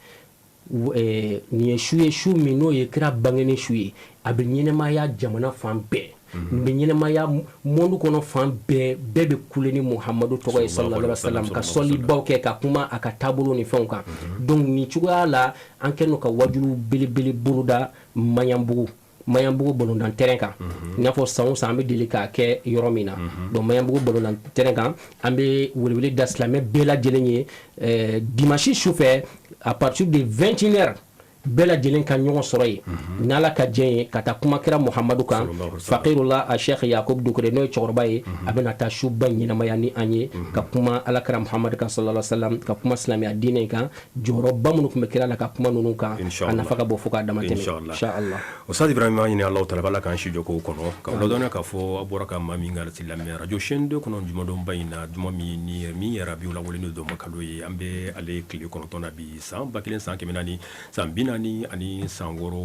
Nin ye su ye, su min n'o ye kira bangeni su ye. A bɛ ɲɛnɛmaya jamana fan bɛɛ, nin bɛ ɲɛnɛmaya monde kɔnɔ fan bɛɛ. Bɛɛ bɛ kule ni Muhamadu tɔgɔ ye sallallahu alaihi wasallam, ka sɔlibaw kɛ, ka kuma a ka taabolo ni fɛnw kan. Donc nin cogoya la, an kɛlen don ka wajulu belebele boloda Maɲanbugu, Maɲanbugu balontan terrain kan, i n'a fɔ san o san an bɛ deli k'a kɛ yɔrɔ min na. Donc Maɲanbugu balontan terrain kan, an bɛ welewele da silamɛ bɛɛ lajɛlen ye, dimanche sufɛ à partir de 21 heures. Bɛɛ lajɛlen ka ɲɔgɔn sɔrɔ yen n'Ala ka diɲɛ ye ka taa kuma kira Muhamadu kan. Fakirula a Sheikh Yakub Dukure, n'o ye cɛkɔrɔba ye, a bɛna taa suba ɲɛnamaya ni an ye ka kuma Ala kira Muhamadu kan sallallahu alaihi wasallam, ka kuma silamɛya diinɛ kan, jɔyɔrɔba minnu tun bɛ kira la, ka kuma ninnu kan, a nafa ka bon fo k'a dama tɛmɛ, inshallah. Ustaz Ibrahim, an ɲini Alahu taala Ala k'an si jɔ k'o kɔnɔ, ka ladɔnniya k'a fɔ a bɔra ka maa min ka lamɛn radio chaîne 2 kɔnɔ jumadonba in na, juma min ni min yɛrɛ rabiul awwal n'o dɔnma kalo ye, an bɛ ale tile 9 na bi, san 1446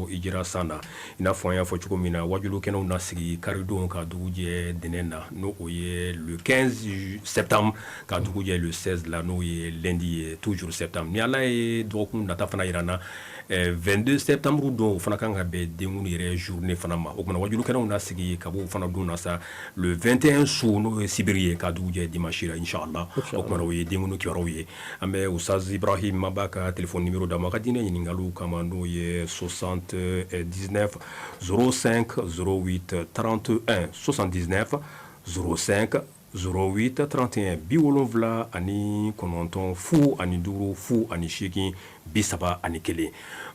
hijira san na. I n'a fɔ an y'a fɔ cogo min na, wajulu kɛnɛw na sigi karidon ka dugu jɛ dɛnɛn na, n'o o ye le 15 septembre, ka dugu jɛ le 16 la, n'o ye lundi ye, toujours septembre. Ni Ala ye dɔgɔkun nata fana jira an na, 22 septembre don, o fana kan ka bɛn denkundi yɛrɛ journée fana ma. O kumana wajulu kɛnɛw na sigi ka b'o fana don na sa, le 21 su, n'o ye sibiri ye, ka dugu jɛ dimanche la, inshallah. O kumana o ye denkundi kibaruyaw ye. An bɛ Ustaz Ibrahim, an b'a ka téléphone numéro d'a ma ka diinɛ ɲininkaliw kama, n'o ye 79 05 08 31, 79 05 08 31, 79 05 08 31.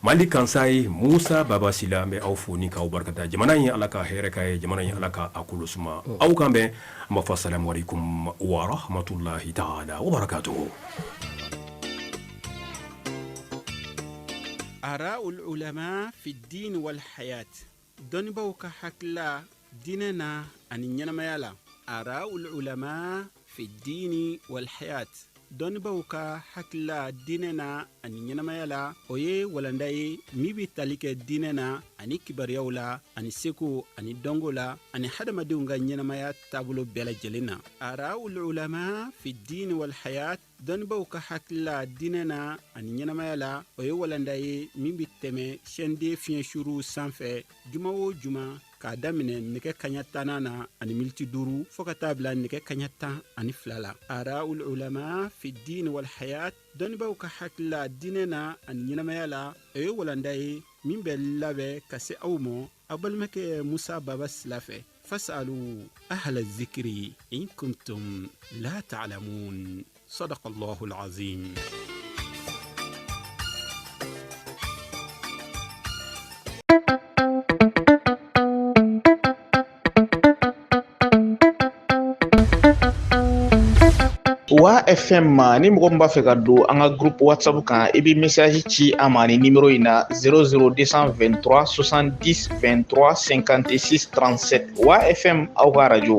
Mali Kansayi Musa Baba Sila, an bɛ aw fo ni k'aw barikada. Jamana in, Ala ka hɛrɛ k'a ye, jamana in, Ala ka a kolo suma. Aw kan bɛn, an b'a fɔ salamu aleykum wa rahmatulahi taala wa barakatuhu. Araul ulama fi din wal hayat, dɔnnibaw ka hakilila diinɛ na ani ɲɛnamaya la. Araul ulama fi dini wal hayat, dɔnnibaw ka hakilila diinɛ na ani ɲɛnamaya la, o ye walanda ye min bɛ tali kɛ diinɛ na ani kibaruyaw la ani seko ani dɔnko la ani hadamadenw ka ɲɛnamaya taabolo bɛɛ lajɛlen na. Araul ulama fi dini wal hayat, dɔnnibaw ka hakilila diinɛ na ani ɲɛnamaya la, o ye walanda ye min bɛ tɛmɛ chaîne 2 fiɲɛ suruw sanfɛ juma o juma, k'a daminɛ nɛgɛ kaɲa tannan na ani miniti 5 fɔɔ ka taa bila nɛgɛ kaɲa 12 la. Araul ulama fi dini wal hayat, dɔnnibaw ka hakilila diinɛ na ani ɲɛnamaya la, o ye walanda ye min bɛ labɛn ka se aw ma aw balimakɛ Musa Baba Sila fɛ. Fasalu ahla zikiri in kuntum la ta'lamun. Sadakallahu alazim. Wa FM ma, ni mɔgɔ min b'a fɛ ka don an ka groupe WhatsApp kan, i bɛ message ci an ma ni numéro in na: 00223 70 23 56 37. Wa FM, aw ka radio.